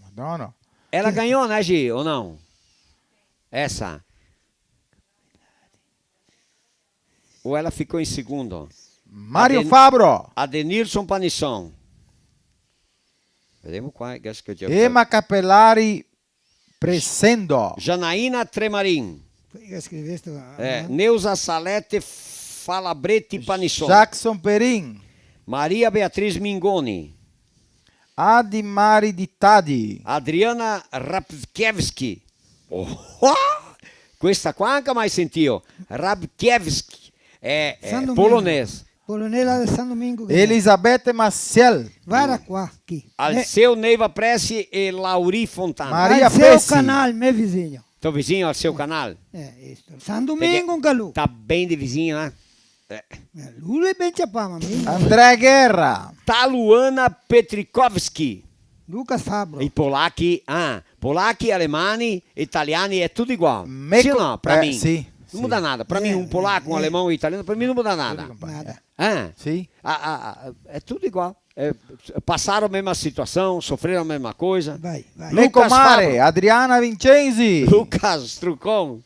Madonna. Ela ganhou, né, Gi, ou não? Essa. Ou ela ficou em segundo? Mário Aden-, Fabro. Adenilson Panisson. Vedemo qua, che, che... Ema Capelari Presendo. Janaína Tremarin. Quei che scriveste, eh, eh? Neusa Salete Falabreti Panisson. Jackson Perin. Maria Beatriz Mingoni. Adimari Ditadi. Adriana Rabkiewski. Oh, questa qua anca mai sentio. Rabkiewski. È, è polonese. Polonese là de San Domingo che... Elisabete Maciel. Vara qua, chi. Alceu Neiva Pressi e Lauri Fontana. Maria Pessi. Alceu Canal, me vizinho. Teu vizinho, Alceu Canal. Eh, isto. San Domingo, un calù. Tá bem de vizinho, né? Eh. Eh, lu l'è ben ciapà, ma mi. Andrea Guerra. Taluana Petrikovski. Lucas Fabro. I polachi, ah, polachi, alemani, italiani, è tuti uguali. Sì o no? Pra mi. Sì, sì. No muda nada. Pra mi, un polaco, un alemão, un italiano, pra mi no muda nada. Tuti compagni. Nada. Eh? Sì. Ah, ah, ah, è tuti uguali. Eh, passaram a mesma situação, sofreram a mesma coisa. Vai, vai. Lucas Fabro. Adriana Vincenzi. Lucas Trucon.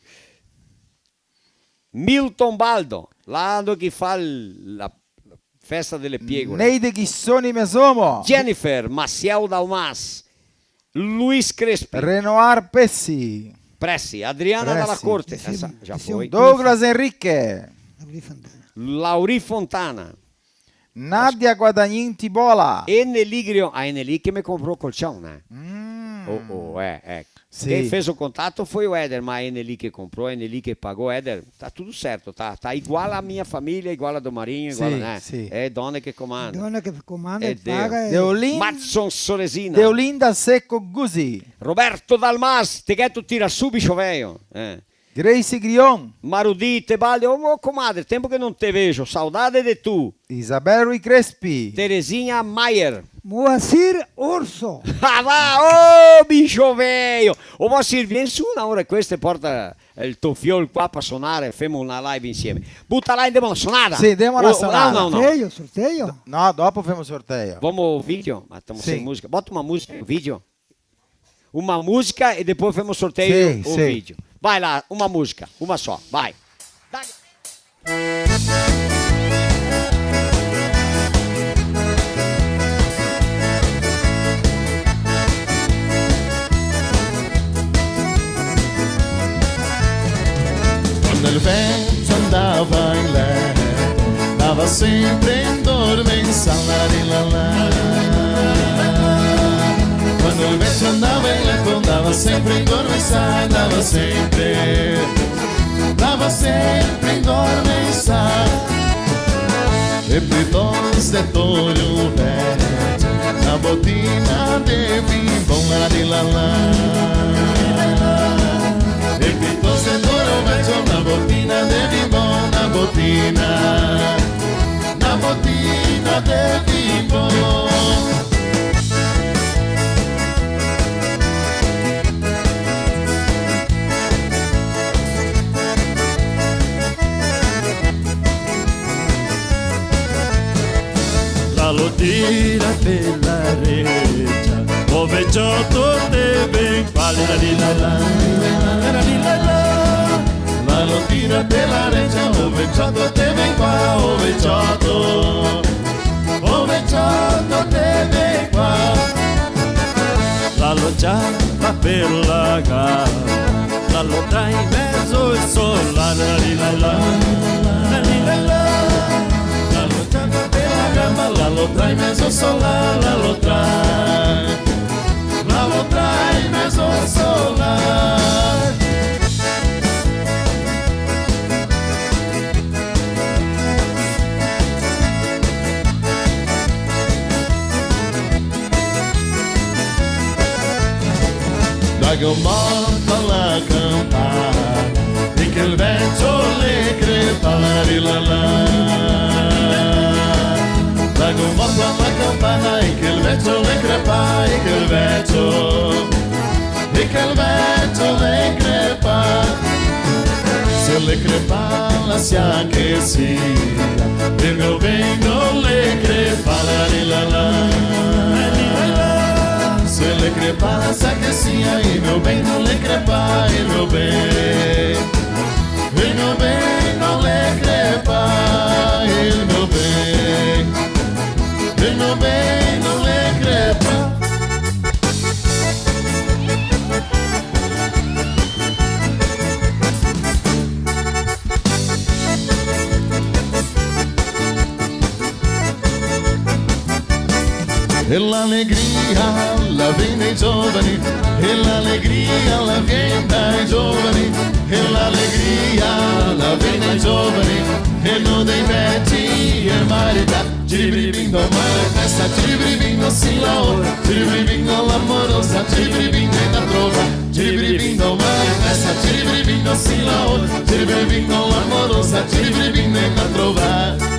Milton Baldo, là dove che fa l-, la festa delle piegore. Neide Ghisoni Mesomo. Jennifer Maciel Dalmas. Luis Crespi. Renoir Pessi. Pressi. Adriana Dalla Corte. Sì, essa già sì, foi. Douglas Henrique. Lauri Fontana. Nadia Guadagnin Tibola. Eneli Grion, a Eneli che me comprou o colchão, né? Mm. Oh, oh, é, é. Sì. Quem fez o contato foi o Éder, mas a Eneli que comprou, a Eneli que pagou, Éder, tá tudo certo, tá, tá igual a minha família, igual a do Marinho, igual, sì, né? Sì. É dona que comanda. Dona che comanda e paga e... Deolin-, Matson Soresina. Deolinda Secco Guzzi. Roberto Dalmas, te gheto tirà su, bicho velho. Eh. Grace Grion. Marudì Tebaldi, ô, ô, comadre, tempo que não te vejo, saudade de tu. Isabel Rui Crespi. Terezinha Maier. Moacir Orso. Ah, va, ô, bicho velho! Ô, Moacir, vien su na ora de queste, porta el to fiol qua par sonare, femo na live insieme. Buta là, andemo a na sonada. Sì, andemo a na sonada. No, no, no. Sorteio, sorteio. No, dopo femo sorteio. Vamo video? Ma tamo sen musica. Bota uma música, um vídeo. Uma música e depois femo sorteio o vídeo. Sì, sì. Vai lá, uma música, uma só, vai. Dai. Quando il vecchio andava in letto, andava sempre indormensà, la di la la. Quando il vecchio andava in letto, andava sempre indormensà, andava sempre, andava sempre indormensà. E piuttosto te toglio, eh, na botina de vin bon, la di la la. E piuttosto te toglio, na botina de vin bon, na botina, na botina de vin bon. La lo tira te la recia, o veciotto te vien qua, la di la la, la di la la. La lo tira te la recia, o veciotto te vien qua, o veciotto, o veciotto te vien qua. La lo ciapa per la gara, la lo trae in mezo el solar, la li la la, la li la la. La lo ciapa per la gara, la lo trae in mezo el solar, la lo trae, la lo trae in mezo el solar. Go morto la campana e che el vecio le crepa, la ri la la. La go morto la campana e che el vecio le crepa, e che el vecio, e che el vecio le crepa. Se le crepa la sia che sia, el mio ben no le crepa, la ri la la. Se le crepa la sia che sia, el mio ben no le crepa, el mio ben. El mio ben no le crepa, el mio ben. El mio ben no le crepa. E l'alegria la vien dai giovani, e l'alegria la vien dai giovani, e l'alegria la vien dai giovani, e no dai veci e marità. Ciribiribin, domani festa, ciribiribin, no si laora, ciribiribin, con l'amorosa, ciribiribin, vien a trovar. Ciribiribin, domani festa, ciribiribin, no si laora, ciribiribin, con l'amorosa, ciribiribin, vien a trovar.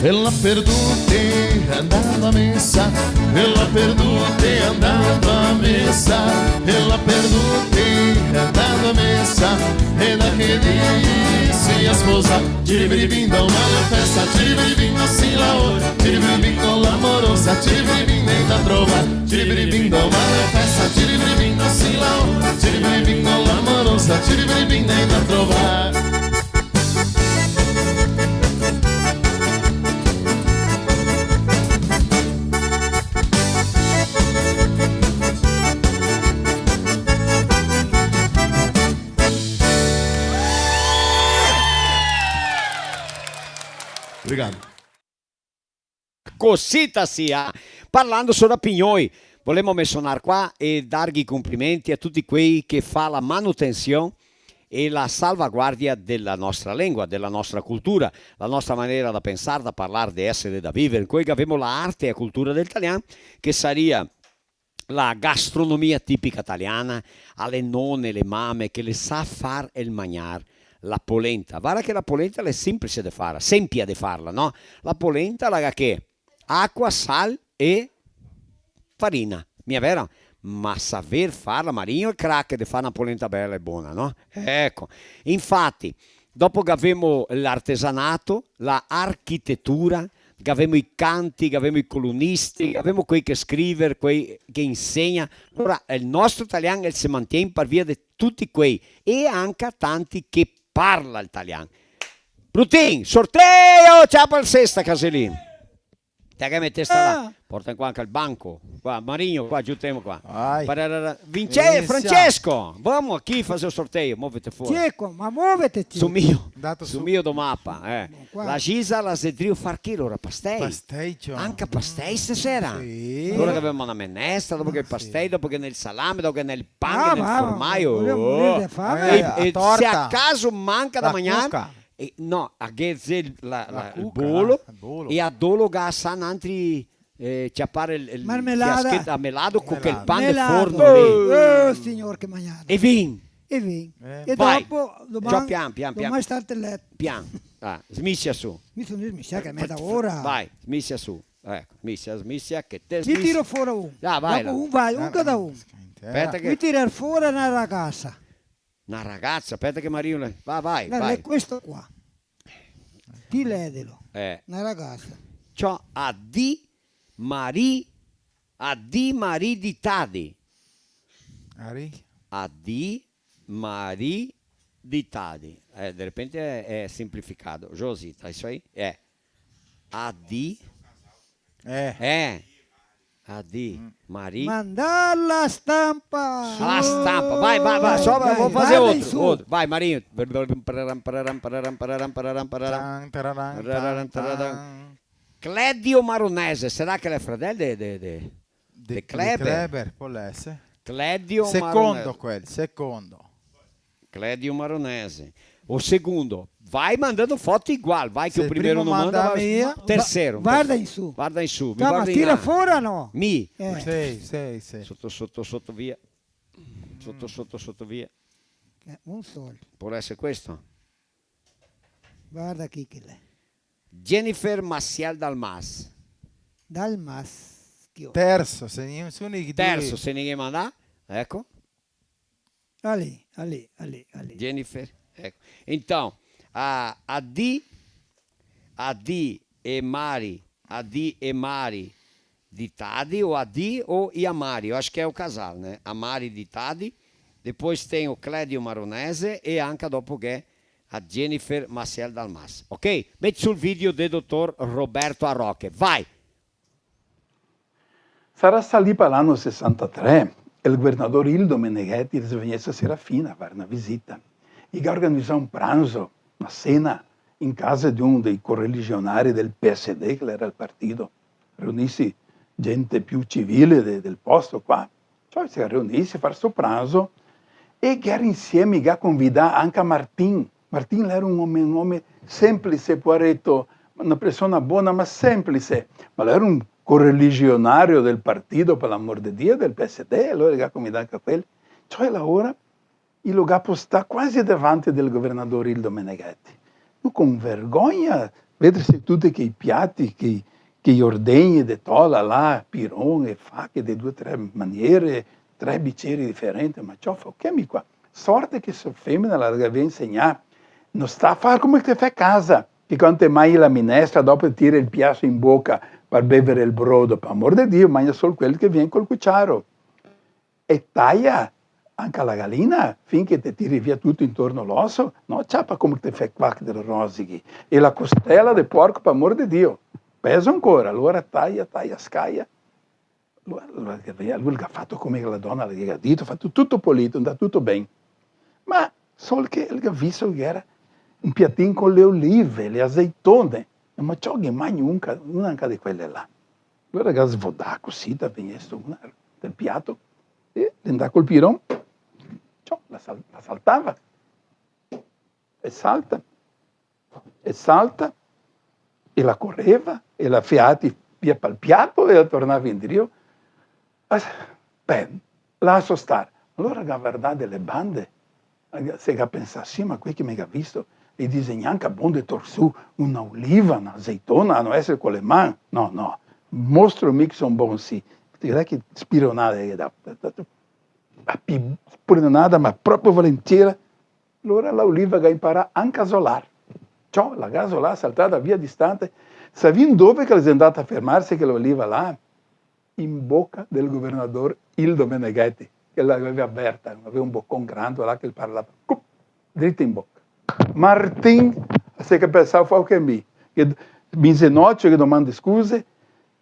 E la perdute andando a mesa, e la perdute andando a mesa, e la perdute andando a mesa, e da che dì se ga sposà. Ciribiribin, domani festa, ciribiribin, no si laora, ciribiribin, con l'amorosa, ciribiribin, vien a trovar. Ciribiribin, domani festa, ciribiribin, no si laora, ciribiribin, con l'amorosa, ciribiribin, vien a trovar. Obrigado. Cosita sia, parlando sora Pignoi, volemo mensionar qua e darghe i complimenti a tuti quei che fa la manutension e la salvaguardia dela nostra lengua, dela nostra cultura, la nostra manera da pensar, da parlar, de eser, da viver. Incoi gavemo la arte e a cultura del talian, che saria la gastronomia tipica taliana, a le none, le mame, che le sa far el magnar, la polenta. Varda che la polenta l'è simplice de farla, sempia de farla, no? La polenta la ga che? Acua, sal e farina, mia vera? Ma saver farla, Marigno, el crack de far na polenta bela e bona, no? Eco, infati, dopo gavemo l'artesanato, la architetura, gavemo i canti, gavemo i colunisti, gavemo quei che scriver, quei che insegna. Alora, el nostro talian, el se mantien par via de tuti quei, e anca tanti che parla el talian. Brutin, sorteio, ciapa el sesta, Caselin. Te che metesta là. Ah. Porta qua anca el banco. Qua, Marigno, qua, giutemo qua. Vai. Pararara. Vince-, Francesco, vamo chi far el sorteio, movete fora. Cieco, ma movete, Cieco. Su mio. Andato su. Su mio do mapa, eh. Qua. La Gisa la xe drio far chi lora? Pastei. Pastei, ciò. Anca pastei stasera? Sì. Lora che gavemo na menestra, dopo che el pastei, dopo che nel salame, dopo che nel pan, che nel formaio. Ah, ma volevo morir de fame. E, e se a caso manca da magnar, la cuca. Eh, no, a ghe xe la, la, la cuca, el bolo, el bolo. E a dolo ga sa nantri, eh, ciapar el, el marmelada. Fiaschet a melado co quel pan de forno lì. Melado. Oh, signor, che magnada. E vin. E vin. Eh. E dopo, doman, ciò, pian, pian, pian. Doman star te let. Pian. Ah, smisia su. Mi son smisia che me da ora. Vai, smisia su. Eco, smisia, smisia, che te smisia. Mi tiro fora un. Ah, vai, dopo là. Un vai, un cada un. Speta che... Mi tirar fora na ragasa. Na ragasa, speta che Marino le-, va, vai, vai. Questo qua. Ti ledelo. Eh. Na ragasa. Ciò, a di mari-, a di mariditadi. Ari? A di mariditadi. Eh, de repente xe, xe simplificado. Josita, isso aí? É. A di... Eh. É. A di mari-, mandar la stampa. La stampa. Vai, vai, vai. Só, vai, vou fazer vai, outro, vai, outro. Vai, Marinho. Tan, tararan, tan, tan. Cledio Maronese, sarà che l'è fradel de, de, de, de Kleber? De Kleber, pol èser. Cledio Maronese. Secondo quel, secondo. Clédio Maronese. O segundo, vai mandando foto igual, vai que o primeiro não manda, vai o terceiro. Guarda in su. Guarda in su, mi guardo in là. Tira fora, no? Mi. Eh. Sì, sì, sì. Soto, soto, soto via. Soto, soto, soto via. Eh, un sol. Pol eser questo? Guarda chi che l'è. Jennifer Maciel Dalmas. Dalmas. Terso, se nisuni due. Terso, se ninguém mandar. Eco. Ali, ali, ali, ali. Jennifer, eco. Então, a, a Di, a Di e Mari, a Di e Mari di Tadi, o a Di o i a Mari, eu acho que é o casal, né? A Mari di Tadi, depois tem o Clédio Maronese e anca dopo che a Jennifer Maciel Dalmas. Ok? Meti su el video de dotor Roberto Arroche. Vai! Sarà stà lì par l'ano sesantatré, el guvernador Ildo Meneghetti el xe vegnù a Serafina a far na visita. I ga organizà un pranzo, na sena, in casa de un dei correligionari del P S D, che l'era el partito. Reunisi gente più civile de, del posto qua. Ciò, se reunisi, far sto pranzo, e che era insieme, che ga convidà anca Martin. Martin l'era un ome, un ome semplice, poareto, na persona bona, ma semplice. Ma l'era un correligionario del partito, par l'amor de Dio, del P S D, alora el ga convidà anca quel. Ciò, e alora i lo ga postà quasi davanti del governador Ildo Meneghetti. Lu con vergogna, vederse tuti quei piati, quei, quei ordegni de tola là, piron e fache de due, tre maniere, tre biceri diferenti, ma ciò, fa, che mi qua? Sorte che so femena la gavea insegnà, no sta far come che te fè casa, che quando te magni la minestra, dopo te tiri el piaso in boca par bever el brodo, par amor de Dio, magna sol quel che vien col cuciaro. E taia anca la galina, fin che te tiri via tuto intorno l'oso, no ciapa come te fè qua che te rosighi. E la costela de porco, par amor de Dio, peso ancora, alora taia, taia, scaia. Alora, alora, alora el ga fato come che la dona la ghe ga dito, fato tuto polito, ndà tuto ben. Ma sol che el ga visto che gera un piatin co le olive, le azeitone. Ma ciò, ghe magno unca, una anca de quele là. Alora el ga svodà cusì, da vegnesto una del piato, e l'è ndà col piron, ciò, la sal-, la saltava, e salta, e salta, e la coreva, e la fiati via pal piato, e la tornava indrio. Ah, ben, laso star. Alora el ga vardà de le bande, se ga pensà: "Sì, ma quei che me ga visto, i dise gnanca bon de tor su una oliva, na azeitona, a no eser co le man. No, no, mostro mi che son bon, sì." Te vedi che spironada che dà. A pi-, spironada, ma proprio volentiera. Alora la oliva ga imparà anca a zolar. Ciò, la ga zolà, saltada via distante. Savì ndove che la xe ndata a fermarse che la oliva là? In boca del governador Ildo Meneghetti, che la gavea aberta, gavea un bocon grando là che el parlava, cup, drito in boca. Martin, se che pensava, fa che mi, che mi zenocio, che domando scuse,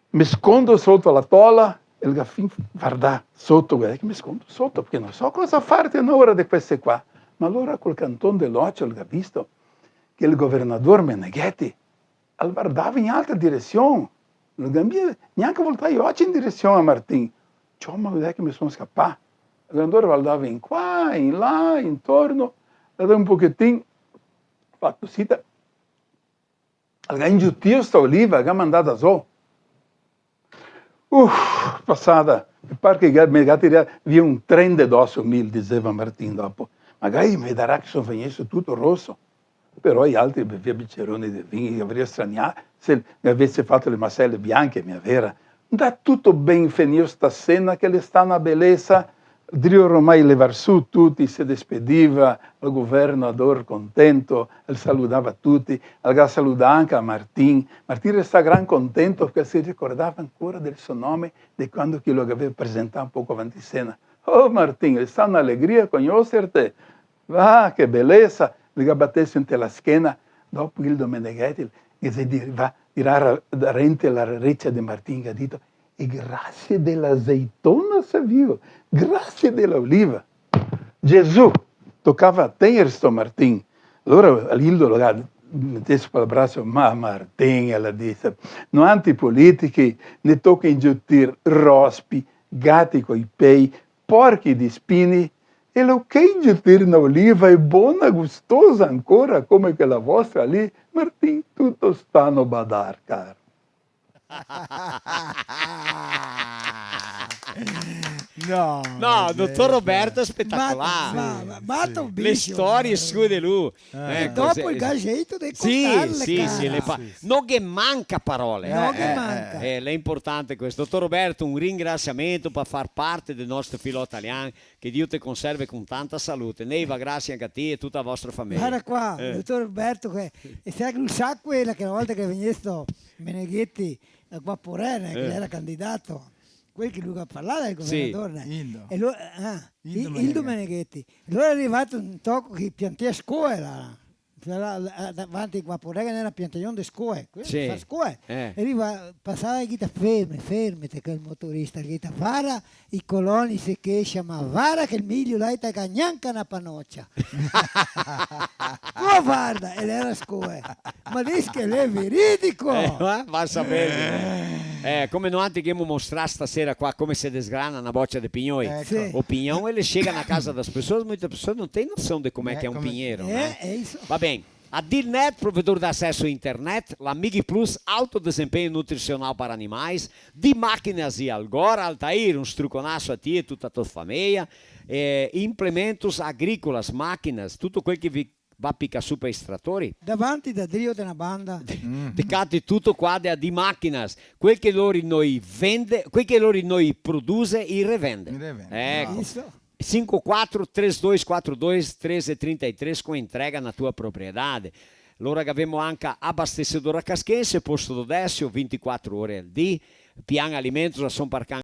me scondo soto la tola, el ga fin vardà soto, guarda che me scondo soto, parché no so cosa farte na ora de queste qua. Ma alora col canton de l'ocio el ga visto che el governador Meneghetti el vardava in altra diresion, no ga gnanca voltà i oci in diresion a Martin. Ciò, ma vedè che me son scapà. El governador vardava in qua, in là, intorno, el ga dà un pochetin, fato cusita, el ga ingiutìo sta oliva, el ga mandada zo. Uf, pasada, me par che ga, me ga tirà via un tren de doso, mi, el diseva Martin dopo. Magari me vedarà che son vegnesto tuto roso. Però i altri bevea biceroni de vin, i gavaria stranià se el gavese fato le masele bianche, mia vera. Ndà tuto ben, fenìo sta sena, che l'è stà na belesa, drio ormai levar su tuti, se despediva, el governador contento, el saludava tuti, el ga saludà anca a Martin. Martin restà gran contento parché se ricordava ancora del so nome, de quando che lo gavea presentà un poco avanti sena. "Oh, Martin, l'è stà na alegria cognoserte." "Ah, che belesa!" El ga batesto inte la schena, dopo Ildo Meneghetti, che se di-, va tirà rente la recia de Martin, che ga dito: "E grasie de la azeitona, savìo, grasie de la oliva." Gesù, tocava tegner sto Martin. Alora Ildo lo ga metesto par el braso: "Ma Martin", el ga dito, "noantri politichi ne toca ingiutir rospi, gati coi pei, porchi di spini, E l'okej de Tirna Oliva é bona, gustosa ancora come quela vostra lì? Martin, tuto sta no badar, caro. No, No, ma dotor gente. Roberto é espetacolare. Ma, ma, ma, ma Sì. to Le bicho, storie ma- sue de lu. Ah. E Eh, dopo cos'è- el ga xeito de Sì, contarle, sì, cara. sì, le pa- Sì, sì. No ghe manca parole. No Eh, ghe eh, manca. Eh, l'è importante questo. Dotor Roberto, un ringrasiamento par far parte del nostro filò talian, che Dio te conserve con tanta salute. Neiva, grasie anca a ti e tuta la vostra fameja. Varda qua, Eh. dotor Roberto, che, e sa che lu sa quela che na volta che vegnesto Meneghetti a Guaporé, né, che Eh. l'era candidato, quel che lu ga parlato del Sì. governador, né? Indo. E lu, ah, Indo il, Indo Meneghetti. Meneghetti. Alora l'è rivà un toco che piantea scoe là, là. Là, là, davanti a Guaporé che n'era piantagion de scoe, quel Sì. fa scoe. Eh. E riva, pasava e ghe dise: "Ferme, fermete", quel motorista, ghe dise: "Vara, i coloni se quexa, ma vara che el milio là te ga gnanca na panocia." Poi varda, e l'era scoe. Ma dis che l'è veridico! Eh, va, va a saver. Eh, come noantri che ghemo mostrà stasera qua come se desgrana na bocia de pignoi. Eco. Sì. O pinhão, ele chega na casa das pessoas, muitas pessoas não têm noção de como é É, que é um como é- pinheiro, Eh, né? È isso. Va ben. A Dilnet, provedor de acesso à internet, la Mig Plus, alto desempenho nutricional para animais, Di Máquinas e Algora, Altair, un struconasso a ti e tuta la to fameja, eh, implementos agrícolas, máquinas, tuto quel che vi va a picar su par i tratori, Davanti da drio de na banda. te cati tuto qua de Di Máquinas, quel che lori noi vende, quel che lori noi produse, i revende. I revende, Eco. bravo. Isso. Cinco quatro três dois quatro dois treze trinta e três, com entrega na tua propriedade. Lora che gavemo anca Abastecedora Casquense, Posto do Décio, vinte e quatro ore al dì, Pian Alimentos, a São Parcan